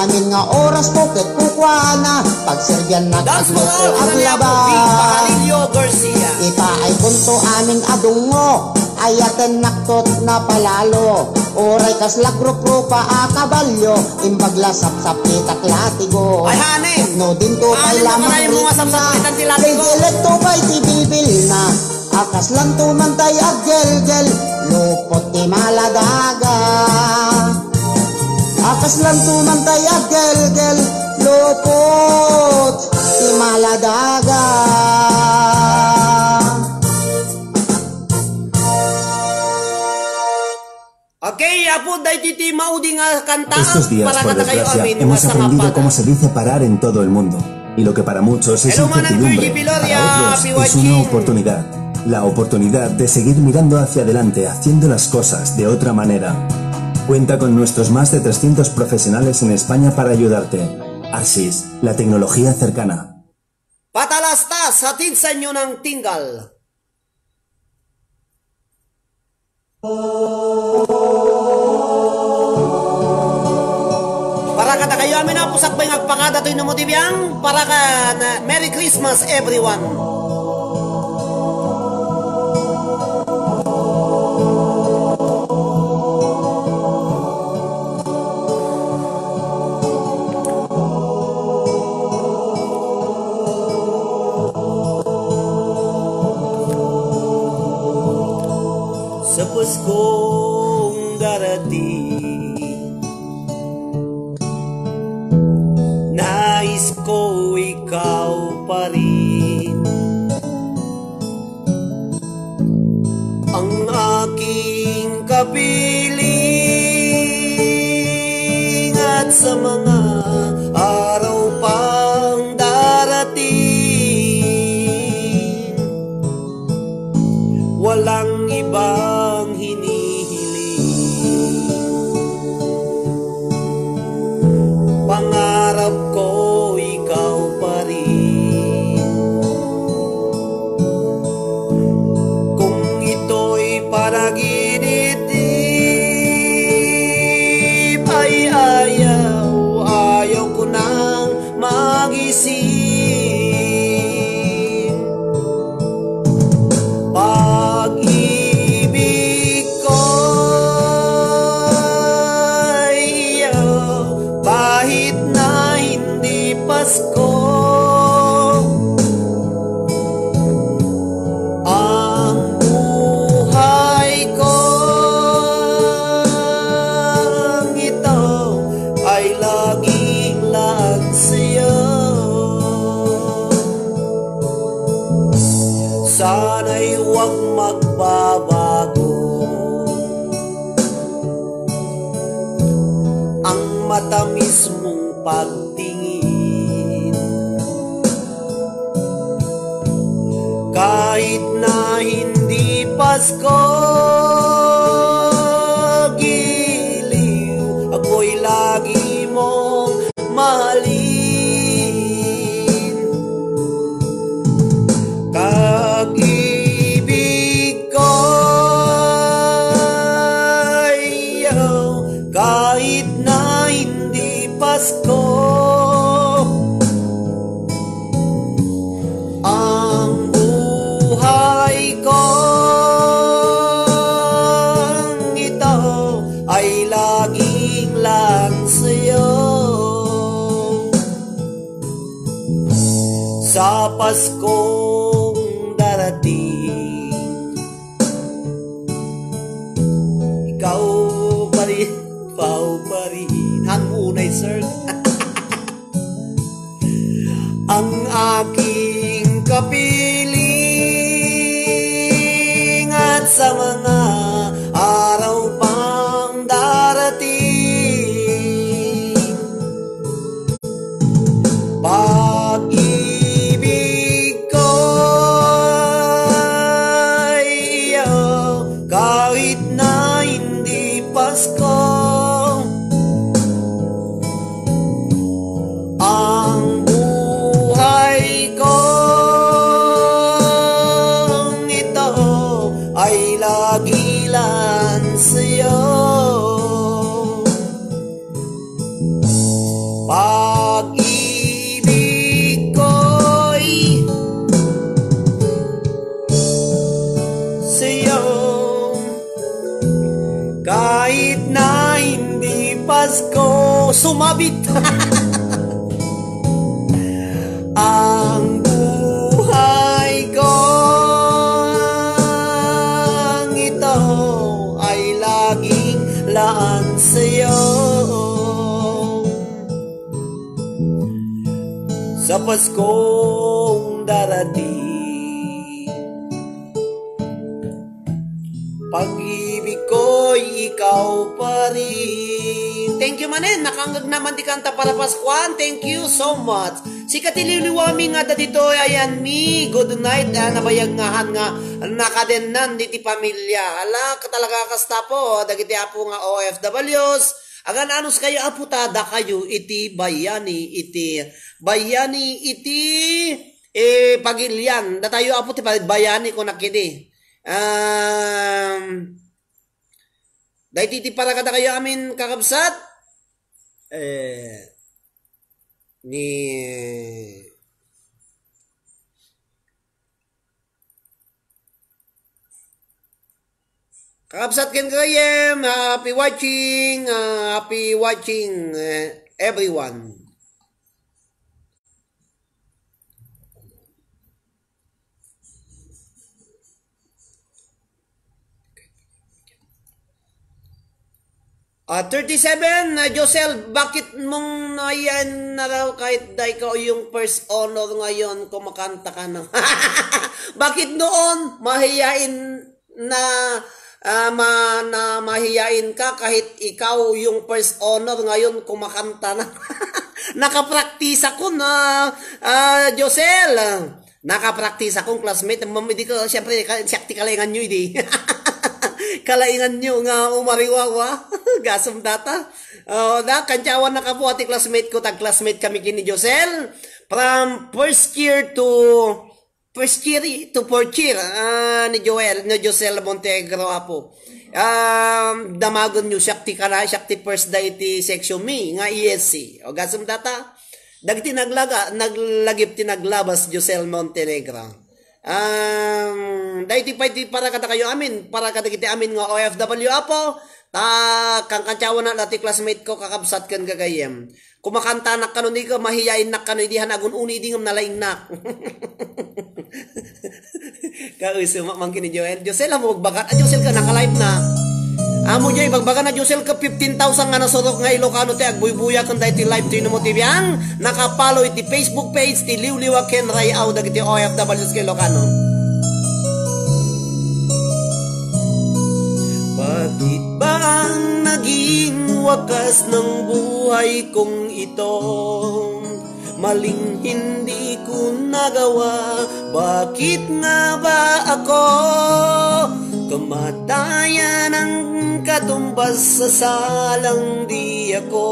Amin nga oras ko ket kukuana, pagserbiannak Dance for all, aglaba. Pajarillo Garcia. Ipaaykonto amin a dungngo, ayatennakto napalalo. Uray kasla grupo pa a kabalio, imbag la sapsapitak latigo. Ay, honey. No dinto pay Honey, lamang nakanay mo nga rikna, sapsapitan ti latigo. Lagilekto pay ti bibilna. Akaslanto man tay aggelgel, lupot ti maladaga. Akaslanto man tay aggelgel, lupot ti maladaga. Okay, Apo, daytoy ti maudi nga kanta. Estos días, para por kadakayo desgracia, amin, hemos masama aprendido pata. Cómo se dice parar en todo el mundo. Y lo que para muchos es Hello, Manang incertidumbre, Virgie Piloria, para otros es una P Y G. Oportunidad. La oportunidad de seguir mirando hacia adelante, haciendo las cosas de otra manera. Cuenta con nuestros más de trescientos profesionales en España para ayudarte. Arsis, la tecnología cercana. Patalastas, hatid sa inyo ng tinggal. Para kadakayo amin, Apo, sakbay nga agpakada toy numo ti biang, para ka na, Merry Christmas, everyone. Sa Paskong darating, nais ko ikaw pa rin. Ang aking kapiling at sa mga araw pang darating, walang ibang hinihiling. Pangarap ko ikaw pa rin. Kung ito'y panaginip, ay ayaw, ayaw ko nang magising. Pag-ibig ko, iyo, kahit na hindi Pasko, ang buhay ko, ito ay laging laan sa'yo. Sana'y huwag magbabago ang matamis mong pagtingin. Kahit na hindi Pasko, giliw, ako'y lagi mong mahalin. Kag-ibig ko, iyo, kahit na hindi Pasko. Ang buhay kong ito ay laging laan sa'yo. Sa Paskong darating, ikaw pa rin, ikaw pa rin. Ang unay, sir. Ang aking kapiling at sa mga araw pang darating. Pag-ibig ko, iyo, kahit na hindi Pasko, ang buhay kong ito ay lagi lang sa'yo. Pag-ibig ko'y sa'yo, kahit na hindi Pasko, sumabit. Ang buhay kong ito ay laging laan sa'yo. Sa Paskong darating, pag-ibig ko'y ikaw pa rin. Thank you manen, nakangngeg naman ti kanta para Paskuan. Thank you so much. Sika ti liwliwami nga adda ditoy, ayan mi. Good night, ah, nabayag nga han nga nakadennan diti pamilya. Ala, talaga kasta po, dagiti apo nga O F Ws. Agan-anos kayo, apo, ta dakayo iti bayani, iti bayani, iti, eh, pagilian. Datayo, apo, ti bayani ko nakidi. Um, daytoy ti para kadakayo amin, kakabsat. Eh, ni Kakabsat ken gayem, happy watching, ah, happy watching, eh, everyone. Ah, thirty-seven, ah, Josel, bakit mong nayan na raw kahit da ikaw yung first honor ngayon, kumakanta ka na? Bakit noon, mahiyain na, ah, ma-, na mahiyain ka kahit ikaw yung first honor, ngayon kumakanta na? Nakapraktis ako na, ah, Josel. Nakapraktis akong classmate. Mam-, idi ko, siyempre, ka-, siak ti kalaingan nyo, idi. Kalaingan nyo nga umariwawa. Gasum data. Oh, da, kantyawan na kapo, ati classmate ko, tag-classmate kami kini Josel. From first year to, first year to fourth year, ah, ni Joel, ni Josel Montenegro, apo. Um, damagen nyo, siak ti kana, siak ti first da iti section mi, nga E S C. O, gasum data. Dagiti naglaga-, naglagip ti naglabas, Josel Montenegro. Um, daytoy pay ti para kadakayo amin, para kadagiti amin nga O F W, apo, ta kankantyawan na ti classmate ko, kakabsat ken gagayem. Kumakantanak kano, di ka mahiyainnak kano, idi han agun-uni, idi ngem nalaingnak. Kauso, ma-, mangkin ni Joel. Josel, amo magbagan. Ah, Josel ka, naka-live na. Amo jay, bagbaga na, Josel, ka fifteen thousand nga nasurok nga Ilocano ti agbuybuya ken daytoy live ti Inumo T V ang naka-follow iti Facebook page ti Liwliwa ken Ray-aw dagiti O F Ws ken Ilocano. Bakit ba ang naging wakas ng buhay kong ito? Maling hindi ko nagawa, bakit nga ba ako? Kamatayan ang katumbas sa salang di ako.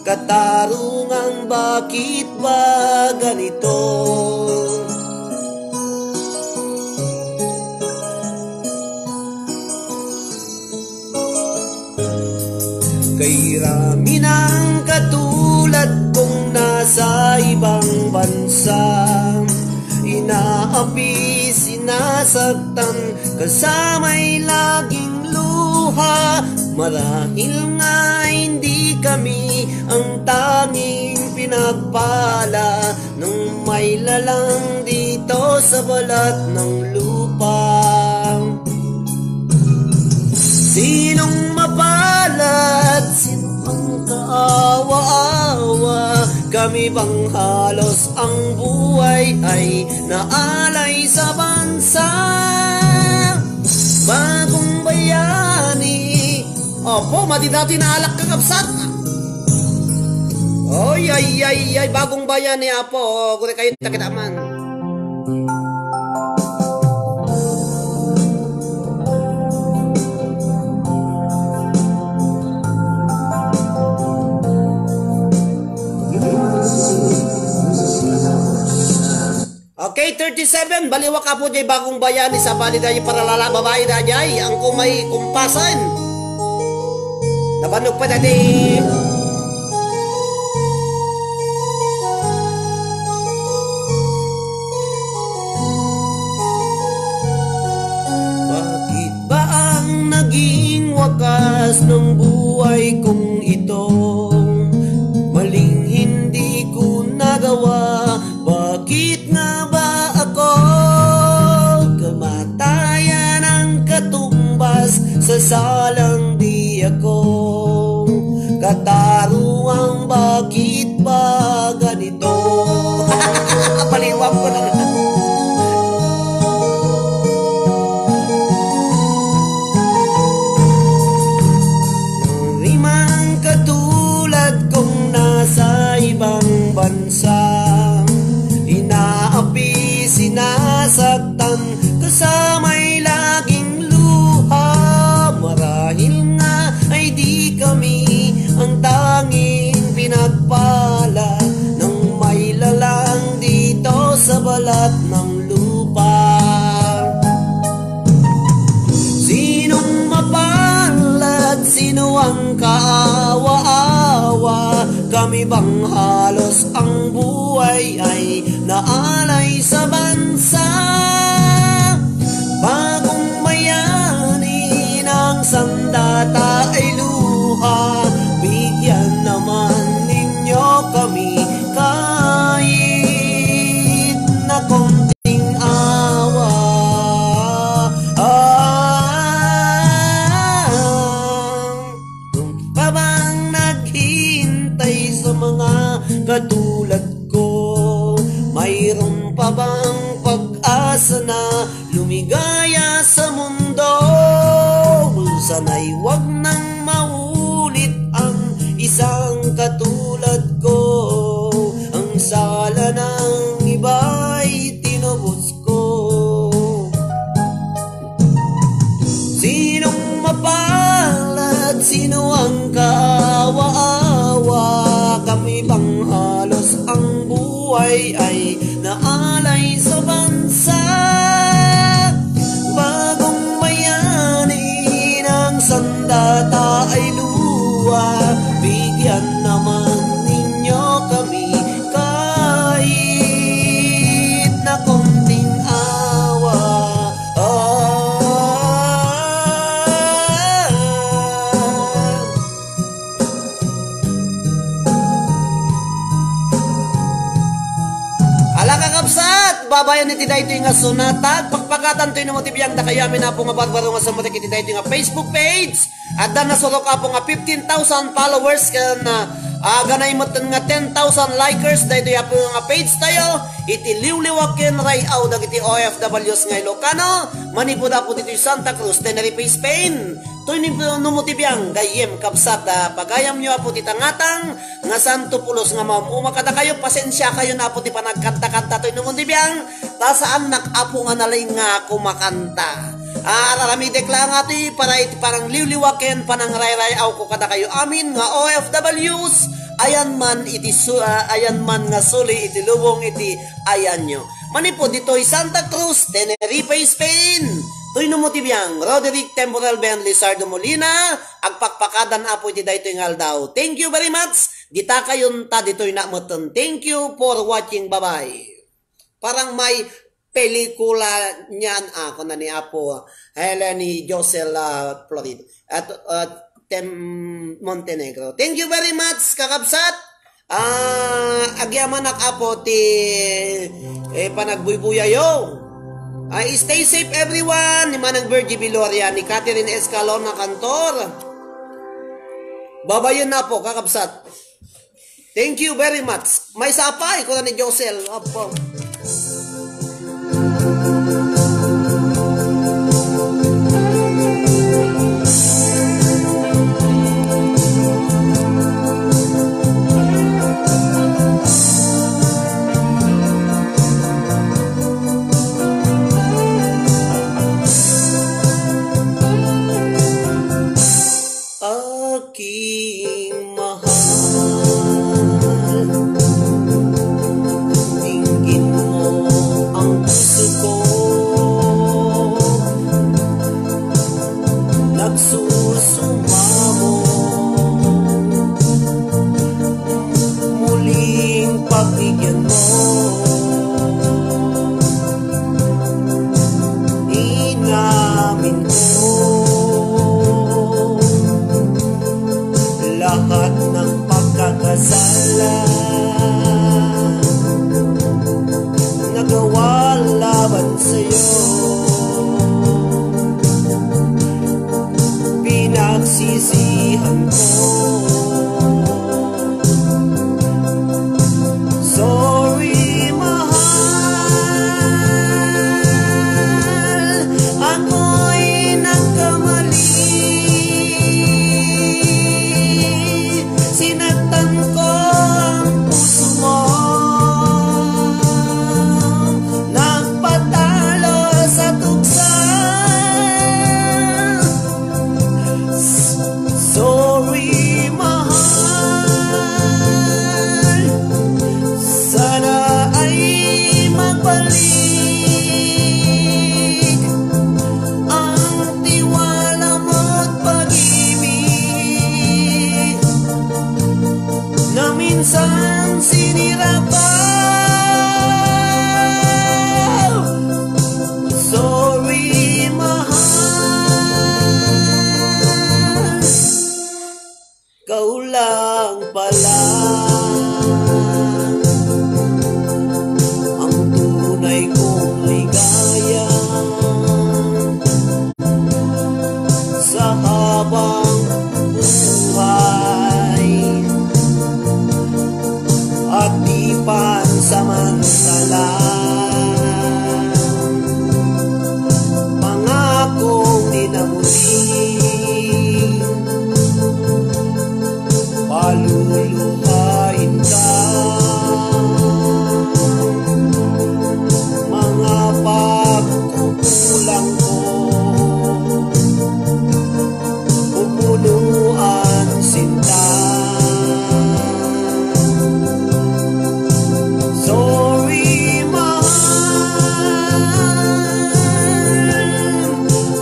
Katarungang bakit ba ganito? Kay rami ng kat- nasaktan, kasamay laging luha. Marahil nga hindi kami ang tanging pinagpala ng may lalang dito sa balat ng lupa. Sinong mapalad? Sino ang kaawa-awa? Kami bang halos ang buhay ay naalay sa bansa? Bagong Bayani. Opo, madi dati naalak, kakabsat. Oy, ay, ay, ay, Bagong Bayani, Apo. Guri kayo, takita man. Okay, thirty-seven, baliwak, Apo, jay Bagong Bayani, sabali da jay paralala, babai da jay, ang kumay kumpasan. Nabannog pa dati. Bakit ba ang naging wakas ng buhay kong ito? Maling hindi ko nagawa. Bakit nga ba ako? Kamatayan ang katumbas sa salang di ako kataruang. Bakit ba ganito? Paliwam ko na. Rimang katulad kong nasa ibang bansa, inaapi, sinasaktan, kasama'y laging luha. Marahil nga ay di kami ang tanging pinagpala ng may lalang dito sa balat ng lupa. Sinong mapalad? Sino ang kaawa-awa? Kami bang halos ang buhay ay naalay sa bansa? Bagong Bayani, ng sandata ay luha, bigyan naman ninyo kami kahit na konting awa. Ah, kung pa bang naghihintay sa mga katulad ko, mayroon pa bang pag-asa na lumigaya sa mundo? Sana'y wag nang maulit ang isang katulad ko. Ang sala ng iba'y tinubos ko. Sinong mapalad? Sino ang kaawa-awa? Kami bang halos ang buhay ay naalay sa bansa? Bagong Bayani, ng sandata ay luha, bigyan naman ninyo kami kahit na konting awa. Ah. Ala, kakabsat, babaen iti daytoy nga sonata, agpakpakatan toy no mo ti biang dakayo amin, Apo, nga barbaro nga sumrek iti daytoy nga Facebook page. Adda nasurok, Apo, nga fifteen thousand followers ken, ah, aganay metten nga ten thousand likers daytoy, Apo, nga page tayo iti liwliwa ken ray-aw dagiti O F Ws nga Ilocano, manipud, Apo, ditoy Santa Cruz, Tenerife, Spain. Toy ni no mo ti biang, gayyem, kabsat, ah, pagayamyo, Apo, ti tangatang nga Santo Pulos nga maum-uma kadakayo. Pasensiakayon, Apo, ti panagkanta-kanta toy no mo ti biang, ta saannak, Apo, nga nalaing nga kumakanta. Ah, aramidek la nga ti para iti panangliwliwa ken panangrayray-awko kadakayo amin nga O F Ws, ayan man iti su-, ah, ayan man nga suli iti lubong iti ayanyo. Manipud ditoy Santa Cruz, Tenerife, Spain. Toy no mo ti biang, Roderick Temporal Ben Lizardo Molina, agpakpakadan, Apo, iti daytoy nga aldaw. Thank you very much. Ditakayon ta ditoy na metten. Thank you for watching. Bye-bye. Parang may pelikula niyan, ah, kuna ni Apo, Helen ni Josel, ah, Florid. At, at Tem-, Montenegro. Thank you very much, kakabsat. Ah, agyamanak, Apo, ti, eh, panagbuybuyayo. Ah, stay safe, everyone. Ni Manang Virgie Viloria, ni Catherine Escalona Cantor. Babayen na po, kakabsat. Thank you very much. Maysa pay, kuna ni Josel. Apo. Aking mahal, dinggin mo ang puso ko, nagsusumamo, muling pagbigyan mo. Inamin ko lahat ng pagkakasala nagawa laban sa'yo. Pinagsisihan ko. Sorry, mahal. Ako'y nagkamali. Sinaktan ko ang puso mo. Nagpatalo sa tukso. Sorry, mahal. Sana ay magbalik ang tiwala mo't pag-ibig na minsan sinira ko. Sorry, mahal. Ikaw lang pala ang tunay kong ligaya sa habang buhay at di pansamantala. Pangakong di na muli paluluhain ka. Mga pagkukulang ko, pupunuan sinta. Sorry, mahal.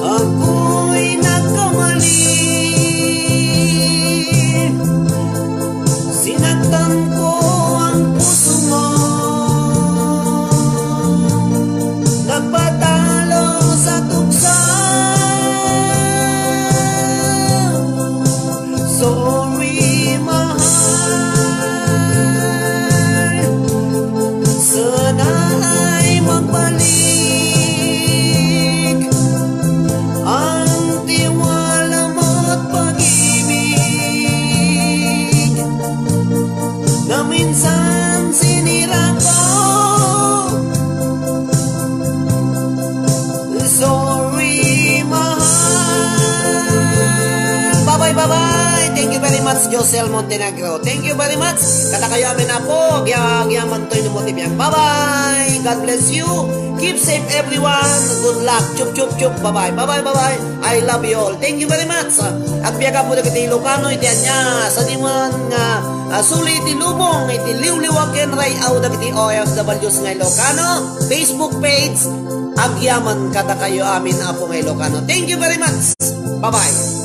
Ako'y nagkamali. Sinaktan ko ang puso mo. Nagpatalo sa tukso. Sorry, mahal. Sana ay magbalik ang tiwala mo't pag-ibig na minsan sinira ko. Sorry, mahal. Bye-bye, bye-bye. Thank you very much, Josel Montenegro. Thank you very much. Kadakayo amin, Apo. Agya-, agyaman toy no mo ti biag. Bye-bye. God bless you. Keep safe, everyone. Good luck. Chup, chup, chup. Bye-bye. Bye-bye, bye-bye. I love you all. Thank you very much. Agbiag, Apo, dagiti Ilocano iti ania, sadiman nga, ah, suli iti lubong iti liwliwa ken ray-aw dagiti O F Ws nga Ilocano. Facebook page, agyaman kadakayo amin, Apo, nga Ilocano. Thank you very much. Bye-bye.